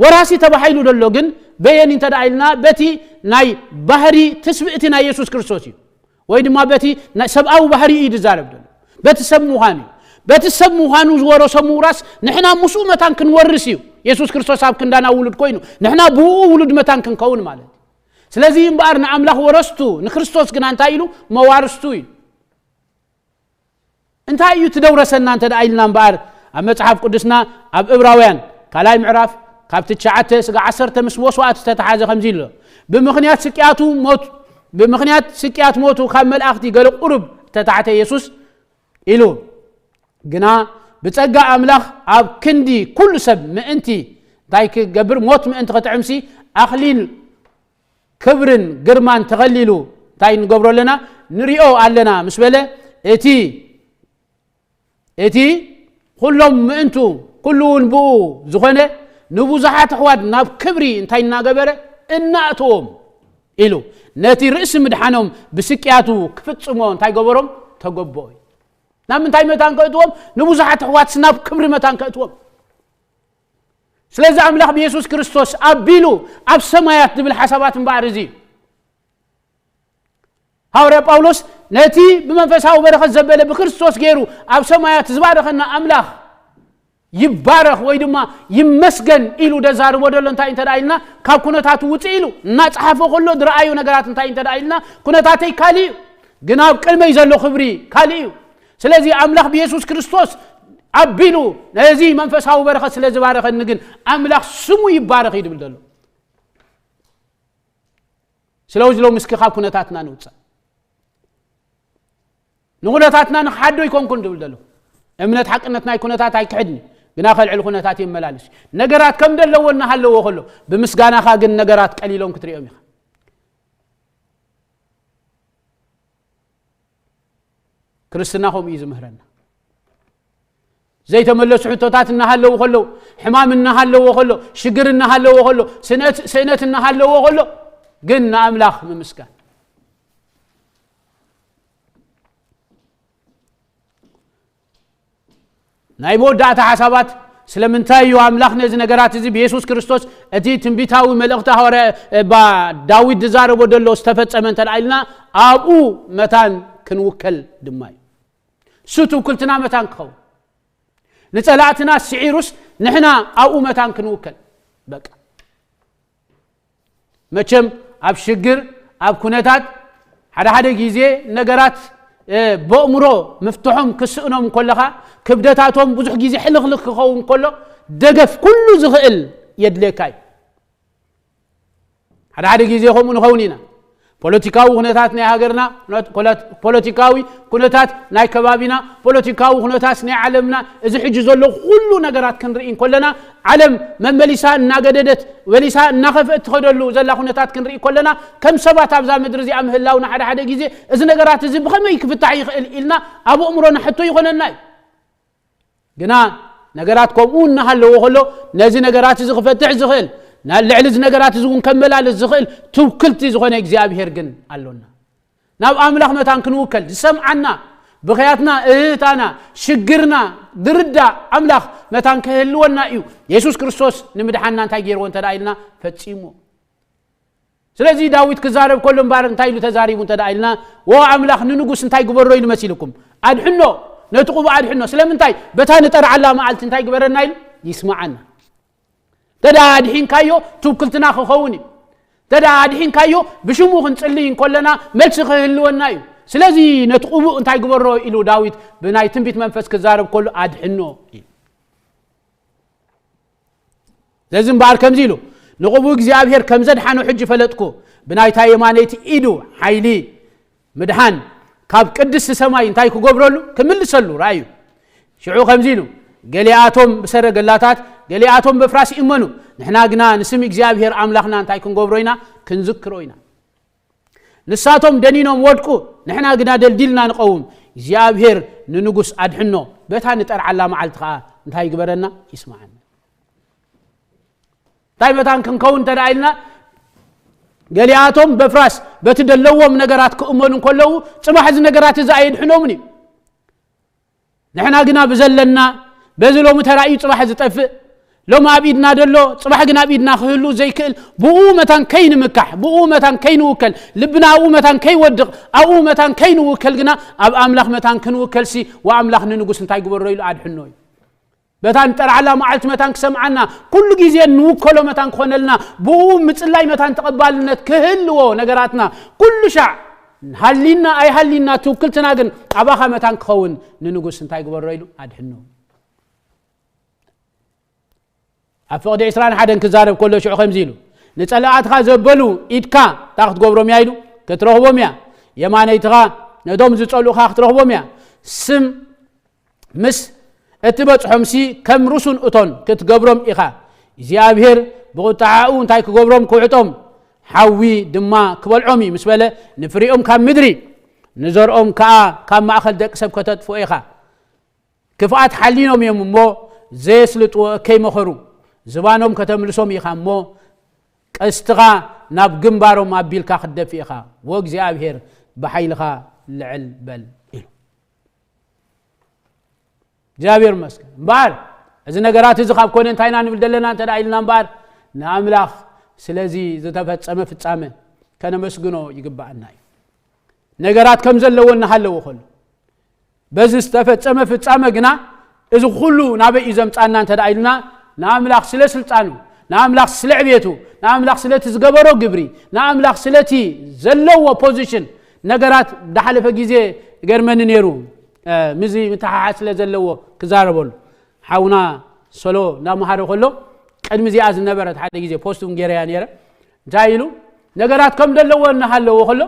ወራሲ ተባሂሉ ዘሎ ግን በየን እንተ ደኣ ኢልና፣ በቲ ናይ ባህሪ ትስብእቲ ናይ የሱስ ክርስቶስ እዩ። ወይ ድማ በቲ ናይ ሰብኣዊ ባህሪ እዩ ዝዛረብ ዘሎ። በቲ ሰብ ምዃኑ እዩ። በቲ ሰብ ምዃኑ ዝወረሶ ምውራስ ንሕና ምስኡ መታን ክንወርስ እዩ። የሱስ ክርስቶስ ኣብ ክንዳና ውሉድ ኮይኑ፣ ንሕና ብኡ ውሉድ መታን ክንከውን ማለት እዩ። ስለዚ እምበኣር ንኣምላኽ ወረስቱ፣ ንክርስቶስ ግና እንታይ ኢሉ? መዋርስቱ ኢሉ። እንታይ እዩ ትደውረሰና እንተ ደኣ ኢልና እምበኣር፣ ኣብ መጽሓፍ ቅዱስና ኣብ ዕብራውያን ካልኣይ ምዕራፍ ካብቲ ትሽዓተ ስጋ ዓሰርተ ምስ መስዋእቲ ዝተተሓዘ ከምዚ ኢሉ ኣሎ። ብምኽንያት ስቅያቱ ሞት፣ ብምኽንያት ስቅያት ሞቱ ካብ መላእኽቲ ገለ ቁሩብ እተታሕተ የሱስ ኢሉ፣ ግና ብጸጋ ኣምላኽ ኣብ ክንዲ ኩሉ ሰብ ምእንቲ እንታይ ክገብር? ሞት ምእንቲ ክጥዕምሲ ኣኽሊል ክብርን ግርማን ተኸሊሉ እንታይ ንገብሮ ኣለና? ንሪኦ ኣለና ምስ በለ፣ እቲ፣ እቲ ኩሎም ምእንቱ፣ ኩሉ እውን ብኡ ዝኾነ፣ ንብዙሓት ኣሕዋት ናብ ክብሪ እንታይ እናገበረ? እናእተዎም ኢሉ፣ ነቲ ርእሲ ምድሓኖም ብስቅያቱ ክፍጽሞ እንታይ ገበሮም? ተገበኦ እዩ። ናብ ምንታይ መታን ከእትዎም? ንብዙሓት ኣሕዋትስ ናብ ክብሪ መታን ከእትዎም። ስለዚ ኣምላኽ ብየሱስ ክርስቶስ ኣቢሉ ኣብ ሰማያት ዝብል ሓሳባት እምበኣር እዚ እዩ። ሃዋርያ ጳውሎስ ነቲ ብመንፈሳዊ በረኸት ዘበለ ብክርስቶስ ገይሩ ኣብ ሰማያት ዝባረኸና ኣምላኽ ይባረኽ ወይ ድማ ይመስገን ኢሉ ደዛርቦ ደሎ እንታይ እንተ ደኣ ኢልና፣ ካብ ኩነታቱ ውፅእ ኢሉ እናፀሓፎ ከሎ ዝረኣዩ ነገራት እንታይ እንተ ደኣ ኢልና፣ ኩነታተይ ካልእ እዩ፣ ግን ኣብ ቅድመይ ዘሎ ክብሪ ካልእ እዩ። ስለዚ ኣምላኽ ብየሱስ ክርስቶስ ኣቢሉ ነዚ መንፈሳዊ በረኸት ስለ ዝባረኸኒ ግን ኣምላኽ ስሙ ይባረኽ እዩ ድብል ዘሎ። ስለዚ ሎም እስኪ ካብ ኩነታትና ንውፅእ። ንኩነታትና ንክሓዶ ይኮንኩን ድብል ዘሎ። እምነት ሓቅነት ናይ ኩነታት ኣይክሕድን እዩ። ግና ከልዕል ኩነታት የመላልስ እዩ። ነገራት ከም ደለዎ እናሃለዎ ከሎ፣ ብምስጋናኻ ግን ነገራት ቀሊሎም ክትሪኦም ኢኻ። ክርስትና ከምኡ እዩ ዝምህረና። ዘይተመለሱ ሕቶታት እናሃለዉ ከሎ፣ ሕማም እናሃለዎ ከሎ፣ ሽግር እናሃለዎ ከሎ፣ ስእነት፣ ስእነት እናሃለዎ ከሎ፣ ግን ንኣምላኽ ምምስጋን። ናይ መወዳእታ ሓሳባት፣ ስለምንታይ እዩ ኣምላኽ ነዚ ነገራት እዚ ብየሱስ ክርስቶስ፣ እቲ ትንቢታዊ መልእኽቲ ሃዋርያ፣ እ፣ ባ-፣ ዳዊት ዝዛረቦ ዘሎ ዝተፈጸመ እንተ ደኣ ኢልና፣ ኣብኡ መታን ክንውከል ድማ እዩ። እሱ ትውክልትና መታን ክኸውን። ንጸላእትና ስዒሩስ ንሕና ኣብኡ መታን ክንውከል። በቃ። መቸም ኣብ ሽግር፣ ኣብ ኩነታት፣ ሓደ ሓደ ግዜ ነገራት፣ እ፣ በእምሮ ምፍትሖም ክስእኖም እንከለኻ፣ ክብደታቶም ብዙሕ ግዜ ሕልኽልኽ ክኸውን ከሎ፣ ደገፍ ኩሉ ዝኽእል የድልየካ እዩ። ሓደ ሓደ ግዜ ከምኡ ንኸውን ኢና። ፖለቲካዊ ኩነታት ናይ ሃገርና፣ ኩነት-፣ ኮለት-፣ ፖለቲካዊ ኩነታት ናይ ከባቢና፣ ፖለቲካዊ ኩነታት ናይ ዓለምና፣ እዚ ሕጂ ዘሎ ኩሉ ነገራት ክንርኢ እንከለና፣ ዓለም መመሊሳ እናገደደት፣ መመሊሳ እናኸፍአት ትኸደሉ ዘላ ኩነታት ክንርኢ ከለና፣ ከም ሰባት ኣብዛ ምድሪ እዚኣ ምህላውና ሓደ ሓደ ግዜ፣ እዚ ነገራት እዚ ብኸመይ ክፍታሕ ይኽእል ኢልና ኣብ ኣእምሮና ሕቶ ይኾነና እዩ። ግና ነገራት ከምኡ እናሃለዎ ከሎ፣ ነዚ ነገራት እዚ ክፈትሕ ዝኽእል፣ ና-፣ ልዕሊ እዚ ነገራት እዚ እውን ከመላልስ ዝኽእል ትውክልቲ ዝኾነ እግዚኣብሔር ግን ኣሎና። ናብ ኣምላኽ መታን ክንውከል፣ ዝሰምዓና፣ ብኽያትና፣ እህህታና፣ ሽግርና ዝርዳእ ኣምላኽ መታን ክህልወና እዩ። የሱስ ክርስቶስ ንምድሓንና እንታይ ገይርዎ እንተ ደኣ ኢልና፣ ፈጺምዎ። ስለዚ ዳዊት ክዛረብ ከሎ እምበኣር እንታይ ኢሉ ተዛሪቡ እንተ ደኣ ኢልና፣ "ዎ ኣምላኽ ንንጉስ እንታይ ግበሮ?" ኢሉ መሲልኩም? "ኣድሕኖ፣ ነቲ ቅቡእ ኣድሕኖ።" ስለምንታይ? በታ ንጠርዓላ መዓልቲ እንታይ ግበረና ኢሉ? ይስምዓና። እንተ ደኣ ኣድሒንካዮ፣ ትውክልትና ክኸውን እዩ። እንተ ደኣ ኣድሒንካዮ፣ ብሽሙ ክንጽልይ እንከለና መልሲ ክህልወና እዩ። ስለዚ ነቲ ቅቡእ እንታይ ግበሮ ኢሉ ዳዊት ብናይ ትንቢት መንፈስ ክዛረብ ከሎ ኣድሕኖ ኢሉ። ስለዚ እምበኣር ከምዚ ኢሉ፣ "ንቕቡእ እግዚኣብሔር ከም ዘድሓኖ ሕጂ ፈለጥኩ፣ ብናይታ የማነይቲ ኢዱ ሓይሊ ምድሓን ካብ ቅድስቲ ሰማይ እንታይ ክገብረሉ? ክምልሰሉ ርኣዩ። ሽዑ ከምዚ ኢሉ፣ ገሊኣቶም ብሰረገላታት፣ ገሊኣቶም በፍራስ ይእመኑ፣ ንሕና ግና ንስም እግዚኣብሔር ኣምላኽና እንታይ ክንገብሮ ኢና? ክንዝክሮ ኢና። ንሳቶም ደኒኖም ወድቁ፣ ንሕና ግና ደልዲልና ንቐውም። እግዚኣብሔር ንንጉስ ኣድሕኖ፣ በታ ንጠርዓላ መዓልቲ ኸዓ እንታይ ይግበረና? ይስምዓና።" እንታይ መታን ክንከውን እንተ ደኣ ኢልና፣ ገሊኣቶም በፍራስ በቲ ደለዎም ነገራት ክእመኑ እንከለዉ፣ ጽባሕ እዚ ነገራት እዚ ኣየድሕኖምን እዩ። ንሕና ግና ብዘለና፣ በዚ ሎሚ ተራእዩ ጽባሕ ዝጠፍእ፣ ሎሚ ኣብ ኢድና ደሎ፣ ጽባሕ ግን ኣብ ኢድና ክህሉ ዘይክእል፣ ብኡ መታን ከይንምካሕ፣ ብኡ መታን ከይንውከል፣ ልብና ኣብኡ መታን ከይወድቕ፣ ኣብኡ መታን ከይንውከል ግና ኣብ ኣምላኽ መታን ክንውከልሲ፣ ወኣምላኽ ንንጉስ እንታይ ግበሮ ኢሉ ኣድሕኖ እዩ። በታ ንጠርዓላ መዓልቲ መታን ክሰምዓና፣ ኩሉ ግዜ ንውከሎ መታን ክኾነልና፣ ብኡ ምጽላይ መታን ተቐባልነት ክህልዎ ነገራትና፣ ኩሉ ሻዕ ሃሊና ኣይሃሊና ትውክልትና ግን ኣባኻ መታን ክኸውን ንንጉስ እንታይ ግበሮ ኢሉ ኣድሕኖ። ኣብ ፍቕዲ ዕስራን ሓደን ክዛረብ ከሎ ሽዑ ከምዚ ኢሉ፣ "ንጸላእትኻ ዘበሉ ኢድካ እንታይ ክትገብሮም እያ?" ኢሉ፣ "ክትረኽቦም እያ። የማነይትኻ ነቶም ዝጸልኡኻ ክትረኽቦም እያ። ስም ምስ እትበጽሖምሲ ከም ሩሱን እቶን ክትገብሮም ኢኻ። እግዚኣብሔር ብቑጥዓኡ እንታይ ክገብሮም? ክውሕጦም፣ ሓዊ ድማ ክበልዖም እዩ" ምስ በለ፣ "ንፍሪኦም ካብ ምድሪ፣ ንዘርኦም ከኣ ካብ ማእከል ደቂ ሰብ ከተጥፍኦ ኢኻ። ክፍኣት ሓሊኖም እዮም እሞ፣ ዘየስልጥዎ እከይ መኸሩ፣ ዝባኖም ከተምልሶም ኢኻ እሞ፣ ቀስትኻ ናብ ግንባሮም ኣቢልካ ክትደፊ ኢኻ። ወእግዚኣብሔር ብሓይልኻ ልዕል በል" ኢሉ። እግዚኣብሔር ይመስገን። እምበኣር እዚ ነገራት እዚ ካብ ኮነ እንታይ ኢና ንብል ዘለና እንተ ደኣ ኢልና እምበኣር፣ ንኣምላኽ ስለዚ ዝተፈጸመ ፍጻመ ከነመስግኖ ይግብኣና እዩ። ነገራት ከም ዘለዎ እናሃለዎ ከሎ፣ በዚ ዝተፈጸመ ፍጻመ ግና፣ እዚ ኩሉ ናበይ እዩ ዘምጻና እንተ ደኣ ኢልና፣ ንኣምላኽ ስለ ስልጣኑ፣ ንኣምላኽ ስለ ዕቤቱ፣ ንኣምላኽ ስለቲ ዝገበሮ ግብሪ፣ ንኣምላኽ ስለቲ ዘለዎ ፖዚሽን፣ ነገራት ብዝሓለፈ ግዜ ገርመኒ ነይሩ፣ እ፣ ምስዚ ምትሓሓዝ ስለ ዘለዎ ክዛረበሉ። ሓውና ሶሎ እንዳመሃረ ከሎ፣ ቅድሚ እዚኣ ዝነበረት ሓደ ግዜ ፖስት እውን ገይረያ ነይረ። እንታይ ኢሉ? ነገራት ከም ዘለዎ እናሃለዎ ከሎ፣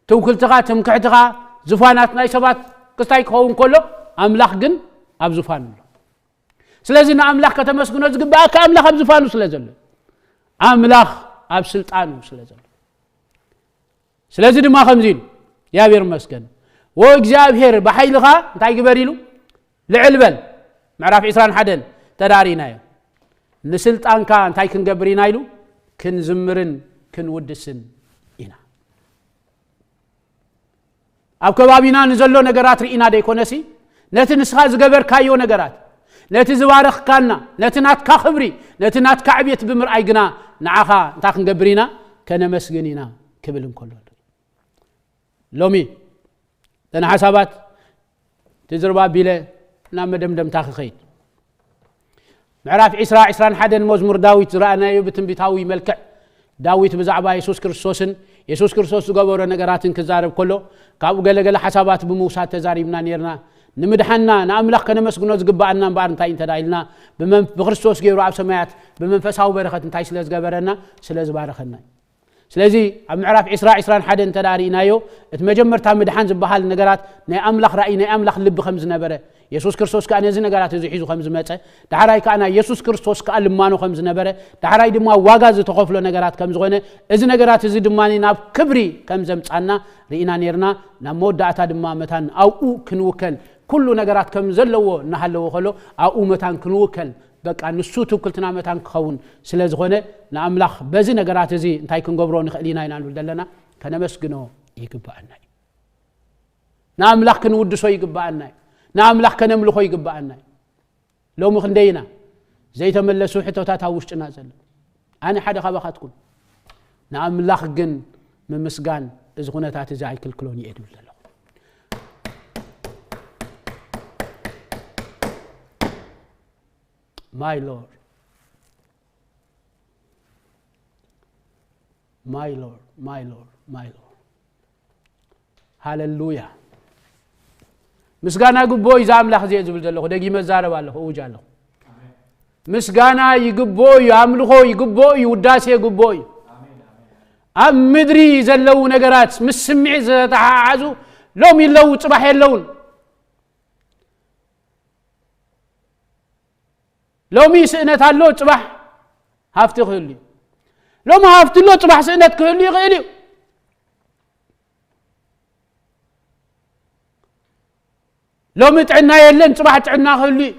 ትውክልትኻ፣ ትምክሕትኻ፣ ዝፋናት ናይ ሰባት ክስታይ ክኸውን ከሎ፣ ኣምላኽ ግን ኣብ ዝፋኑ ኣሎ። ስለዚ ንኣምላኽ ከተመስግኖ ዝግብኣካ ኣምላኽ ኣብ ዝፋኑ ስለ ዘሎ፣ ኣምላኽ ኣብ ስልጣኑ ስለ ዘሎ። ስለዚ ድማ ከምዚ ኢሉ፣ እግዚኣብሔር ይመስገን፣ "ወእግዚኣብሔር ብሓይልኻ እንታይ ግበር?" ኢሉ፣ "ልዕል በል።" ምዕራፍ ዕስራን ሓደን ተዳሪናዮ። ንስልጣንካ እንታይ ክንገብር ኢና ኢሉ? ክንዝምርን ክንውድስን ኢና። ኣብ ከባቢና ንዘሎ ነገራት ርኢና ደይኮነሲ፣ ነቲ ንስኻ ዝገበርካዮ ነገራት፣ ነቲ ዝባረኽካና፣ ነቲ ናትካ ክብሪ፣ ነቲ ናትካ ዕቤት ብምርኣይ ግና ንዓኻ እንታይ ክንገብር ኢና? ከነመስግን ኢና ክብል እንከሎ። ሎሚ እተን ሓሳባት እቲ ዝርባ ኣቢለ ናብ መደምደምታ ክኸይድ። ምዕራፍ ዕስራ፣ ዕስራን ሓደን መዝሙር ዳዊት ዝረኣናዮ ብትንቢታዊ መልክዕ ዳዊት ብዛዕባ የሱስ ክርስቶስን የሱስ ክርስቶስ ዝገበሮ ነገራትን ክዛረብ ከሎ፣ ካብኡ ገለ ገለ ሓሳባት ብምውሳድ ተዛሪብና ነይርና። ንምድሓንና ንኣምላኽ ከነመስግኖ ዝግብኣና እምበኣር እንታይ እንተ ደኣ ኢልና፣ ብመን-፣ ብክርስቶስ ገይሩ ኣብ ሰማያት ብመንፈሳዊ በረኸት እንታይ ስለ ዝገበረና? ስለ ዝባረኸና እዩ። ስለዚ ኣብ ምዕራፍ ዕስራ፣ ዕስራን ሓደን እንተ ደኣ ርኢናዮ፣ እቲ መጀመርታ ምድሓን ዝበሃል ነገራት ናይ ኣምላኽ ራእይ፣ ናይ ኣምላኽ ልቢ ከም ዝነበረ፣ የሱስ ክርስቶስ ከኣ ነዚ ነገራት እዚ ሒዙ ከም ዝመጸ፣ ዳሕራይ ከኣ ናይ የሱስ ክርስቶስ ከኣ ልማኖ ከም ዝነበረ፣ ዳሕራይ ድማ ዋጋ ዝተኸፍሎ ነገራት ከም ዝኾነ፣ እዚ ነገራት እዚ ድማ ናብ ክብሪ ከም ዘምጻና ርኢና ነይርና። ናብ መወዳእታ ድማ መታን ኣብኡ ክንውከል፣ ኩሉ ነገራት ከም ዘለዎ እናሃለዎ ከሎ፣ ኣብኡ መታን ክንውከል፣ በቃ ንሱ ትውክልትና መታን ክኸውን ስለ ዝኾነ፣ ንኣምላኽ በዚ ነገራት እዚ እንታይ ክንገብሮ ንኽእል ኢና ኢና ንብል ዘለና? ከነመስግኖ ይግብኣና እዩ። ንኣምላኽ ክንውድሶ ይግብኣና እዩ። ንኣምላኽ ከነምልኾ ይግብኣና እዩ። ሎሚ ክንደይ ኢና ዘይተመለሱ ሕቶታት ኣብ ውሽጥና ዘሎ? ኣነ ሓደ ካባኻትኩም። ንኣምላኽ ግን ምምስጋን እዚ ኩነታት እዚ ኣይክልክሎን እየ ድብል ዘለኹ። My Lord. My Lord, my Lord, my Lord. ሃለሉያ። ምስጋና ግቦ እዩ፣ እዚ ኣምላኽ እዚ እየ ዝብል ዘለኹ። ደጊመ እዛረብ ኣለኹ፣ እውጅ ኣለኹ። ምስጋና ይግብኦ እዩ፣ ኣምልኾ ይግብኦ እዩ፣ ውዳሴ ይግብኦ እዩ። ኣብ ምድሪ ዘለዉ ነገራት ምስ ስምዒት ዝተተሓሓዙ ሎሚ ኣለዉ፣ ጽባሕ የለውን። ሎሚ ስእነት ኣሎ፣ ጽባሕ ሃፍቲ ክህሉ እዩ። ሎሚ ሃፍቲ ኣሎ፣ ጽባሕ ስእነት ክህሉ ይኽእል እዩ። ሎሚ ጥዕና የለን፣ ጽባሕ ጥዕና ክህሉ እዩ።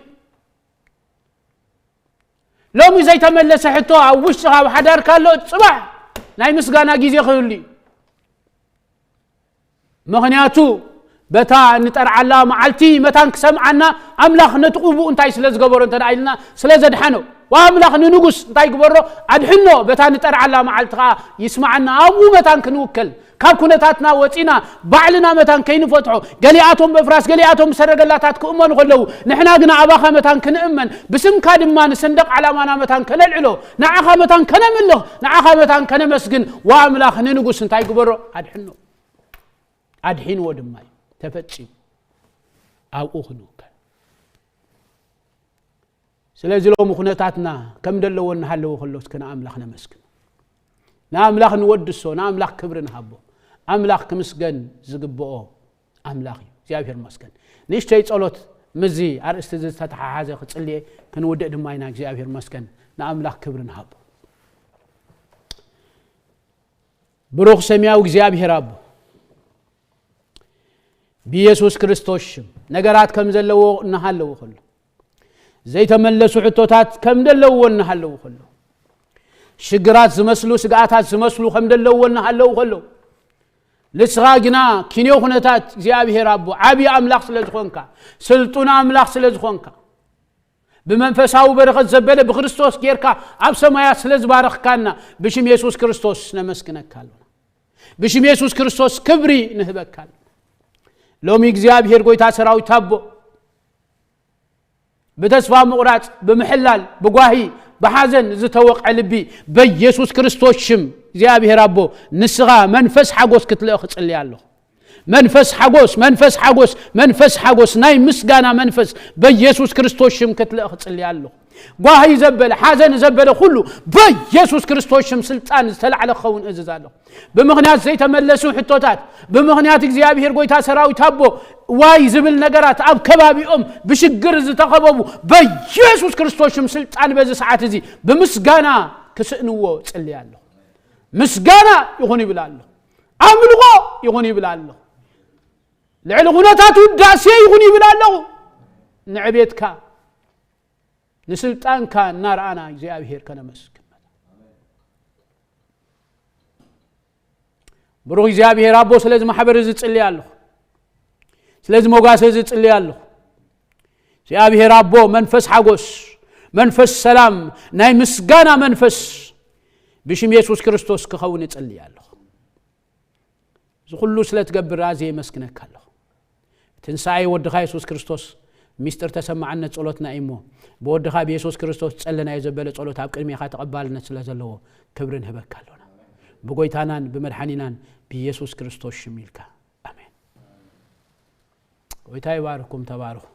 ሎሚ ዘይተመለሰ ሕቶ ኣብ ውሽጥኻ፣ ኣብ ሓዳርካ ኣሎ፣ ጽባሕ ናይ ምስጋና ግዜ ክህሉ እዩ። ምኽንያቱ በታ እንጠርዓላ መዓልቲ መታን ክሰምዓና ኣምላኽ ነቲ ቅቡእ እንታይ ስለ ዝገበሮ እንተ ደኣ ኢልና፣ ስለ ዘድሓኖ። ወኣምላኽ ንንጉስ እንታይ ግበሮ? ኣድሕኖ። በታ እንጠርዓላ መዓልቲ ኸኣ ይስምዓና። ኣብኡ መታን ክንውከል፣ ካብ ኩነታትና ወጺና ባዕልና መታን ከይንፈትሖ፣ ገሊኣቶም በፍራስ ገሊኣቶም ብሰረገላታት ክእመኑ ከለዉ፣ ንሕና ግና ኣባኻ መታን ክንእመን፣ ብስምካ ድማ ንሰንደቕ ዓላማና መታን ከነልዕሎ፣ ንዓኻ መታን ከነምልኽ፣ ንዓኻ መታን ከነመስግን፣ ወኣምላኽ ንንጉስ እንታይ ግበሮ? ኣድሕኖ። ኣድሒንዎ ድማ እዩ ተፈጺሙ። ኣብኡ ክንውከል። ስለዚ ሎሚ ኩነታትና ከም ደለዎ እናሃለወ ከሎ እስከ ንኣምላኽ ነመስግን። ንኣምላኽ ንወድሶ፣ ንኣምላኽ ክብሪ ንሃቦ። ኣምላኽ ክምስገን ዝግብኦ ኣምላኽ እዩ። እግዚኣብሔር ይመስገን። ንእሽተይ ጸሎት ምስዚ ኣርእስቲ እዚ ዝተተሓሓዘ ክጽልየ ክንውድእ ድማ ኢና። እግዚኣብሔር ይመስገን። ንኣምላኽ ክብሪ ንሃቦ። ብሩኽ ሰማያዊ እግዚኣብሔር ኣቦ፣ ብኢየሱስ ክርስቶስ ሽም ነገራት ከም ዘለዎ እናሃለዉ ከሎ፣ ዘይተመለሱ ሕቶታት ከም ዘለውዎ እናሃለዉ ከሎ፣ ሽግራት ዝመስሉ፣ ስግኣታት ዝመስሉ ከም ዘለውዎ እናሃለዉ ከሎ፣ ንስኻ ግና ኪንዮ ኩነታት እግዚኣብሔር ኣቦ፣ ዓብዪ ኣምላኽ ስለ ዝኾንካ፣ ስልጡን ኣምላኽ ስለ ዝኾንካ፣ ብመንፈሳዊ በረኸት ዘበለ ብክርስቶስ ጌርካ ኣብ ሰማያት ስለ ዝባረኽካና ብሽም የሱስ ክርስቶስ ነመስግነካ ኣለና። ብሽም የሱስ ክርስቶስ ክብሪ ንህበካ ኣለና። ሎሚ እግዚኣብሔር ጎይታ ሰራዊት ኣቦ ብተስፋ ምቑራጽ፣ ብምሕላል፣ ብጓሂ፣ ብሓዘን ዝተወቕዐ ልቢ በኢየሱስ ክርስቶስ ሽም እግዚኣብሔር ኣቦ ንስኻ መንፈስ ሓጎስ ክትልእኽ እጽሊ ኣለኹ። መንፈስ ሓጎስ፣ መንፈስ ሓጎስ፣ መንፈስ ሓጎስ፣ ናይ ምስጋና መንፈስ በኢየሱስ ክርስቶስ ሽም ክትልእኽ እጽሊ ኣለኹ። ጓሂ ዘበለ፣ ሓዘን ዘበለ ኩሉ በኢየሱስ ክርስቶስ ሽም ስልጣን ዝተላዕለ ክኸውን እዝዝ ኣለኹ። ብምኽንያት ዘይተመለሱ ሕቶታት፣ ብምኽንያት እግዚኣብሔር ጎይታ ሰራዊት ኣቦ ዋይ ዝብል ነገራት ኣብ ከባቢኦም ብሽግር ዝተኸበቡ በኢየሱስ ክርስቶስ ሽም ስልጣን በዚ ሰዓት እዚ ብምስጋና ክስእንዎ ጽሊ ኣለኹ። ምስጋና ይኹን ይብል ኣለኹ። ኣምልኾ ይኹን ይብል ኣለኹ። ልዕሊ ኩነታት ውዳሴ ይኹን ይብል ኣለኹ። ንዕቤትካ ንስልጣንካ እናረኣና እግዚኣብሔር ከነመስግን። ብሩኽ እግዚኣብሔር ኣቦ ስለዚ ማሕበር እዚ ጽሊ ኣለኹ። ስለዚ ሞጋሰ እዚ ጽሊ ኣለኹ። እግዚኣብሔር ኣቦ መንፈስ ሓጎስ፣ መንፈስ ሰላም፣ ናይ ምስጋና መንፈስ ብሽም የሱስ ክርስቶስ ክኸውን እጽሊ ኣለኹ። እዚ ኩሉ ስለ ትገብር ኣዝየ የመስግነካ ኣለኹ። ትንሳኤ ወድኻ የሱስ ክርስቶስ ሚስጥር ተሰማዕነት ጸሎትና እዩ እሞ፣ ብወድኻ ብየሱስ ክርስቶስ ጸለናዮ ዘበለ ጸሎት ኣብ ቅድሜኻ ተቐባልነት ስለ ዘለዎ ክብሪ ንህበካ ኣሎና። ብጎይታናን ብመድሓኒናን ብየሱስ ክርስቶስ ሽም ኢልካ። ኣሜን። ጎይታ ይባርኩም፣ ተባረኹ።